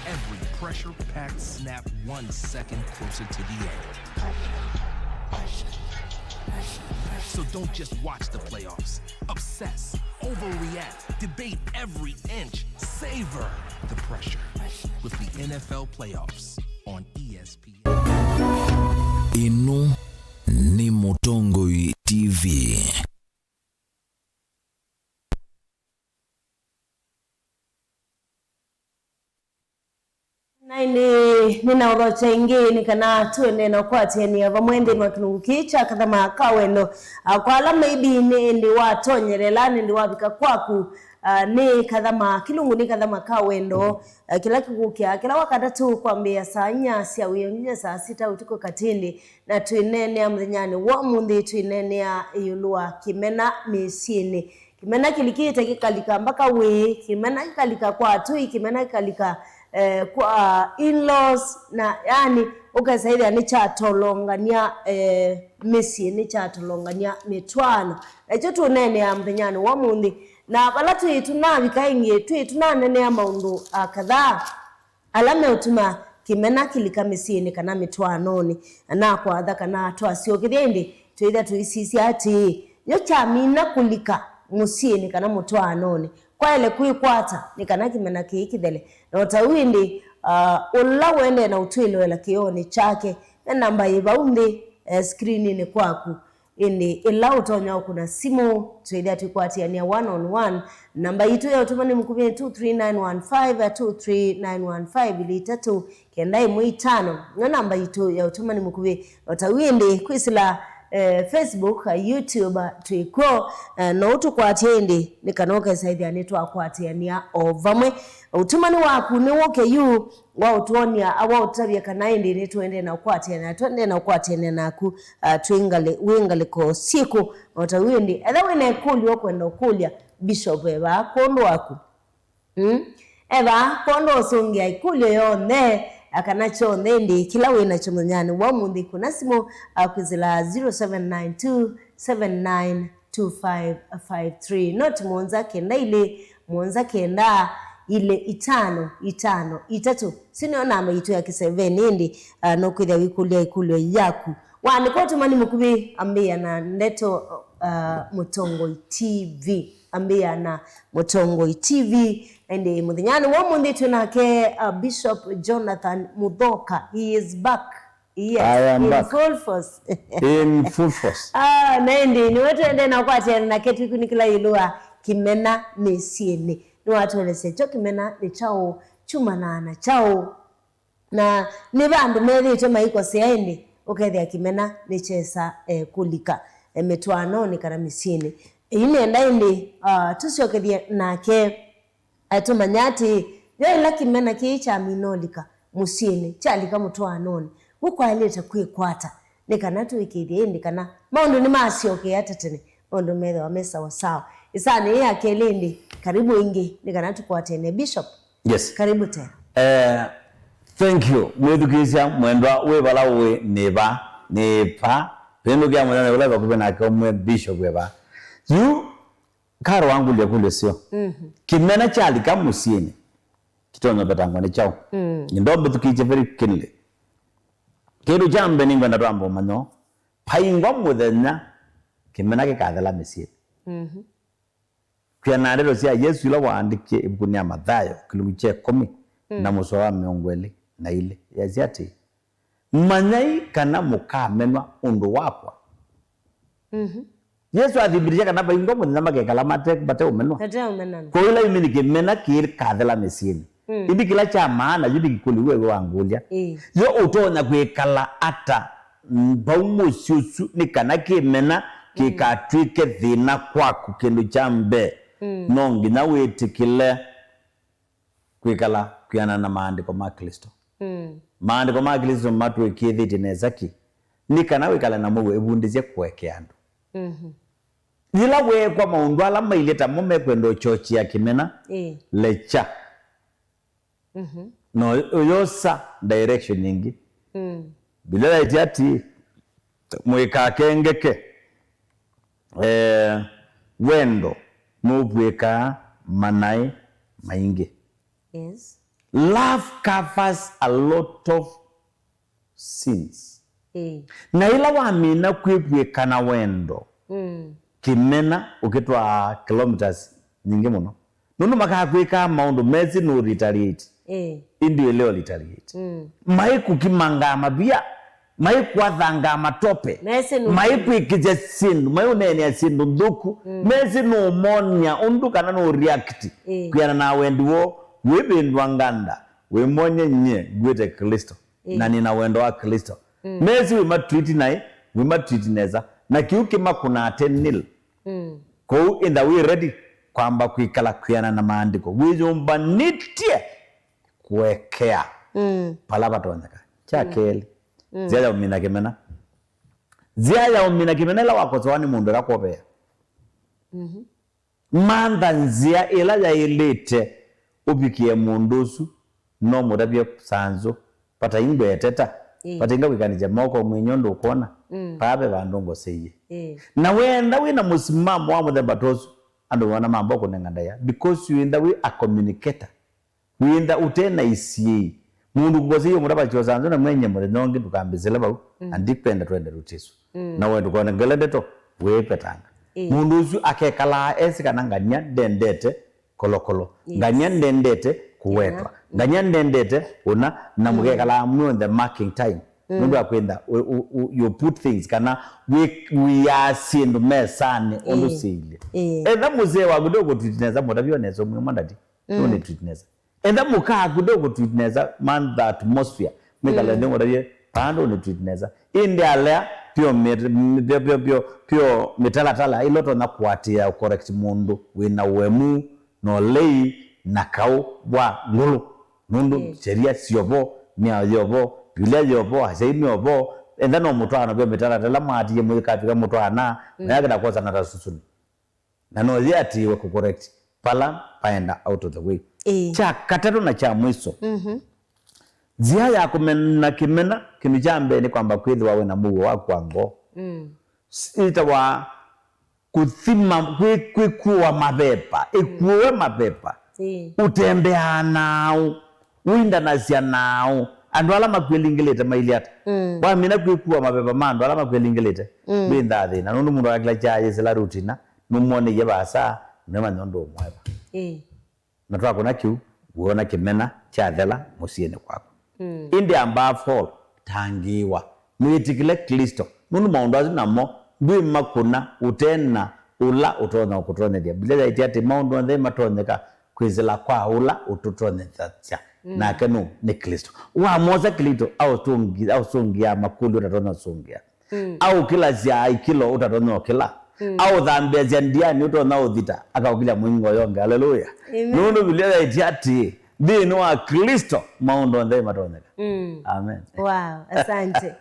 Every pressure-packed snap one second closer to the end. So don't just watch the playoffs. Obsess, overreact, debate every inch. Savor the pressure with the N F L playoffs on E S P N. Ĩno nĩ Mũtongoi T V. Na ĩndĩ nĩnaũthokya ĩngĩ nĩ kana tũendee na ũkwatĩanĩa vamwe nthĩnĩ wa kĩlungu kĩĩ kya Kathama ka Wendo. Ah, kwa ala maybe nĩ ĩndĩ watonyerela, nĩ ĩndĩ wavika kwaku, ah, nĩ Kathama, kĩlungu nĩ Kathama ka Wendo, ah, kĩla kĩkũkĩa kĩla Wakatatũ kwambĩĩa saa inya sya wĩoo nginya saa sita ũtukũ katĩndĩ, na twĩneenea mũthenyanĩ wa ũmũnthĩ, twĩneenea ĩũlũ wa kĩmena mĩsyĩnĩ. Kĩmena kĩlikĩte kĩkalika mpaka wĩĩ, kĩmena kĩkalika kwa atũi, kĩmena kĩkalika, eh, kwa in-laws, na yani ũkesa ĩthĩa nĩkyatolongany'a, eh, mĩsyĩ, nĩkyatolongany'a mĩtwaano. Nakyo tũneenea mũthenyanĩ wa ũmũnthĩ, na vala twĩ tũnavika ĩngĩ, twĩ tũnaneenea maũndũ, ah, kadhaa ala meũtuma kĩmena kĩlika mĩsyĩnĩ kana mĩtwaanonĩ. Na nakwatha kana twasyokethya ĩndĩ, twĩthĩa tũisisya atĩĩ, yo kyamina kũlika mũsyĩnĩ kana mũtwaanonĩ, kwaĩle kwĩkwata nĩ kana kĩmena kĩĩ kĩthele. Na o ta ũu ĩndĩ, ah, ũla ũendee na ũtwĩloela kĩoonĩ kyake, ve namba yĩ vau nthĩ, eh, screeninĩ kwaku. Ĩndĩ ĩla ũtonya ũkũna simũ, twĩthĩa tũikwatĩanĩa one on one. Namba yitũ ya ũtũmani mũkuvĩ nĩ two three nine one five, two three nine one five, ilĩ itatũ, kenda ĩmwe itano. Nĩyo namba yitũ ya ũtũmani mũkuvĩ. O ta ũu ĩndĩ kwĩsĩla, eh, Facebook, YouTube, twĩ kw'o, eh, no ũtũkwatye ĩndĩ, nĩ kana ũkesa ĩthĩa nĩtwakwatĩanĩa o vamwe. Ũtũmani waku nĩ wũke yu, wa ũtwony'a, a, wa ũtavya kana ĩndĩ nĩtũendee na ũkwatĩanĩa, tũendee na ũkwatĩanĩa naku, ah, twĩ ngalĩ-, wĩ ngalĩko syĩkũ. O ta ũu ĩndĩ, etha wĩ na ĩkũlyo ũkwenda ũkũlya Bishop, e vaa kwondũ waku. Mm? E vaa kwondũ ũsũngĩa ĩkũlyo yonthe, a, kana kyonthe ĩndĩ kĩla wĩ nakyo mũthenyanĩ wa ũmũnthĩ, kũna simũ, a, kwĩsĩla zero seven nine two seven nine two five five three, not mũonza kenda ilĩ, mũonza kenda ilĩ itano itano itatũ. Sino namba yitũ ya kĩsevenĩ ĩndĩ, ah, no kwĩthĩa wĩkũlya ĩkũlyo yaku. Waandĩka ũtũmani mũkuvĩ, ambĩĩa na ndeto, ah, Mũtongoi T V. Ambĩĩa na Mũtongoi T V. Ĩndĩ mũthenyanĩ wa ũmũnthĩ twĩ nake, ah, Bishop Jonathan Muthoka. He is back. Yes, I am in back. Full force. In full force. Ah, na ĩndĩ, nĩwe twende na ũkwatĩana nake twĩkunĩkĩla ĩũlũ wa kĩmena mĩsyĩnĩ. Nĩwatũelesya kyo kĩmena nĩ kyaũ, kyumanaa na kyaũ. Na nĩ vandũ methĩĩtwe maikosea ĩndĩ, ũkethĩa kĩmena nĩkyesa, eh, kũlika, eh, mĩtwaanonĩ kana mĩsyĩnĩ. Ĩi nenda ĩndĩ, ah, tũsyokethye nake. Atũmanya atĩĩ, yo ĩla kĩmena kĩĩ kyamina ũlika mũsyĩnĩ, kyalika mũtwaanonĩ, w'o kwaĩlĩte kwĩkwata nĩ kana tũĩkĩĩthye ĩndĩ kana maũndũ nĩmasyokea ta tene, maũndũ methĩwa me sawa sawa. Ĩsaanĩ yĩĩ ya kelĩ ĩndĩ, karibu ĩngĩ nĩ kana tũkwatene. Bishop, yes, karibu tena. Eh, thank you. Mwĩthukĩĩsya mwendwa, wĩ vala ũĩ, nĩ va, nĩ va. Vĩndũkĩa mũthenya ũla vakuvĩ nake ũmwe Bishop e va. Yu Karo wangũlya kũlyo syo. Mhm. Kĩmena kyalika mũsyĩnĩ, kĩtonya ũvetangwa nĩ kyaũ? Mm. Nĩndomĩthukĩĩsye very keenly. Kĩndũ kya mbee nĩngwenda twambe ũmanya, vaingwa mũthenya kĩmena kĩkathela mĩsyĩnĩ. Mhm. Kwĩanana na ndeto sya Yesũ ila waandĩkie ĩvukunĩ ya Mathayo, kĩlungu kya ĩkũmi, mm, na mũsoa wa mĩongo ĩlĩ na ilĩ, yasya atĩĩ, Manyai kana mũkamenwa ũndũ wakwa. Mhm. Yesũ athimbĩtĩsya kana vaingwa mũthenya makekala mate-, mateũmenwa. Mateũmenana. Kwoou ĩla ĩmini kĩmena kĩkathela mĩsyĩnĩ. Mm. Ĩndĩ kĩla kya maana yu nĩ kĩkũlyo we wangũlya. Ĩĩ. Yo ũtonya kwĩkala ata, mm, vau mũsyĩ ũsu nĩ kana kĩmena, mm, kĩkatw'ĩke thĩna kwaku? Kĩndũ kya mbee, mm, no nginya wĩtĩkĩle kwĩkala kwĩanana na maandĩko ma Klĩsto. Mm. Maandĩko ma Klĩsto matwĩkĩĩthĩtye nesa ki nĩ kana wĩkale na mũuo, ĩvundĩsye kũekea andũ. Mhm. Yĩla weekwa maũndũ ala mailye tamo mekwenda ũchochea kĩmena, ĩĩ, lekya. Mhm. No ũyosa direction ĩngĩ. Mm. Biblia yaĩtye atĩĩ, mũikakengeke. Eh, wendo nũvw'ĩkaa manaĩ maingĩ. Yes. Love covers a lot of sins. Ĩĩ. Na ĩla wamina kwĩvw'ĩka na wendo, mm, kĩmena ũkĩtwaa kilometers nyingĩ mũno. Nũndũ makakwĩkaa maũndũ mesĩ nũ retaliate. Ĩĩ. Ĩndĩ ĩleo retaliate. Mm. Maikũkimangaa mavia, maikũathangaa matope, mesĩ nũ- maikwĩkĩsya syĩndũ, maiũneenea syĩndũ nthũku, mm, mesĩ nũũmonĩa ũndũ kana nũ react, ĩĩ, kwĩana na wendi woo, wĩvĩndwa nganda, wĩmonye nyie ngwĩte Klĩsto, ĩĩ, na nĩna wendo wa Klĩsto. Mm. Mesĩ wĩmatreat naĩ, wĩmatreat nesa, na kĩu kĩmakũnaa ten nil. Mm. Kwoou ĩntha wĩ ready kwamba kwĩkala kwĩana na maandĩko, wĩyũmbanĩtye kũekea, mm, vala vatonyeka. Kya, mm, kelĩ, mm, nzĩa ya ũmina kĩmena. Nzĩa ya ũmina kĩmena ĩla wakosewa nĩ mũndũ ĩkakwovea. Mhm. Mantha nzĩa ĩla yaĩlĩte ũvikĩe mũndũ ũsu, no mũtavye sanzũ, vataingweteta, ĩĩ, vatainga kwĩkanĩsya moko mwĩnyĩ ũndũ ũkwona, mm, vaa ve vandũ ngoseie. Ĩĩ. Na wenda wĩ na mũsimamo wa mũthemba ta ũsu, andũ mona mamba kũnenga ndaĩa, because you in the way a communicator. Wĩntha ũte na isiĩi. Mũndũ kũkoseie mũtavasya ũsanzũ na mwenye mũthenya ũngĩ ndũkambĩsĩle vau, mm, na ndikwenda twende rutĩsu. Mm. Na we ndũkonengele ndeto, wĩĩvetanga. Ĩĩ. Mũndũ ũsu akekalaa esĩ kana ngania ndendete kolokolo. Yes. Ngania ndendete kũwetwa. Yeah. Ngania ndendete ũna, na, mm, mũkekalaa mwionthe marking time. Mm. Nũndũ wa kwĩntha, u-, u-, u-, you put things, kana wĩ-, wĩaa syĩndũ mesanĩ ũndũ, ĩĩ, syĩilye. Ĩĩ. Etha mũsee waku ndũkũtreat nesa, mũtavye nesa, ũmwĩe, "Mwa daddy, mm, nũnĩ treat nesa." Etha mũka aku ndũkũtreat nesa, man the atmosphere. Mwĩkale, mm, nthĩ mũtavye, "Vaa ndũnĩ treat nesa." Ĩndĩ alea pyo mĩt-, pyo, pyo, pyo, pyo mĩtalatala ĩla ũtonya kũatĩĩa ũ correct mũndũ wĩna ũemu na ũlei na kaũ wa ngũlũ. Nũndũ, mm, sheria syovo, mĩao yovo, Biblia yovo, asyai meovo, etha no mũtwaano vyo mĩtalatala mwaatĩĩe mũikavika mũtwaana, mm, na yakĩta kwosana ta susuni. Na no yĩatĩĩwe kũ correct vala vaenda out of the way. Ĩĩ. Kya katatũ na kya mwiso, mhm, nzĩa ya kũmena kĩmena, kĩndũ kya mbee nĩ kwamba kwĩthĩwa wĩ na mũuo waku wa ngoo. Mm. S-, ĩtawa kũthima, kwĩ-, kwĩkuũa mavepa, ĩkuũe mavepa. Ĩĩ. Ũtembeaa naaũ? Ũindanasya naaũ? Andũ ala makwĩlingĩlĩte mailye ata? Mm. Wamina kwĩkuũa mavepa ma andũ ala makwĩlingĩlĩte, mm, wĩnthaa thĩna. Nũndũ mũndũ akakĩla kyaĩ sila rutina, nũmwoneiye vaasa, nĩmanya ũndũ ũmweva. Ĩĩ. Na twakũna kĩu, wĩona kĩmena kyathela mũsyĩnĩ kwaku. Mm. Ĩndĩ above all, tangĩĩwa, mwĩtĩkĩle Klĩsto. Nũndũ maũndũ asu namo ndwĩmakũna ũte na ũla ũtonya kũtonyethya. Mbivilia yaĩtye atĩ maũndũ onthe matonyeka kwĩsĩla kwa ũla ũtũtonyethasya. Mm. Nake nũ? Nĩ Klĩsto. Wamwosa Klĩsto, aũsũngi-, aũsũngĩaa makũlyo ũtatonya ũsũngĩa. Mm. Aũkĩlasya ikĩlo ũtatonya ũkĩla. Mm. Aũthambĩasya ndianĩ ũtonya ũthita, akaũkĩlya mũingo yonge. Haleluya. Amen. Nũndũ Biblia yaĩtye atĩĩ, nthĩnĩ wa Klĩsto maũndũ onthe matonyeka. Mm. Amen. Wow, asante.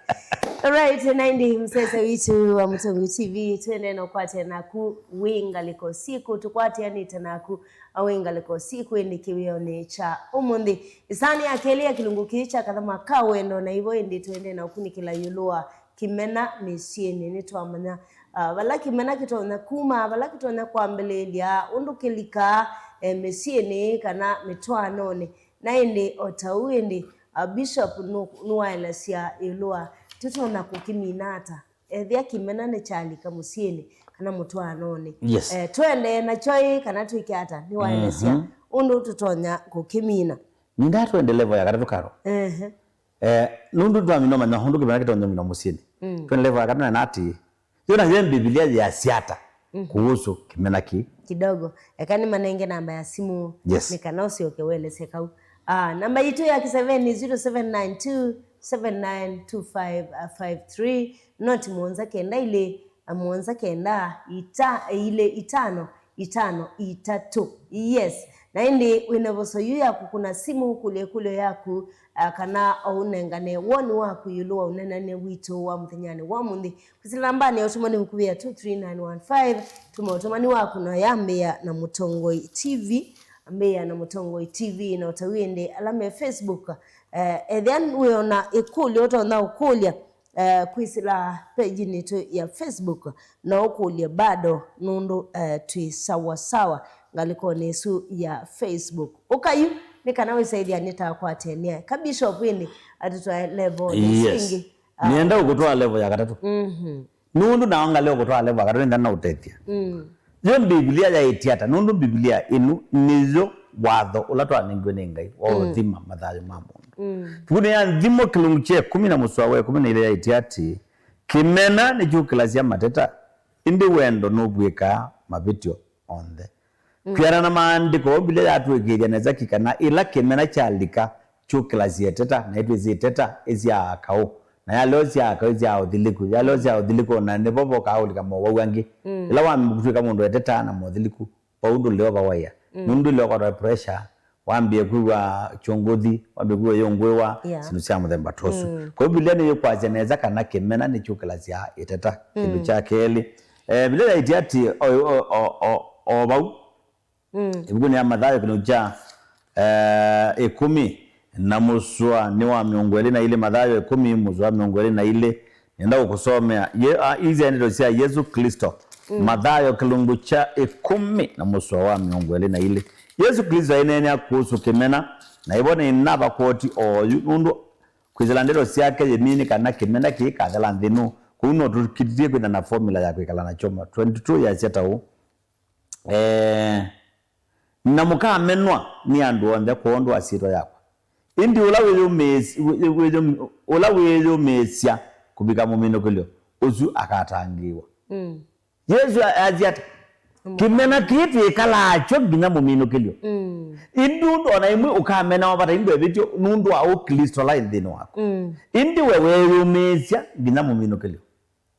Alright, na ĩndĩ mũsese witũ wa Mũtongoi T V, twendee na ũkwatĩa naku wĩ ngalĩko siku, tũkwatĩanĩte naku wĩ ngalĩko siku ĩndĩ kĩwĩonĩ kya ũmũnthĩ. Ĩsaanĩ ya kelĩ ya kĩlungu kĩĩ kya kathama ka wendo na ivo ĩndĩ twendee na ũkunĩkĩla ĩũlũ wa kĩmena mĩsyĩnĩ. Nĩtwamanya, ah, vala kĩmena kĩtonya kuma, vala kĩtonya kwambĩlĩĩlya, ũndũ kĩlikaa, eh, mĩsyĩnĩ kana mĩtwaanonĩ. Na ĩndĩ o ta ũu ĩndĩ, ah, Bishop nũ-, nũwaelesya ĩũlũ wa tũtonya kũkĩmina ata ethĩa kĩmena nĩkyalika mũsyĩnĩ kana mũtwaanonĩ. Yes. Eh, tũendee nakyo ĩ kana twĩke ata? Nĩwaelesya, mhm, ũndũ tũtonya kũkĩmina. Nĩndaa twende level ya katatũ, Karo. Ehe. Eh, nũndũ twamina ũmanya ũndũ kĩmena kĩtonya ũmina mũsyĩnĩ. Mm. Twende level ya katatũ na atĩĩ, yo na ye Mbivilia yĩasya ata, mm, kũhusu kĩmena kĩĩ? Kidogo. Eka nĩmanenge namba ya simũ, yes, nĩ kana ũsyoke welesye kau. Ah, namba yitũ ya kĩseveni, zero seven nine two seven nine two five five three. Noti mũonza kenda ilĩ, mũonza kenda, ita-, ilĩ itano, itano itatũ. Yes. Na ĩndĩ wĩna voso yu ya kũkũna simũ kũlya ĩkũlyo yaku, ah, kana o ũnengane woni waku ĩũlũ wa ũneenany'a witũ wa mũthenyanĩ wa ũmũnthĩ. Kwĩsĩla nambanĩ ya ũtũmani mũkuvĩ ya two three nine one five, tuma ũtũmani waku na yambĩĩa na Mũtongoi T V, ambĩĩa na Mũtongoi T V, na ũtau ĩndĩ ala me Facebook. Eh, ethĩa wĩona ĩkũlyo ũtonya ũkũlya, eh, kwĩsĩla page yitũ ya Facebook, no ũkũlye bado, nũndũ, eh, twĩ sawa sawa ngalĩkonĩ ĩsu ya Facebook. Ũka yu nĩ kana wĩsaĩthya nĩtakwatenia. Ka Bishop ĩndĩ atũtwae level isu ingĩ. Yes. Ah. Nĩenda ũkũtwaa level ya katatũ. Mhm. Nũndũ nao ngalĩ ũkũtwaa level ya katatũ, nĩenda na ũtethya. Mm. Yo Mbivilia yaĩtye ata? Nũndũ Mbivilia ĩno nĩyo watho ũla twanengiwe nĩ Ngai wa ũthima mathayũ ma mũndũ. Mm. Ĩvukunĩ ya Nthimo kĩlungu kya ĩkũmi na mũsoa wa ĩkũmi na ilĩ yaĩtye atĩĩ, "Kĩmena nĩkyũkĩlasya mateta, ĩndĩ wendo nũvw'ĩkaa mavĩtyo onthe." Mm. Kwĩanana na maandĩko, Mbivilia yatũĩkĩĩthya nesa ki kana ĩla kĩmena kyalika, kyũkĩlasya ĩteta, na ĩtwĩsĩ ĩteta ĩsyaa kaũ, na yalea ũsyaa kaũ ĩsyaa ũthilĩku, yalea ũsyaa ũthilĩku, na nĩvo vokaa ũlika mowau angĩ. Mm. Ĩla wambĩĩa kũtw'ĩka mũndũ etetaa na mothilĩku, vau ndũlea ũvawaĩa. Mm. Nũndũ ndũlea ũkwatwa pressure, wambĩĩa kwĩw'a kyũngũthi, wambĩĩa kwĩw'a yũngũĩwa, yeah, syĩndũ sya mũthemba ta ũsu. Mm. Kwa hiyo Mbivilia nĩyĩkwasya nesa kana kĩmena nĩkyũkĩlasya ĩteta. Kĩndũ, mm, kya kelĩ, eh, Mbivilia yaĩtye atĩ o, o, o, o, o vau, mm, ĩvukunĩ ya Mathayo kĩlungu kya, eh, ĩkũmi na mũsoa nĩ wa mĩongo ĩlĩ na ilĩ, Mathayo ĩkũmi mũsoa wa mĩongo ĩlĩ na ilĩ, nĩenda kũkũsomea. Ye-, a, izi ndeto sya Yesũ Klĩsto. Mm. Mathayo kĩlungu kya ĩkũmi na mũsoa wa mĩongo ĩlĩ na ilĩ. Yesũ Klĩsto aineenea kũsũ kĩmena, na ĩvo nĩnava koti oyu, nũndũ kwĩsĩla ndeto syake yĩmini kana kĩmena kĩikathela nthĩ ĩno. Kũu no tũkitithye kwĩtha na formula ya kwĩkala nakyo. Twenty-two yasya ta ũũ. Eh, na mũkamenwa nĩ andũ onthe kwondũ wa syĩtwa yakwa. Ĩndĩ ũla wĩyũmĩĩs-, wĩ-, wĩyũm-, ũla wĩyũmĩĩsya kũvika mũminũkĩlyo, ũsu akatangĩĩwa. Mm. Yesũ a-, asya ata? Mm. Kĩmena kĩĩ twĩkalaa kyo nginya mũminũkĩlyo. Mm. Ĩndĩ ũndũ o na ĩmwe ũkamenawa vata ĩndĩ wĩvĩtyo nũndũ wa Ũklĩsto ũla wĩ nthĩnĩ waku. Mm. Ĩndĩ we wĩyũmĩĩsya nginya mũminũkĩlyo,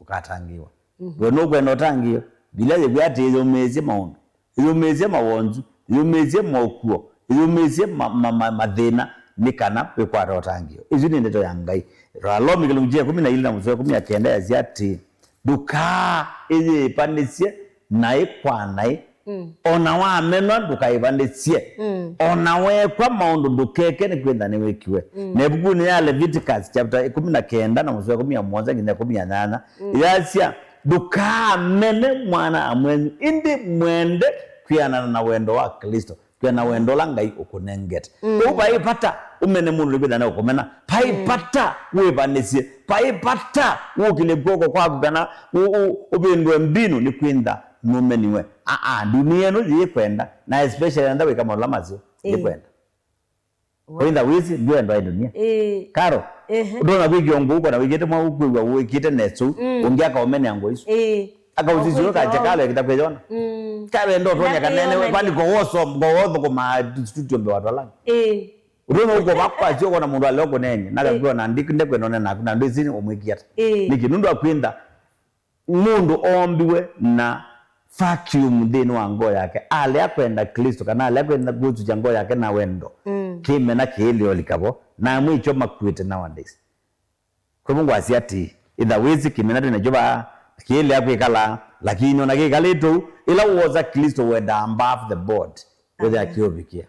ũkatangĩĩwa. Mhm. We nũkwenda ũtangĩĩo? Mbivilia yĩkwĩa atĩ ĩyũmĩĩsye maũndũ, ĩyũmĩĩsye mawonzu, ĩyũmĩĩsye mokuo, ĩyũmĩĩsye ma-, ma-, ma-, mathĩna, nĩ kana wĩkwata ũtangĩĩo. Ĩsu nĩ ndeto ya Ngai. Alomi kĩlungu kya ĩkũmi na ilĩ na mũsoa wa ĩkũmi na kenda yasya atĩĩ, "Ndũkaa ĩyĩĩvanĩsye naĩ kwa naĩ." Mm. O na wamenwa ndũkaĩvanĩsye. Mm. O na weekwa maũndũ ndũkeke, nĩkwĩtha nĩwĩkiwe. Mm. Na ĩvukunĩ ya Leviticus chapter ĩkũmi na kenda na mũsoa wa ĩkũmi na mũonza nginya ĩkũmi na nyanya, mm, yasya, "Ndũkaamene mwana-a-mwenyu, ĩndĩ mwende kwĩanana na wendo wa Klĩsto, kwĩanana na wendo ũla Ngai ũkũnengete." Mm. Kwoou vai vata ũmene mũndũ nĩkwĩtha nĩũkũmena. Vai, mm, vata wĩvanĩsye. Vai vata wũkĩlye kw'oko kwaku kana ũ-, ũ-, ũvĩndũe mbinu nĩkwĩtha nũmeniwe. Aa, ndunia ĩno yĩkwenda, na especially nanda wĩka maũndũ ala maseo, ĩĩ, yĩkwenda. Kwĩtha wĩsĩ ndwendwa ĩ ndunia. Ĩĩ. Karo, ehe, ndona kwĩkĩa ũngũ ũko na wĩkĩte mwa ũkwĩw'a wĩkĩte nesu, mm, ũngĩ akaũmenea ngũ isu. Ĩĩ. Akaũsisyo kacha kalo ekita kwĩyona. Mm. Kawenda ũtonya kanene, kwani ko woso, ko wotho kuma studio mbe watu alangi. Ĩĩ. Ũtũma ũko vakwasya ũkona mũndũ aleo kũneenye, na, ĩĩ, kakwĩwa na ndĩ-, ndekwenda ũnene naku, na ndwĩsĩ ũmwĩkie ata. Ĩĩ. Nĩkĩ? Nũndũ wa kwĩtha mũndũ oombiwe na vacuum nthĩnĩ wa ngoo yake. Alea kwenda Klĩsto, kana alea kwenda kũsukya ngoo yake na wendo, mm, kĩmena kĩĩlĩolika vo, na amwe ikyo makuĩte nowadays. Kwa hivyo ngwasya atĩ, ĩtha wĩsĩ kĩmena twĩ nakyo vaa, kĩĩlea kwĩkala, lakini ona kĩkalĩte ũu, ĩla woosa Klĩsto wenda above the board, wĩthĩa kĩũvikĩa.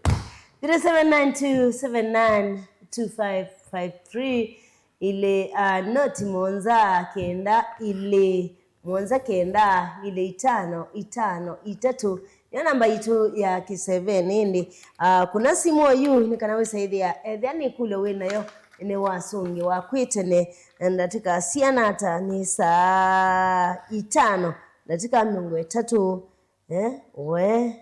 Zero seven nine two seven nine two five five three, ilĩ, ah, noti mũonza kenda ilĩ, mũonza kenda ilĩ itano itano itatũ. Nĩyo namba yitũ ya kĩsevenĩ ĩndĩ. Ah, kuna simũ oyu nĩ kana wĩsaĩthĩa ethĩa nĩ kũlyo wĩ nayo nĩ wasũngĩwa kwĩ tene, ndatĩka siana ata nĩ saa itano, ndatĩka mĩongo ĩtatũ, eh, we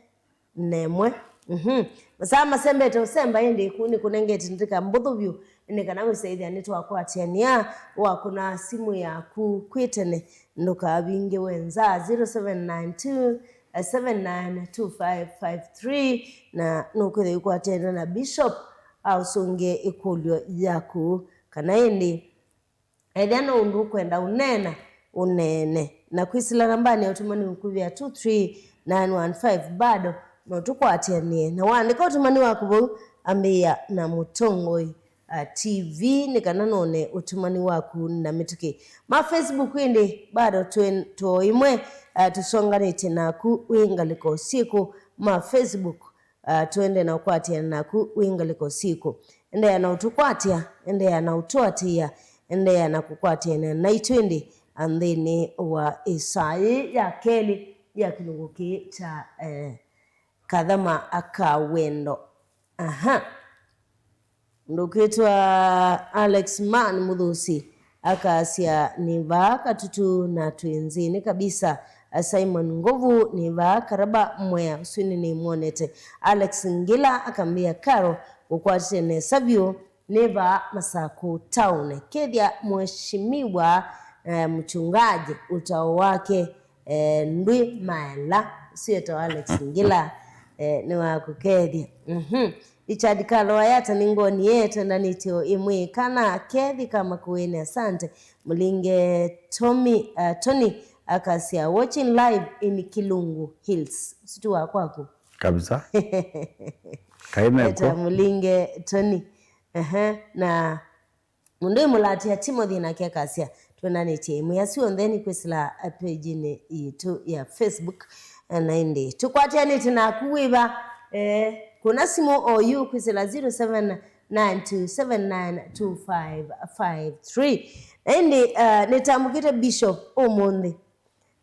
nemwe. Mhm. Masaa masembete ũsemba ĩndĩ kũu nĩ kũnengete ndatĩka mbũthũ vyũ nĩ kana wĩsaĩthĩa nĩtwakwatĩanĩa wakũna simũ yaku kwĩ tene. Ndũkavingĩwe nza. Zero seven nine two seven nine two five five three, na nũkwĩthĩa ũkwatene na Bishop aũsũngĩe ĩkũlyo yaku, kana ĩndĩ ethĩa no ũndũ ũkwenda ũneena, ũneene. Na kwĩsĩla nambanĩ ya ũtũmani ũkuvĩa two three nine one five bado no tũkwatĩanĩe. Na waandĩka ũtũmani waku vau, ambĩĩa na Mũtongoi uh, T V nĩ kana none ũtũmani waku na mĩtũkĩ. Ma Facebook ĩndĩ bado twen-, tũo ĩmwe, uh, tũsonganĩtye naku wĩ ngalĩko syĩkũ ma Facebook, uh, tũende na ũkwatĩana naku wĩ ngalĩko syĩkũ. Endeea na ũtũkwatya, endeea na ũtũatĩĩa, endeea na kũkwatĩana naitũ ĩndĩ nthĩnĩ wa ĩsaa yĩĩ ya kelĩ ya kĩlungu kĩĩ kya, eh, Kathama ka Wendo. Aha. Mũndũ ũkwĩtwa Alex Man Mũthũsi akasya, "Nĩ vaa Katutu na twĩ nzĩnĩ kabisa." Simon Ngovu, "Nĩ vaa Karaba Mwea, ũsu nĩnĩmwonete." Alex Ngila akambĩa, "Karo, ũkwatĩte nesa vyũ, nĩ vaa Masakũ Town." Kethya mheshimiwa, eh, mchungaji, ũtao wake eh, ndwĩ maela. Ũsu etawa Alex Ngila, eh, nĩ wa kũkethya. Mhm. Richard Kalo Ayata nĩ ngoni ye twendanĩtye ĩmwe kana kethi ka Makueni, asante. Mũlinge Tommy, uh, Tony akasya, "Watching live in Kilungu Hills." Ũsu ti wa kwaku? Kabisa. Kaimeko. Eta Mũlinge Tony. Ehe, na Mũndũ ĩmũlatĩa Timothy nake akasya, "Twĩnanĩtye ĩmwe ya syonthe nĩ kwĩsĩla page-inĩ yitũ ya Facebook." Na ĩndĩ tũkwatĩanĩte naku wĩva? Eh, kũna simũ oyu kwĩsĩla zero seven nine two seven nine two five five three. Na ĩndĩ, eh, nĩtambũkĩte Bishop ũmũnthĩ.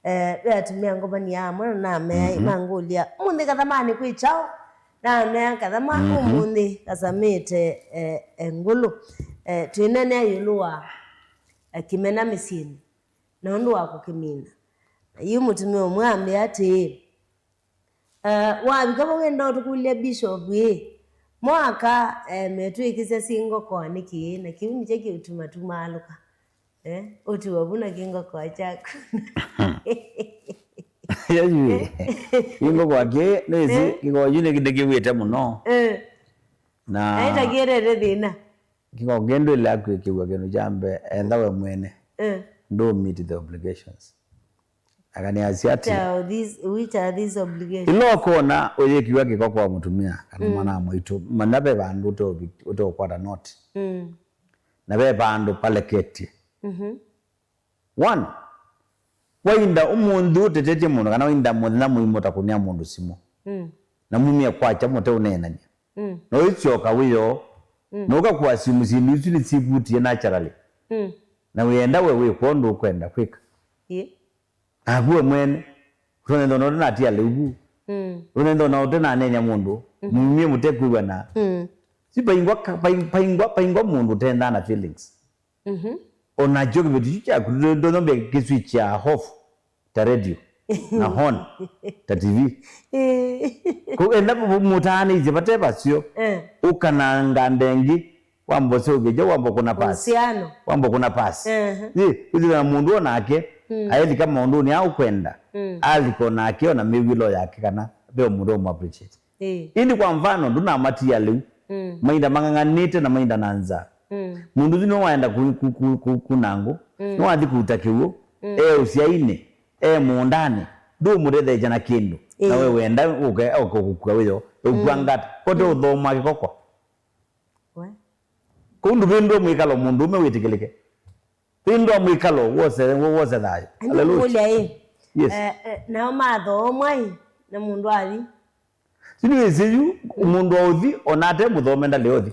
Eh, ve atumĩa ngomania amwe na namea, mhm, mangũlya, "Ũmũnthĩ kathamanĩ kwĩ kyaũ?" Namea, "Kathama, mhm, ũmũnthĩ kasamĩte, eh, eh, ngũlũ." Eh, twĩnenea ĩũlũ wa, eh, kĩmena mĩsyĩnĩ na ũndũ wa kũkĩmina. Na yu mũtumĩa ũmwe ambĩa atĩĩ, Eh, wavika vau wenda ũtũkũlya Bishop ĩ, mo aka, eh, metwĩkĩsya syĩ ngokoa nĩkĩ? Na kĩu nĩkyo kĩũtuma tũmaalũka. Eh, ũtiwa vu na kĩngokoa kyaku. Yeyu ĩ. Kĩngokoa kĩ, nĩsĩ, eh, kĩkoyu nĩkĩw'ĩte mũno. Eh. Na aĩta kĩetete thĩna. Kĩkoyu kĩ ndwĩlea kwĩkĩw'a kĩndũ kya mbee, etha we mwene. Eh. Ndũ meet the obligations. Akanĩasya atĩ, which are these, which are these obligations? Ĩla ũkona ũyĩkĩw'a kĩko kwa mũtumĩa kana, mm, mwana wa mwaitũ, manya ve vandũ ũteũvi-, ũteũkwata noti. Mm. Na ve vandũ paleketye. Mhm. One, wainda ũmũnthĩ ũtetetye mũndũ, kana wainda mũthenya mũima ũtakũnĩa mũndũ simũ. Mm. Na mumie kwakya mũteũneenany'a. Mm. Na ũisyoka wĩoo. Mm. Na ũkakua simũ, syĩndũ isu nĩsyĩvutie naturally. Mm. Na wĩenda we wĩkwa ũndũ ũkwenda kwĩka. Ĩĩ. Naku we mwene, ũtonethwa na ũte natia lĩu vu. Mm. Ũtonethwa na ũte nanenya mũndũ, mm-hmm, mumie mũtekwĩw'ana. Mm. Si paingwa ka-, paing-, paingwa, paingwa mũndũ ũtendaa na feelings. Mm-hmm. Onakyo kĩveti kyu kyaku, ndonyombia kĩswitch ya off, ta radio, na horn, ta T V. Eh. Kũu enda mũtaanĩisye vate vasyo, eh, ũkananga ndengi, wamba ũseũvya kyaũ, wamba ũkũna pass. Uhusiano. Wamba ũkũna pass. Ehe. Yĩ, wĩthĩwa na mũndũ o nake, mm, aĩlika maũndũnĩ aa ũkwenda. Mm. Alika o nake ona mĩw'ĩlo yake kana ve mũndũ ũmũ appreciate. Ĩĩ. Ĩndĩ kwa mfano, ndũnamatia lĩu. Mm. Mainda mang'ang'anĩte na mainda na nzaa. Mm. Mũndũ ũsu nĩwe waenda ku-, ku-, ku-, ku-, kunangũ. Mm. Nĩwathi kũuta kĩw'ũ. Mm. E ũsyainĩ, e mũũndanĩ, ndũũmũtetheesya na kĩndũ. Ĩĩ. Na we wenda ũke, ũke kũkua wĩoo. Ũkua, mm, ngata. Kote, mm, ũthoomaa kĩkokwa. We. Kũu ndũvĩndũe mwĩkalo mũndũũme wĩtĩkĩlĩke. Vĩndũa mwĩkalo wose, wose thayũ. Andi. Hallelujah. Kũkũlya ĩ. Yes. Eh, eh, nao mathoomwa ĩ, na mũndũ athi. Sini wĩsĩ yu, mũndũ wa ũthi, ona ate mũthome ndalĩ ũthi.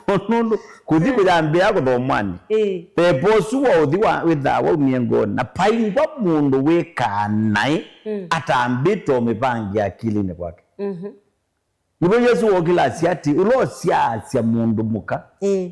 Nũndũ kũthi kũyambĩa kũthomwanĩ. Ĩĩ. Pepo ũsu wa ũthi wa, wĩthaa waumie ngoonĩ. Na paingwa mũndũ wĩkaa naĩ, mm, atambĩtwe mĩvange akilinĩ kwake. Mhm. Nĩvo Yesũ wookĩla asya atĩ, ũla ũsyaasya mũndũ mũka, ĩĩ,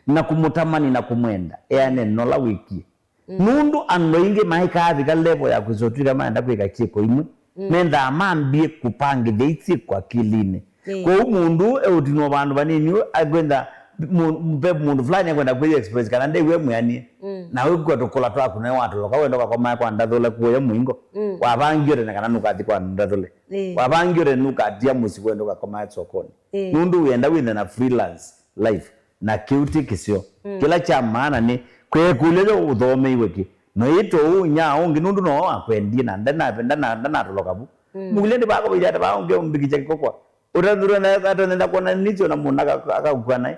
na kũmũtamani na kũmwenda, eane na ũla wĩkie. Mm. Nũndũ andũ aingĩ maikaavika level ya kwĩsa ũtw'ĩka maenda kwĩka syĩko imwe, mm, mendaa mambie kũpangĩthya isyĩko akilinĩ. Ĩĩ. Kwoou mũndũ eũtinwa vandũ vanini, akwenda mũ-, ve mũndũ fulani akwenda kwĩyĩa express kana ndew'e mwĩanie. Mm. Na wĩkw'a tũkũla twaku nawe watoloka, wenda ũkakomae kwa ndathũle kũya mũingo. Mm. Wavangie tene kana nũkathi kwa ndathũle. Ĩĩ. Wavangie tene nũkatia mũsyĩ wenda ũkakomae sokonĩ. Ĩĩ. Nũndũ wĩenda wĩthe na freelance life, na kĩu ti kĩseo. Mm. Kĩla kya maana nĩ kwĩkũlya yo ũthomeiwe kĩ. No ĩto ũũ nyaa ũngĩ nũndũ no wakwendie na ndana-, ndana-, ndanatoloka vu. Mm. Mũkũlya ndĩvakũvaithya ata vaa ũngĩ ũmbĩkĩkya kĩkokwa. Ũtathurwa na ata nenda kuona nĩsyo na mũndũ aka-, akakukua naye.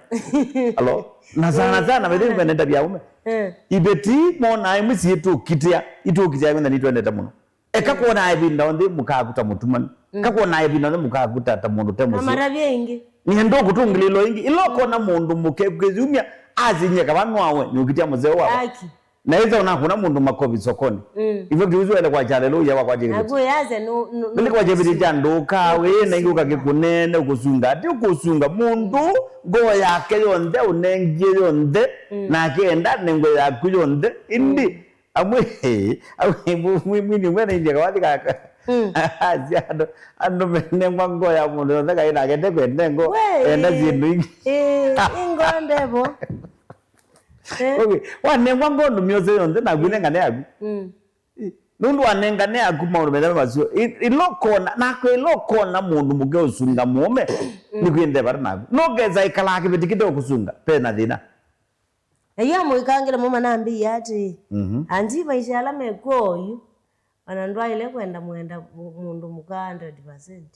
Alo? Na sana, eh, sana, wĩthĩ, eh, mbendete vya ume. Eh. Iveti mona imwe siitũkitĩa, itũkitĩa kwenda nitwendete mũno. Eka, mm, kuona ĩvinda onthe mũkaku ta mũtumanu. Mm. Eka kuona ĩvinda onthe mũkaku ta, ta mũndũ te mũseo. Amatavya ĩngĩ. Nĩenda kũtũngĩlĩlwa ĩngĩ. Ĩla ũkona mũndũ mũke kwĩyumya, Asinyie kava nwawe, nĩũkĩtya mũseo wakwa. Aki. Na ĩtha ũnakũna mũndũ makovi sokoni. Mm. Ivyo kĩu wele kwa chalelo ya wakwa jekete. Naku yaze no no. Nili kwa jebiri jando ka we na ingo kake kunene ukusunga. Ati ukusunga mũndũ ngoo yake yonthe unengie yonthe. Mm. Na akenda nengo yaku yonthe. Indi. Mm. Amwe, amwe, mwini mwene india kawathi kaka. Mm. Asi andũ, andũ menengwa ngoo ya mũndũ yonthe kaĩ nake ndekwende ngoo. We, enda syĩndũ ingĩ. Eh, ingo ndevo. Eh? Okay, wanengwa ngoo ndũmĩ ose yonthe naku inengane yaku. Mm. Nũndũ wanengane yaku maũndũ methema masio. I- ila ũkona, nakwe ila ũkona mũndũ mũke ũsunga mũũme, nĩ kwĩ nthevata naku. Nũkesa ĩkalaa kĩveti kĩte ũkũsunga, pe na thĩna. Na yu amũikangĩle mo manambĩie atĩ, mhm, andi maisha ala mekw'o oyu, ona ndwaĩle kwenda mwenda mũ- mũndũ mũka hundred percent.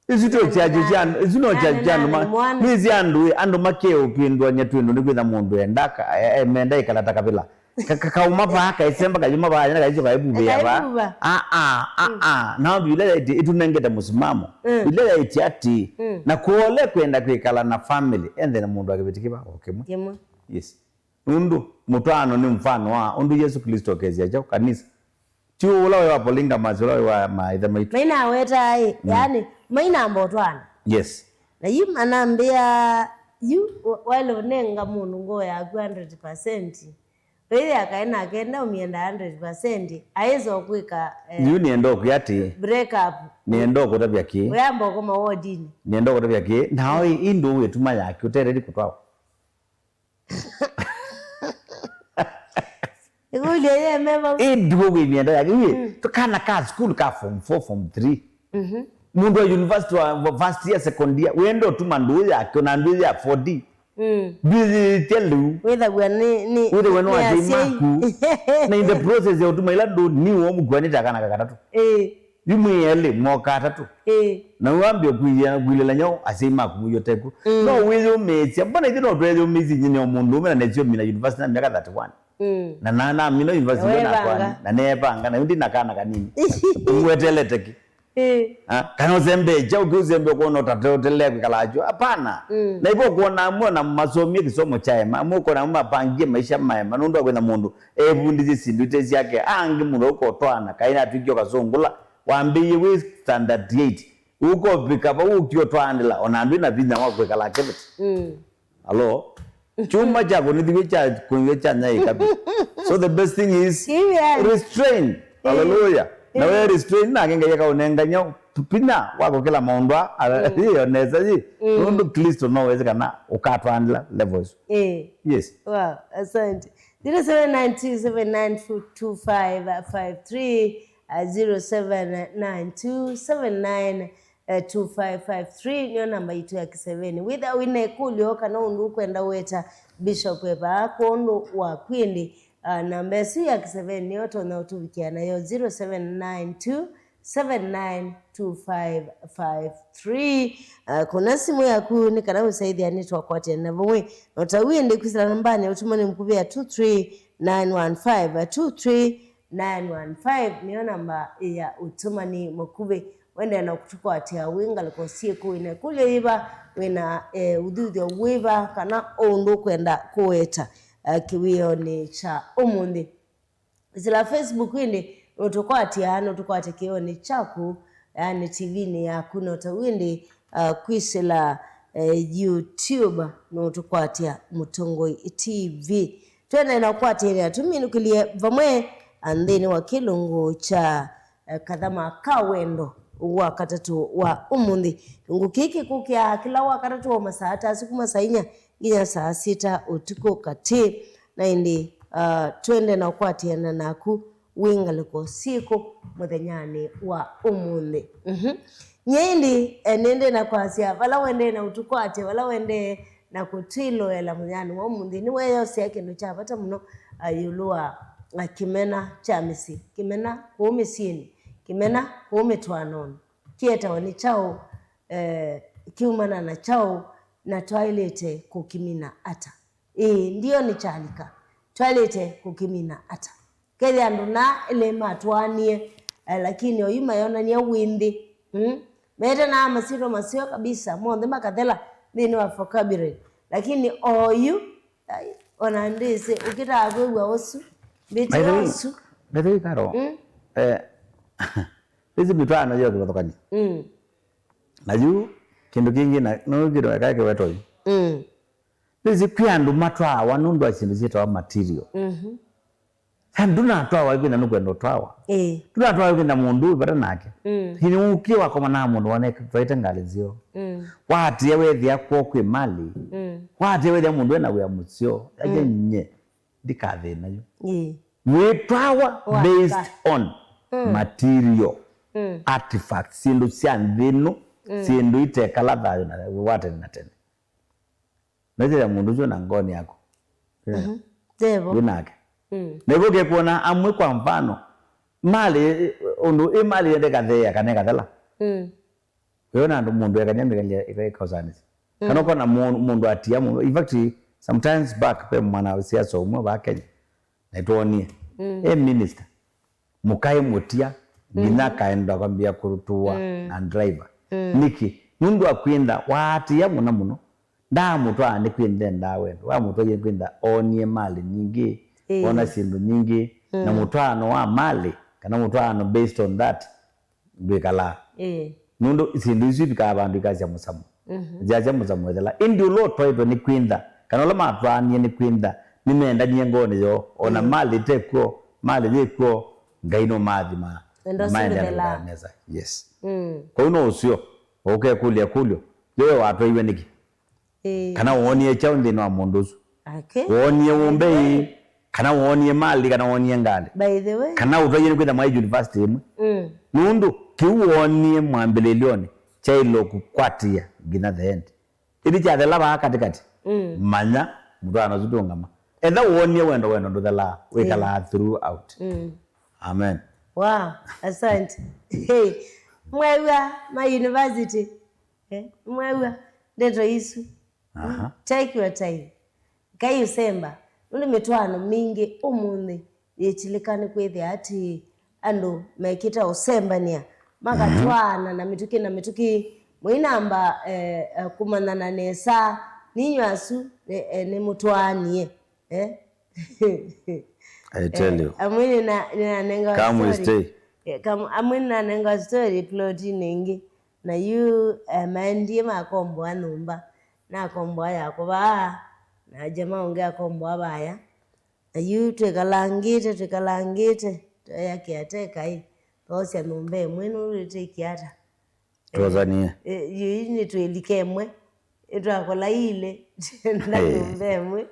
Isu tyo kyacho kya andũ, isu no kyacho kya andũ ma- nĩsĩ andũ, andũ makeũkĩndwany'a twĩndũ nĩkwĩtha mũndũ enda ka- e- e- menda ĩkala ta kavĩla. Ka- ka- kauma vaa, kaisemba kayuma vaa, nyana kaisyo kaivuvĩa vaa. Kaivuva. Ah, ah, ah, mm, ah. Nao Biblia yaiti itunengete mũsimamo. Mm. Biblia yaiti ati, mm, na kuole kwenda kwĩkala na family, enthe na mũndũ akĩvĩtĩkĩva o kĩmwe. Kĩmwe. Yes. Nũndũ mũtwaano nĩ mfano wa ũndũ Yesũ Klĩsto ũkesya kyaũ kanisa. Ti ũla wĩ wa polygamous, ũla wĩ wa maithe maitũ. Mainawetaa ĩ, mm, yani, mainamba ũtwaana. Yes. Na yu manambĩa, yu wa- waĩle ũnenga mũndũ ngoo yaku hundred percent. Wĩthĩa kaĩ nake ndaũmyenda hundred percent, aĩsa ũkwĩka, eh, yu nĩenda ũkwĩa atĩ, break up. Nĩenda ũkũtavya kĩ? Ũyamba ũkoma wodini. Nĩenda ũkũtavya kĩ? Nao ĩ- ĩ ndũũ ĩtuma yake ũtereri kũtwawa. Ĩkũlyo yeme vau. Ĩndĩ we wĩ myenda yake, wĩ, mm, tũkana ka school ka form four, form three. Mhm. Mũndũ wa university wa wa first year, second year, wenda ũtuma ndũũ yake, ona ndũũ ya four D. Mm. Ndwĩthĩĩtye lĩu. Wĩthagwa nĩ, nĩ, wĩthagwa nĩ nĩ asyai maku. Na in the process ya ũtuma ila ndũũ, nĩ ũmũkua nĩ ta kana ka katatũ. Ĩĩ. Yu mwĩ elĩ, mwoka atatũ. Ĩĩ. Na wambie kuilila nyau asyai maku mũyoteku. Mm. No wĩyũmĩĩsya. Mbona ithyĩ no tweyũmĩĩsye nyine o mũndũ ũme na nesyo mina university na myaka thirty-one. Mm. Na na na mina university na kwani. Na nebanga na yundi na kana kanini. Ngwetelete ki. Ĩĩ. Ah, kana usembe cha ukiusembe kuona utate utele kwikala acho. Hapana. Mm. Na ipo kuona amwe na masomie kisomo cha ema, amwe kuona amwe apangie maisha maema. Nundu akwenda mũndũ evundithie sindu ite syake, angĩ mũndũ ũkotwana, kaĩ natwĩkie ũkasũngũla, wambĩie wĩ standard eight, ũkovika vau ũkiotwaanĩla, ona ndwĩ na vinya wa kwĩkala kĩveti. Mm. Alo? Chuma kya kũnĩthĩw'e kya kũnĩthĩw'e kya nyaĩ kabi. So the best thing is, restrain. Hallelujah. Na we restrain, nake Ngai akaũnengany'a vinya wa kũkĩla maũndũ aa, ĩ, o nesa, ĩ. Nũndũ Kristo no wĩsĩ kana ũkatwaanĩla levels. Ĩĩ. Yes. Wow, asante. Zero seven nine two seven nine two five five three, uh, zero seven nine two seven nine two five five three nĩyo namba yitũ ya kĩseveni. Wĩthĩa wĩna ĩkũlyo kana ũndũ ũkwenda weta Bishop e vaa kwondũ wa kwĩndĩ, uh, namba ĩsu ya kĩseveni nĩyo ũtonya ũtũvikĩa nayo, zero seven nine two seven nine two five five three. Uh, kũna simũ yaku nĩ kana ũsaĩthĩa nĩtwakwatĩana vamwe. Na ũtau ĩndĩ kwĩsĩla nambanĩ ya ũtũmani mũkuvĩ ya two three nine one five, uh, two three nine one five nĩyo namba ya ũtũmani mũkuvĩ. Wendee na kũtũkwatĩa wĩ ngalĩko syĩkũ, wĩna ĩkũlyo yĩva, wĩna, eh, ũthuthyo wĩva, kana o ũndũ ũkwenda kũweta, uh, kĩwĩonĩ kya ũmũnthĩ. Sila Facebook ĩndĩ nũtũkwatya, nũtũkwatya kĩonĩ kyaku, yani T V-nĩ yaku, no ta wĩndĩ, uh, kwĩsĩla, eh, YouTube nũtũkwatya Mũtongoi T V. Twendee na ũkwatĩanĩa tũminũkĩlye vamwe, ah, nthĩnĩ wa kĩlungu kya, eh, kathama ka wendo wa katatũ wa ũmũnthĩ. Kĩlungu kĩĩ kĩkũkĩaa kĩla wa katatũ wa masaa ta asu kuma saa inya nginya saa sita ũtukũ katĩ. Na ĩndĩ, ah, twende na ũkwatĩana naku wĩ ngalĩko syĩkũ mũthenyanĩ wa ũmũnthĩ. Mhm. Nyie ĩndĩ, eh, nĩndĩ na kwasya, vala wendee na ũtũkwatya, vala wendee na kũtwĩloela mũthenyanĩ wa ũmũnthĩ, nĩweeyosea kĩndũ kya vata mũno, ah, ĩũlũ wa, ah, kĩmena kya mĩsyĩ, kĩmena kũũ mĩsyĩnĩ, kĩmena kũũ mĩtwaanonĩ. Kĩetawa nĩ kyaũ, eh, kĩumana na kyaũ, na twaĩlĩte kũkĩmina ata? Ĩĩ, ndio nĩ kyalika. Twaĩlĩte kũkĩmina ata? Kethĩa andũ na elĩ matwaanie, eh, lakini oyu mayonany'a wĩ nthĩ. Mm? Metanaa masyĩtwa maseo kabisa, monthe makathela nthĩnĩ wa vocabulary. Lakini oyu, ai, ona ndĩsĩ, ũkĩtaa kwĩw'a ũsu, mbĩtĩo ũsu. By the way, Carol, mm, eh, ĩsu mĩtwaano yo kĩvathũkany'o. Mm. Na yu, kĩndũ kĩngĩ na, no kĩndũ kae kĩweto yu. Mm. Nĩsĩ kwĩ andũ matwaawa nũndũ wa syĩndũ syĩtawa material. Mhm. Yaani, ndũnatwawa ĩkwĩna nũkwenda ũtwawa. Ĩĩ. Ndũnatwawa ĩkwĩna mũndũ wĩ vata nake. Mm. Lakini ũkĩe wakoma na mũndũ wane twaĩte ngalĩ nzeo. Mm. Waatĩĩa wethĩa kwoo kwĩ mali. Mm. Waatĩĩa wethĩa mũndũ ena wĩa mũseo. Aje, mm, nye, ndikathĩna yu. Ĩĩ. Wĩtwawa, wa, based on, mm, material, mm, artifacts, syĩndũ sya nthĩ ĩno, mm, syĩndũ itekala thayũ na wa tene na tene. Nĩsĩla mũndũ ũcio na ngoonĩ yaku. Mhm. Ndevo. Wĩ nake. Mm. Na ĩvo ũkekuona amwe, kwa mfano, mali, ũndũ ĩ mali yende katheea kana ĩkathela. Mm. Wĩona andũ mũndũ ekania mĩkalia ĩkaũsanĩsya. Mm. Kana ũkona mũ-, mũndũ atia mũndũ. In fact, sometimes back, ve mwana siasa ũmwe va Kenya. Na nĩtwonie. Mm. E minister. Mũkaĩ mũtia, nginya, mm, akaenda kwambia kũtũa, mm, na driver. Mm. Nĩkĩ? Nũndũ wa kwĩntha waatĩĩa mũno mũno, ndaamũtwaa nĩ kwĩntha endaa wendo. Wamũtwaie kwĩntha oonie mali nyingĩ, ĩĩ, ona syĩndũ nyingĩ, na, mm, mũtwaano wa mali, kana mũtwaano based on that, ndwĩkalaa. Ĩĩ. Nũndũ syĩndũ isu ivikaa vandũ ikasya mũsamo. Mhm. Syasya mũsamo ethela. Ĩndĩ ũla ũtwaĩtwe nĩ kwĩntha, kana ũla matwaanie nĩ kwĩntha, nĩmendanie ngoonĩ yoo, ona, mm, mali ĩtekw'o, mali yĩkw'o, Ngai nũmaathimaa. Enda na maendeea ũsũvĩthela. Nesa. Yes. Mm. Kwoou no ũseo, ũkekũlya ĩkũlyo, yo we watwaiwe nĩkĩ? Ĩĩ. Kana woonie kyaũ nthĩnĩ wa mũndũ ũsu? Okay. Woonie ũmbei, kana woonie mali, kana woonie ngalĩ? By the way. Kana ũtwaie nĩ kwĩtha mwaĩ university ĩmwe? Mm. Nũndũ kĩu woonie mwambĩlĩlyonĩ kyaĩle kũkwatĩĩa nginya the end. Ĩthi kyathela vaa katĩkatĩ, mm, manya mũtwaano ũsu ndũngama. Etha woonie wendo, wendo ndũthelaa, wĩkalaa, yeah, throughout. Mm. Amen. Wow, asante. Hey, mwew'a ma university. Eh, mwew'a ndeto isu. Aha. Take your time. Kai ũsemba. Nũndũ mĩtwaano mingĩ ũmũnthĩ yĩtilĩka nĩ kwĩthĩa atĩ andũ mekĩte ũsembanĩa, makatwaana na mĩtũkĩ na mĩtũkĩ. Mũinamba, eh, eh, kũmanyana nesa, ninyw'a asu, eh, eh, nĩmũtwaanie. Eh? I tell you. Eh, amwe nĩna-, nĩnanenga story. Come we stay. Eh, kam-, amwe nĩnanenga story plotinĩ ĩngĩ. Na yu, eh, maendie makomboa nyũmba. Nakomboa ya kũvaa, na jama ũngĩ akomboa vaya. Na yu twĩkalangĩte, twĩkalangĩte, tweya kĩateka ĩ, twoosya nyũmba ĩmwe, nũndũ ĩtĩkĩ ata? Twosanie. Eh, yu nĩtwĩlika ĩmwe, ĩtwakola ilĩ, na, hey, nyũmba ĩmwe.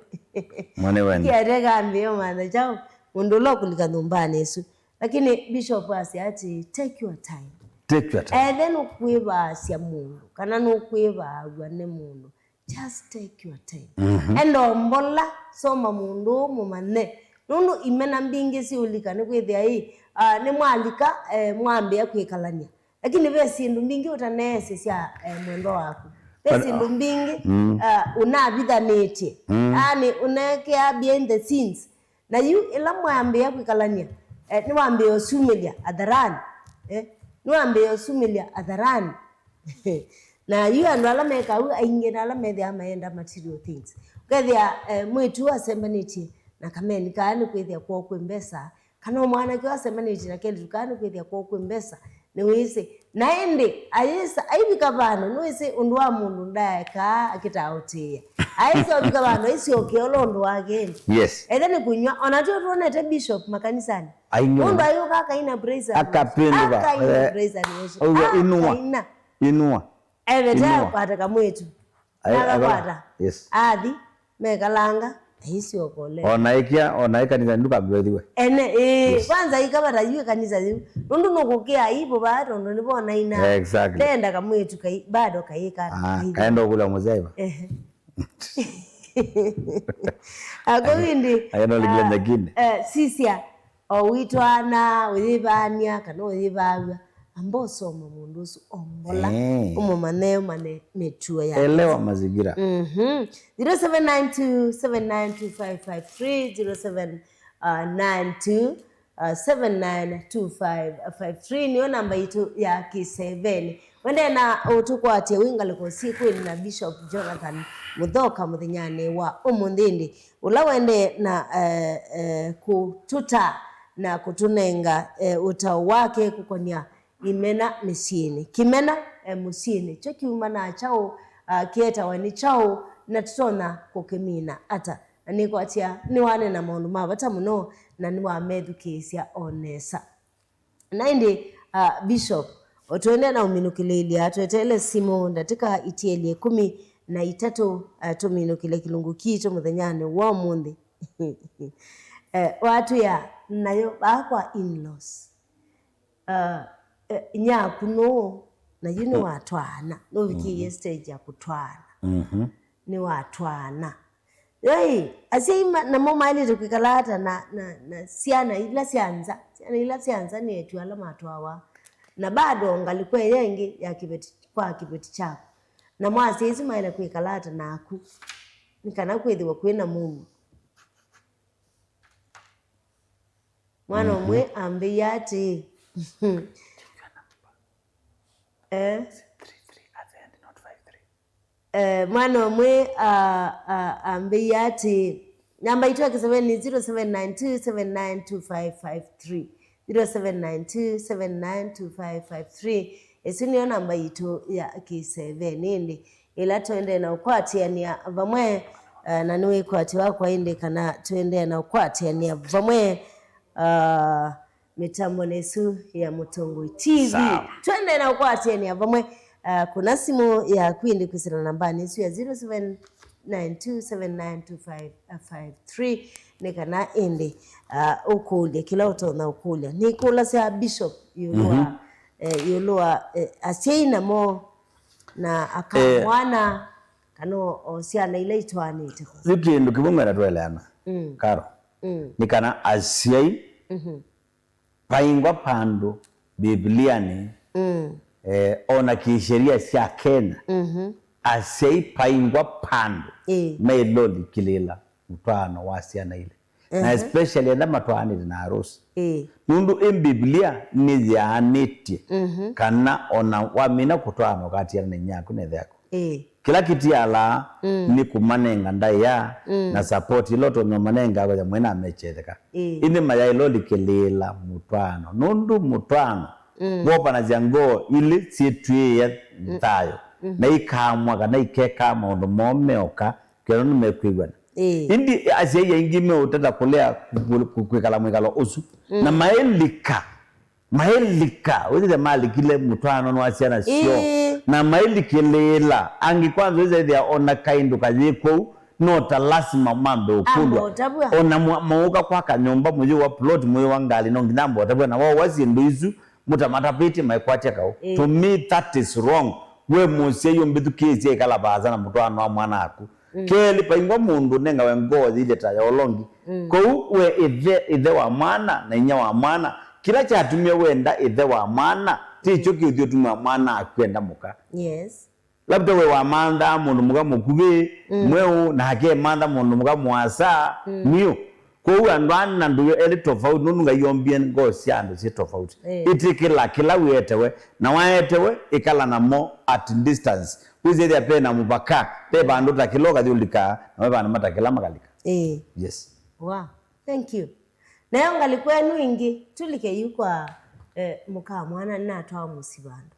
Mwane wene. Kĩateka ambĩe ũmantha kyaũ, mũndũ ũla ũkũlika nyũmbanĩ ĩsu. Lakini Bishop asya ati, take your time. Take your time. Ethe nũkwĩvaasya mũndũ, kana nũkwĩvaaw'a nĩ mũndũ, just take your time. Mhm. Enda ombola, soma mũndũ ũũ, mũmanye. Nũndũ imena mbingĩ siũlika nĩ kwĩthĩa ĩ, ah, nĩmwalika, eh, mwambĩĩa kwĩkalany'a. Lakini ve syĩndũ mbingĩ ũtaneesĩ sya, eh, mwendwa waku. Ve syĩndũ mbingĩ, mm, ah, ũnavithanĩtye. Mm. Yaani, ũneekea behind the scenes. Na yu ĩla mwambĩĩa kwĩkalany'a, eh, nĩwambĩĩa ũsumĩlya atharani. Eh, nĩwambĩĩa ũsumĩlya atharani. Na yu andũ ala mekaa ũu aingĩ na ala methĩawa mayenda material things. Ũkethĩa, eh, mwĩĩtu ũũ asembanĩtye na kameni kaa nĩ kwĩthĩa kwoo kwĩ mbesa, kana o mwanake ũũ asembanĩtye na kelĩtu kaa nĩ kwĩthĩa kwoo kwĩ mbesa, nĩwĩsĩ. Na ĩndĩ ayĩsa, aivika vandũ, nĩwĩsĩ ũndũ wa mũndũ ndaekaa akĩtaa ũtĩĩa. Ayĩsa ũvika vandũ, aisyokia ũla ũndũ wake ĩndĩ. Yes. Ethe nĩ kũnyw'a, ona tyo twonete bishop makanisanĩ. Ainywa. Mũndũ ayũka akaina praise and worship. Akapindũka. Akaina, eh, praise and worship. Ũw'a inua. Akaina. Inua. Evete. Inua. Akwata kamwĩtu. Ai-, akakwata. Yes. Athi, mekalanga, aisyoka ũlea. Ona ĩkĩa, ona ĩ kanisa ndũkambĩwethiwe. Ene, ĩĩ, yes, kwanza ikavata yu kanisa yu. Nũndũ nũkũkĩa aibu vaa tondũ nĩvo naina. Exactly. Ndenda kamwĩtu kai, bado kaikana. Ah, kaenda ũkũlya mũzaiva. Ehe. Ako vindi, aenda ũlikile, ah, nyakine. Eh, sisya. O witwaana, ũyĩvaany'a, kana ũyĩvaaw'a, amba ũsoma mũndũ ũsu o mbola, eh, ũmũmanye, ũmanye mĩtuo yake. Elewa mazingira. Mhm. Zero seven nine two seven nine two five five three, zero seven nine two seven nine two five five three nĩyo namba yitũ ya kĩseveni. Wendee na ũtũkwatya wĩ ngalĩko syĩkwĩnĩ na Bishop Jonathan Mũthoka mũthenyanĩ wa ũmũnthĩ ĩndĩ, ũla wendee na, eh, eh, kũtũta na kũtũnenga, eh, ũtao wake kũkonya imena mĩsyĩnĩ. Kĩmena, eh, mũsyĩnĩ kyo kiumanaa kyaũ, ah, kĩetawa nĩ kyaũ, na tũtonya kũkĩmina ata? Na nĩkwatya nĩwaneena maũndũ ma vata mũno na nĩwamethukĩĩsya o nesa. Na ĩndĩ, ah, Bishop, o tũendee na ũminũkĩlĩĩlya, tweteele simũ ndatĩka itielye ĩkũmi na itatũ, ah, tũminũkĩle kĩlungu kitũ mũthenyanĩ wa ũmũnthĩ. Eh, watwĩa nayo vaa kwa in-laws. Ah, eh, nyaku nũũ? Na yu nĩwatwaana, nũvikĩie stage ya kũtwaana. Mhm. Nĩwatwaana. Yoi, asyai ma- namo maĩlĩte kwĩkala ata na, na, na syana ila sya nza? Syana ila sya nza nĩ eĩtu ala matwawa. Na bado ngalĩko ĩyo ĩngĩ ya kĩveti, kwa kĩveti kyaku. Namo asyai isu maĩle kwĩkala ata naku? Nĩ kana kwĩthĩwe kwĩ na mũuo. Mwana ũmwe ambĩie atĩĩ, eh, eh, mwana ũmwe, ah, ah, ambĩie atĩĩ, namba itũ ya kĩseveni nĩ zero seven nine two seven nine two five five three, zero seven nine two seven nine two five five three. Ĩsu nĩyo namba itũ ya kĩseveni ĩndĩ. Ĩla tũendee na ũkwatĩanĩa vamwe, eh, na nĩwĩkwatyo wakwa ĩndĩ kana tũendee na ũkwatĩanĩa vamwe, ah, mĩtambonĩ ĩsu ya Mũtongoi T V. Sawa. Tũendee na ũkwatĩanĩa vamwe, ah, kũna simũ yaku ĩndĩ kwĩsĩla nambanĩ ĩsu ya zero seven nine two seven nine two five five three, nĩ kana ĩndĩ, ah, ũkũlye kĩla ũtonya ũkũlya. Nĩkũlasya Bishop ĩũlũ wa, mhm, eh, ĩũlũ wa, eh, asyai namo na aka, eh, mwana, kana o, o syana ila itwaanĩte. Yu kĩndũ kĩmwe ngwenda tweleana, mm, Karo, mm, nĩ kana asyai, mhm, paingwa pandũ Mbivilianĩ, mm, eh, ona kĩsheria sya Kenya, mhm, asyai paingwa pandũ, ĩĩ, maĩlolikĩlĩĩla mũtwaano wa syana ilĩ. Na, ehe, especially enda matwaanĩte na arusi. Ĩĩ. Nũndũ ĩ Mbivlia nĩyaanĩtye, mhm, kana ona wamina kũtwaana ũkatiana na inyia yaku na ĩthe yaku. Ĩĩ. Kĩla kĩtialaa, mm, nĩ kũmanenga ndaĩa, mm, na support ĩla ũtonya ũmanenga kwasya mwĩna amechetheka. Ĩĩ. Ĩndĩ mayaĩla ũlikĩlĩĩla mũtwaano. Nũndũ mũtwaano, mm, wopanasya ngoo ilĩ syĩtw'ĩĩa, mm, thayũ, mhm, na ikaamwa kana ikekaa maũndũ moo meoka, kĩla nĩmekwĩw'ana. Ĩĩ. Ĩndĩ asyai aingĩ meũtata kũlea kũ-, kũ-, kwĩkala mwĩkalo ũsu. Mm. Na maĩlika, maĩlika, wĩthĩte malikile mũtwaanonĩ wa syana syoo. Ĩĩ. Na maĩlikĩlĩĩla, angĩ kwanza wĩthĩa ona kaĩ ndũkayĩ kũu, no ta lasima mambe ũkũlw'a. Ambe ũtavw'a. Ona mwa-, maũka kwaka nyũmba, mũyĩwa plot, mũyĩwa ngalĩ, no nginya ambe ũtavw'a. Na waũa syĩndũ isu, mũtamatavĩtye maikwatya kaũ. Ĩĩ. To me, that is wrong. We mũsyai ũmbĩthukĩĩsye, ĩkala vaasa na mũtwaano wa mwana waku. Mm. Kelĩ, paingwa mũndũ ũnengawe ngoo yĩilye ta ya ũlongi. Mm. Kwoou we ĩthe, ĩthe wa mwana na inyia wa mwana, kĩla kyatumie wenda ĩthe wa mwana, ti kyo kĩũthi ũtuma mwana aku enda mũka. Yes. Labda we wamanthaa mũndũ mũka mũkuvĩ, mm, mweũ, na akemantha mũndũ mũka mũasa, mm, nĩũ. Kwoou andũ ana ndũyo elĩ tofauti, nũndũ Ngai ombie ngoo sya andũ syĩ tofauti. Eh. Ĩtĩkĩla kĩla wĩetewe, na waetewe, ĩkala namo at distance. Wĩsĩthya pe na mũvaka, pe vandũ ta kĩla ũkathi ũlikaa, na ve vandũ mata kĩla makalika. Eh. Yes. Wow. Thank you. Nayo ngalĩko ĩno ĩngĩ, tũlike yu kwa, eh, mũka mwana nĩnatwaa mũsyĩ vandũ.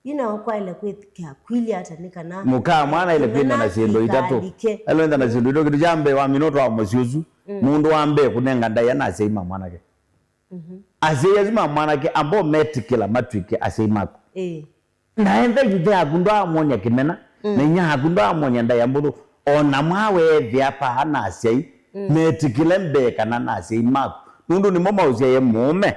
Yu nao kwaĩle kwĩka kwilye ata nĩ kana mũka mwana aĩle kwĩna na syĩndũ itatũ. Aĩle kwĩna na syĩndũ itatũ. Kĩndũ kya mbee, wamina ũtwaa mũsyĩ ũsu, mm, mũndũ wa mbee kũnenga ndaĩa na asyai ma mwanake. Mhm. Asyai asu ma mwanake ambao metĩkĩla matw'ĩke asyai maku. Ĩĩ. Na enda ĩthe yaku ndwaamwony'a kĩmena, mm, na inyia yaku ndwaamwony'a ndaĩa mbũthũ, o na mwaweethĩa paa na asyai, mm, metĩkĩle mbee kana na asyai maku, nũndũ nĩmo maũsyaie mũũme.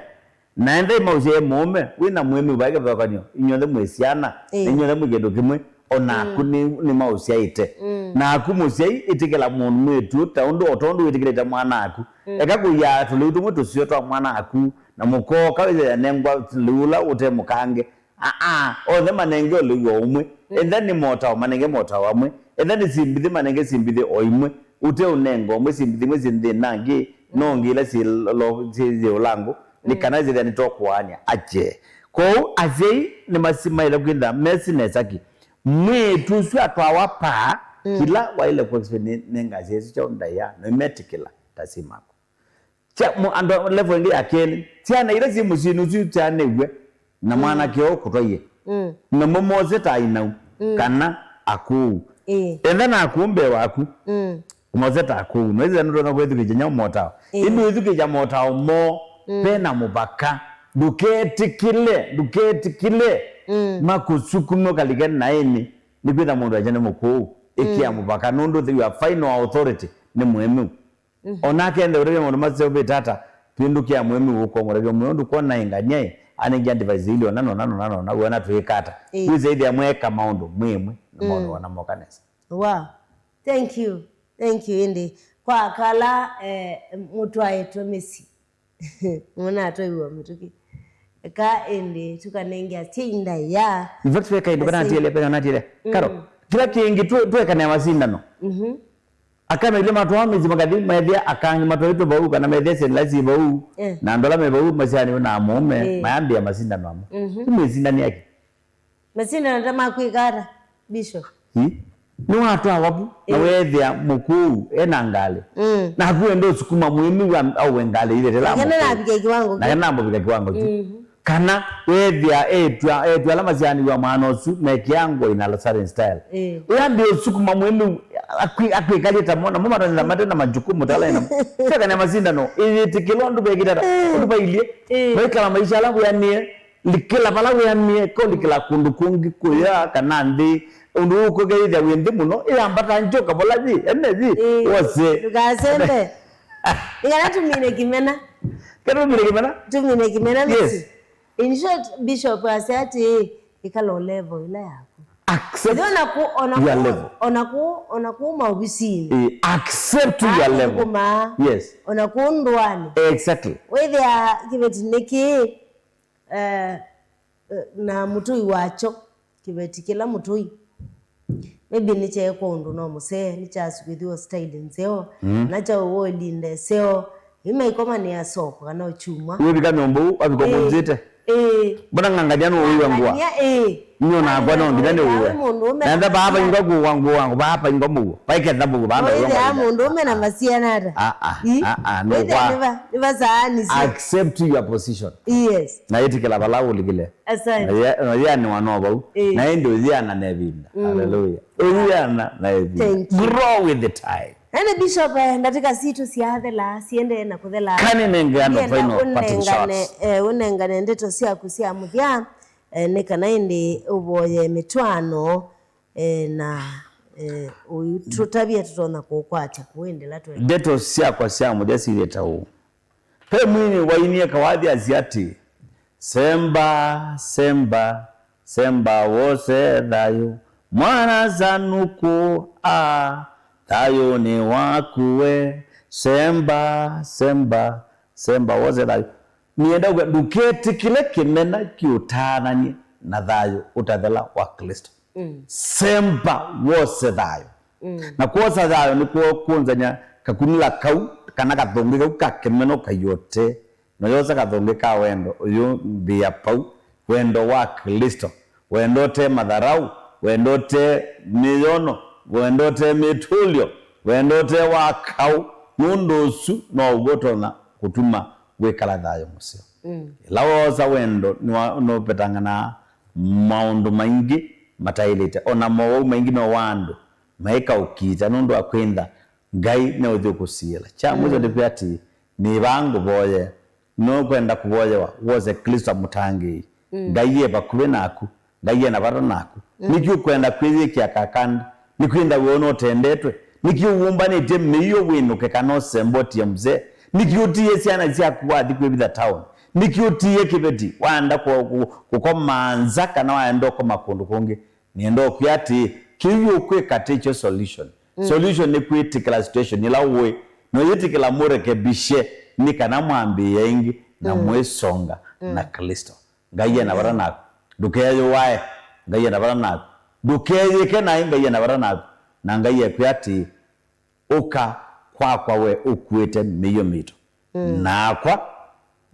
Na enda ĩmaũsyaie mũũme, wĩ na mũĩmi vai kĩvathũkany'o, inyw'onthe mwĩ syana, ĩĩ, na inyw'onthe mwĩ kĩndũ kĩmwe, o naku, mm, nĩ, nĩmaũsyaĩte. Mm. Naku mũsyai, ĩtĩkĩla mũndũ mwĩĩtu ta ũndũ, o tondũ wĩtĩkĩlĩte mwana waku. Mm. Eka kũiaa tũlĩu tũmwe tũseo twa mwana waku, na mũkooka wĩthĩa nengwa lĩu ũla ũte mũkange. Aa, onthe manenge o lĩu o ũmwe. Mm. Etha nĩ motao, manenge motao amwe. Etha nĩ simbithi, manenge simbithi o imwe. Ũte ũnenga ũmwe simbithi imwe syĩ nthĩ na angĩ, no, mm, ngĩ ila syĩ lo-, syĩ, syĩ ũlango, nĩ, mm, kana syĩthĩa nĩtokũaany'a. Ache. Kwoou asyai nĩmasi-, maĩle kwĩthĩwa mesĩ nesa ki. Mwĩĩtu ũsu atwawa paa, mm, kĩla waĩle kũexplain nĩ, nĩ ngasya ĩsu kyaũ ndaĩa, na imetĩkĩla ta syĩ makwa. Kya, mo-, andũ, level ĩngĩ ya kelĩ, syana ila syĩ mũsyĩnĩ ũsu syanĩw'e na, mm, mwanake ũũ kũtwaie. Mm. Namo mose ta ainau, mm, kana akũũ. Ĩĩ. Etha na akũũ mbee waku. Mm. Mose ta akũũ. Noĩthĩa nũtonya kwĩthukĩĩsya nyau motao. Ĩĩ. Ĩndĩ ũithukĩĩsya motao moo, mm, ve na mũvaka. Ndũketĩkĩle, ndũketĩkĩle, mm, makũsukume ũkalike naĩnĩ. Nĩkwĩtha mũndũ aĩkya nĩ mũkũũ. Ĩkĩa, mm, mũvaka, nũndũ the, your final authority nĩ mũĩmĩu. Mhm. O nake endeũtavya maũndũ maseũvĩte ata, vĩndũkĩa mũĩmĩu ũkomũtavya mũĩmĩu, ndũkwona ĩngania ĩ, anengie advice ili ona nona, nona, nona, wĩona twĩĩka ata. Ĩĩ. Wĩsĩ ĩthĩa mweka maũndũ mwĩ ĩmwe, na maũndũ, mm, ona moka nesa. Wow. Thank you. Thank you, ĩndĩ. Kwa kala, eh, mũtwaĩtwe mĩsyĩ. Mũnatwaiwa mĩtũkĩ. Eka ĩndĩ tũkanenge asyai ndaĩa. In fact, ve kaĩndũ kanatiele, ve kanatiele. Mm. Karo, kĩla kĩngĩ tũ-, twekane masindano. Mhm. Aka mailye matwaa mĩsyĩ makathi, methĩa akangĩ matwaĩtwe vau, kana methĩa syana ila syĩ vau, eh, na andũ ala me vau, masyaanĩw'e na amũũme, eh, mayambĩĩa masindano amwe. Mhm. Nĩ mwĩsindani aki. Masindano ta ma kwĩka ata, Bishop? Ĩ? Nĩwatwawa vu, na, ĩ, weethĩa mũkũũ e na ngalĩ. Mm. Naku wenda ũsukuma mũĩmĩu wa, auwe ngalĩ ile tela. Nake mũkũũ. Nake nambũvika kiwango kĩu. Nake nambũvika kiwango kĩu. Mhm. Kana weethĩa etwa, etwa ala masyaanĩw'a mwana ũsu mekĩa ngũa ina Lazarus style. Ĩ. Ũyambĩĩa ũsukuma mũĩmĩu akwĩ-, akwĩkalĩte mo, namo matonyeza mate na majukumu tala ina. Sio kana masindano, ĩyĩtĩkĩla ũndũ vekĩte ata, ĩ, ũndũ vailyĩ. Ĩ. Maikala maisha ala wĩanĩe. Likĩla vala wĩanĩe, ko likĩla kũndũ kũngĩ kũya kana nthĩ. Ũndũ ũkũke ĩthĩa wĩ nthĩ mũno, ĩyambata njoka vala yĩ, ene yĩ, ĩĩ, wose. Ndũkasembe. Nĩ kana tũmine kĩmena. Kana tũmine kĩmena? Tũmine kĩmena, yes, mĩsyĩ. In short, Bishop asya atĩĩ, ĩkala o level ĩla yaku. Accept, ĩthĩ ona kũ, ona your kũ, level. Ona kũ, ona kũ maovisinĩ. Eh, accept your level. Kuma. Yes. Ona kũ ndũanĩ. Exactly. Wĩthĩa kĩveti nĩ kĩĩ, eh, eh, na mũtũi wakyo, kĩveti kĩla mũtũi. Maybe nĩkyeekwa ũndũ no mũsee, nĩkyasukĩthiwe style nzeo, mm, na kyaũw'a ĩlinda ĩseo, ĩmaikomanĩa soko kana ũkyumwa. Wĩvika nyũmba ũu, avika, eh, ũvũnzĩte. Eh. Mbona ng'ang'ania nũũiwe ngũa? Ng'ang'ania, eh. Nĩ o nakwa no nginya nĩ ũwe. Mũndũũme na ntha vaa vaingwa kũwa ngũa, vaa vaingwa mũuo. Vaiketha mũuo, vaa ndaiwa. Mũndũũme na masiana ata? Ah, ah, ii, ah, ah, no. Nĩva, nĩva saani syo. Accept your position. Yes. Na ĩtĩkĩla vala ũlikile. Asante. Na yĩ-, na yĩanĩwa no vau. Eh. Na ĩndĩ ũyĩana na ĩvinda. Mm. Hallelujah. Ũyĩana na ĩvinda. Thank you. Grow with the time. Ene Bishop, eh, ndatĩka sitũ syathela, siendee na kũthela. Kani nenge andũ final parting shots. Ndienda ũnengane, eh, ũnengane ndeto syaku sya mũthya, eh, nĩ kana ĩndĩ ũvoye mĩtwaano, eh, na, eh, ũitũtavya tũtonya kũkwatya kũendela twende. Ndeto syakwa sya mũthya syĩthĩte ũũ. Ve mwini wainie kawathi asya atĩĩ, "Semba, semba, semba wose thayũ. Mwana sanukũ, a, thayũ nĩ waku we. Semba, semba, semba wose thayũ." Nĩenda kuga, ndũketĩkĩle kĩmena kĩũtaanany'e na thayũ ũtathela wa Klĩsto. Mm. Semba wose thayũ. Mm. Na kwosa thayũ nĩkw'o kũnzany'a kakunila kau, kana kathũngĩ kau ka kĩmeno kaiote. Na yosa kathũngĩ ka wendo, ũyũmbĩa pau, wendo wa Klĩsto. Wendo ũte matharau, wendo ũte mĩyono, wendo ũte mĩtũlyo, wendo ũte wa kaũ. Nũndũ ũsu now'o ũtonya kũtuma wĩkala thayũ mũseo. Mm. Ĩla woosa wendo, nĩwa-, nũvetanganaa maũndũ maingĩ mataĩlĩte, o na mowau maingĩ no wa andũ maĩka ũkiita nũndũ wa kwĩntha Ngai nĩũthi ũkũsiĩla. Kya mũisyo, mm, nĩkwĩa atĩĩ, nĩ vaa ngũvoye, nũkwenda kũvoyewa, wose Klĩsto mũtangĩĩi. Mm. Ngai e vakuvĩ naku. Ngai ena vata naku. Mm. Nĩkĩ ũkwenda kwĩyĩkĩa kakanda? Nĩkwĩthĩwa wĩona ũtendetwe? Nĩkĩ ũwũmbanĩtye mĩio wĩnũke kana ũsembe ũtie mzee? Nĩkĩ ũtiie syana syaku wathi kwĩvitha taoni? Nĩkĩ ũtiie kĩveti waenda kũ-, kũ-, kũkoma nza kana waenda ũkoma kũndũ kũngĩ? Nĩenda ũkwĩa atĩĩ, kĩu ũkwĩka tikyo solution. Mm. Solution nĩ kwĩtĩkĩla situation ĩla ũĩ, na ũyĩtĩkĩla mũrekebishe nĩ kana mwambĩĩe ĩngĩ na, mm, mwĩsonga, mm, na Klĩsto. Ngai ena vata naku. Ndũkeyũae. Ngai ena vata naku. Ndũkeyĩke naĩ. Ngai ena vata naku. Na Ngai ekwĩa atĩĩ, ũka kwakwa we ũkuĩte mĩio mĩito. Mm. Nakwa,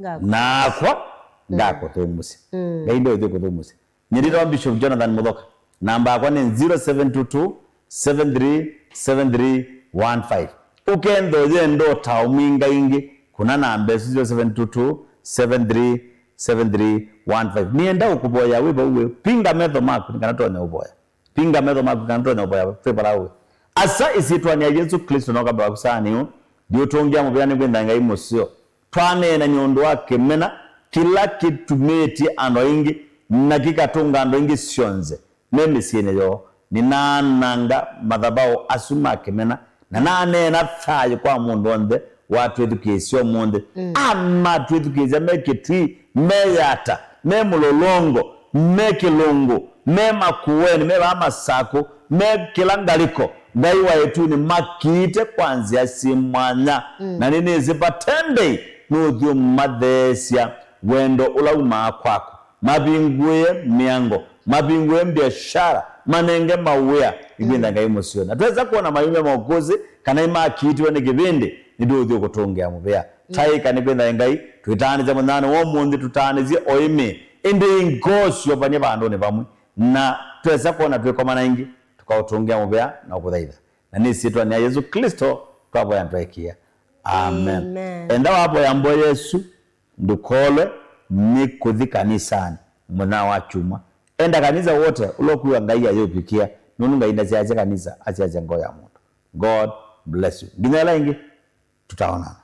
ngakwa, nakwa Ndakũthũmũsya. Ngai ndeũthi kũthũmũsya. Nyie nĩtawa Bishop Jonathan Muthoka. Namba yakwa nĩ zero seven two two, seven three seven three one five. Ũkenda ũyenda ũtao mwingaingĩ, kũna namba ĩsu zero seven two two, seven three seven three one five. Nĩenda ũkũvoya wĩ vau wĩ. Pinga metho maku, nĩ kana tũtonya ũvoya. Pinga metho maku, nĩ kana tũtonya ũvoya twĩ vala wĩ. Asa, ĩsyĩtwanĩ ya Yesũ Klĩsto, no kamba waku saa nĩũ, ndiũtũngĩa mũvea nĩ kwĩtha Ngai mũseo. Twaneenany'a ũndũ wa kĩmena kĩla kĩtumĩtye andũ aingĩ na kĩkatũnga andũ aingĩ syonthe me mĩsyĩnĩ yoo. Nĩnaananga mathabaũ asu ma kĩmena, na naneena thayũ kwa mũndũ onthe watwĩthukĩĩsya ũmũnthĩ. Mm. Amatwĩthukĩĩsya me Kĩtui, me Yata, me Mũlolongo, me Kĩlũngũ, me Makueni, me vaa Masakũ, me kĩla ngalĩko, Ngai wa ĩtunĩ makiite kwa nzĩa syĩ mwanya, mm, na nĩnĩsĩ vate mbei nũthiũmatheesya wendo ũla umaa kwaku. Mavingũĩe mĩango, mavingũĩe mbiashara, manenge mawĩa, ikwĩtha, mm, Ngai mũseo. Na twesa kwona mayumya ma ũkũsĩ kana imakiitiwe nĩ kĩvĩndĩ, nĩtũũthiĩ kũtũngĩa mũvea. Mm. Taĩka nĩkwĩtha Ngai, twĩtaanĩsya mũnyanĩ wa ũmũnthĩ, tũtaanĩsye oĩmĩ, ĩndĩ ingoo syovany'e vandũnĩ vamwe. Na twesa kwona twĩkomana ĩngĩ, tũkaũtũngĩa mũvea na ũkũthaitha. Na nĩ ĩsyĩtwanĩ ya Yesũ Klĩsto twavoya na twaĩkĩĩa. Amen. Amen. Enda wavoya mboya ĩsu, ndũkolwe nĩ kũthi kanisanĩ mũthenya wa kyumwa. Enda kanisa wote ũla ũkwĩw'a Ngai ayũvikĩa, nũndũ Ngai ndasyaasya kanisa, asyaasya ngoo ya mũndũ. God bless you. Nginya ĩla ĩngĩ, tũtaonana.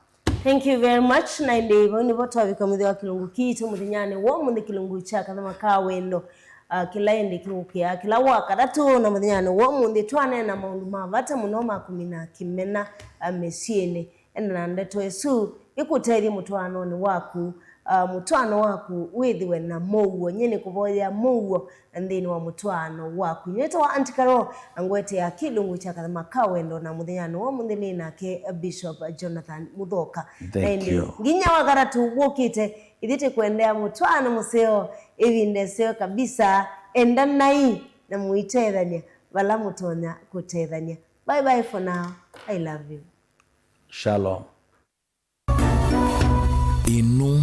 Thank you very much. Na ĩndĩ vau nĩvo twavika mũthya wa kĩlungu kiitũ mũthenyanĩ wa ũmũnthĩ, kĩlungu kya Kathema ka Wendo, ah, kĩla ĩndĩ kĩũkĩaa kĩla wa katatũ, na mũthenyanĩ wa ũmũnthĩ twaneena maũndũ ma vata mũno ma kũmina kĩmena, ah, mĩsyĩnĩ. Enda na ndeto ĩsu ĩkũtethye mũtwaanonĩ waku, ah, mũtwaano waku wĩthĩwe na mũuo. Nyie nĩkũvoyea mũuo nthĩnĩ wa mũtwaano waku. Nyie nĩtawa Auntie Carol, na ngwetea kĩlungu kya Kathema ka Wendo, na mũthenyanĩ wa ũmũnthĩ nĩ nake Bishop Jonathan Muthoka. Thank you. Na ĩndĩ nginya wa katatũ wũkĩte, ithyĩ tũkwendea mũtwaano mũseo, ĩvinda ĩseo kabisa. Endanai na mũitethany'a vala mũtonya kũtethany'a. Bye bye for now. I love you. Shalom. Ĩno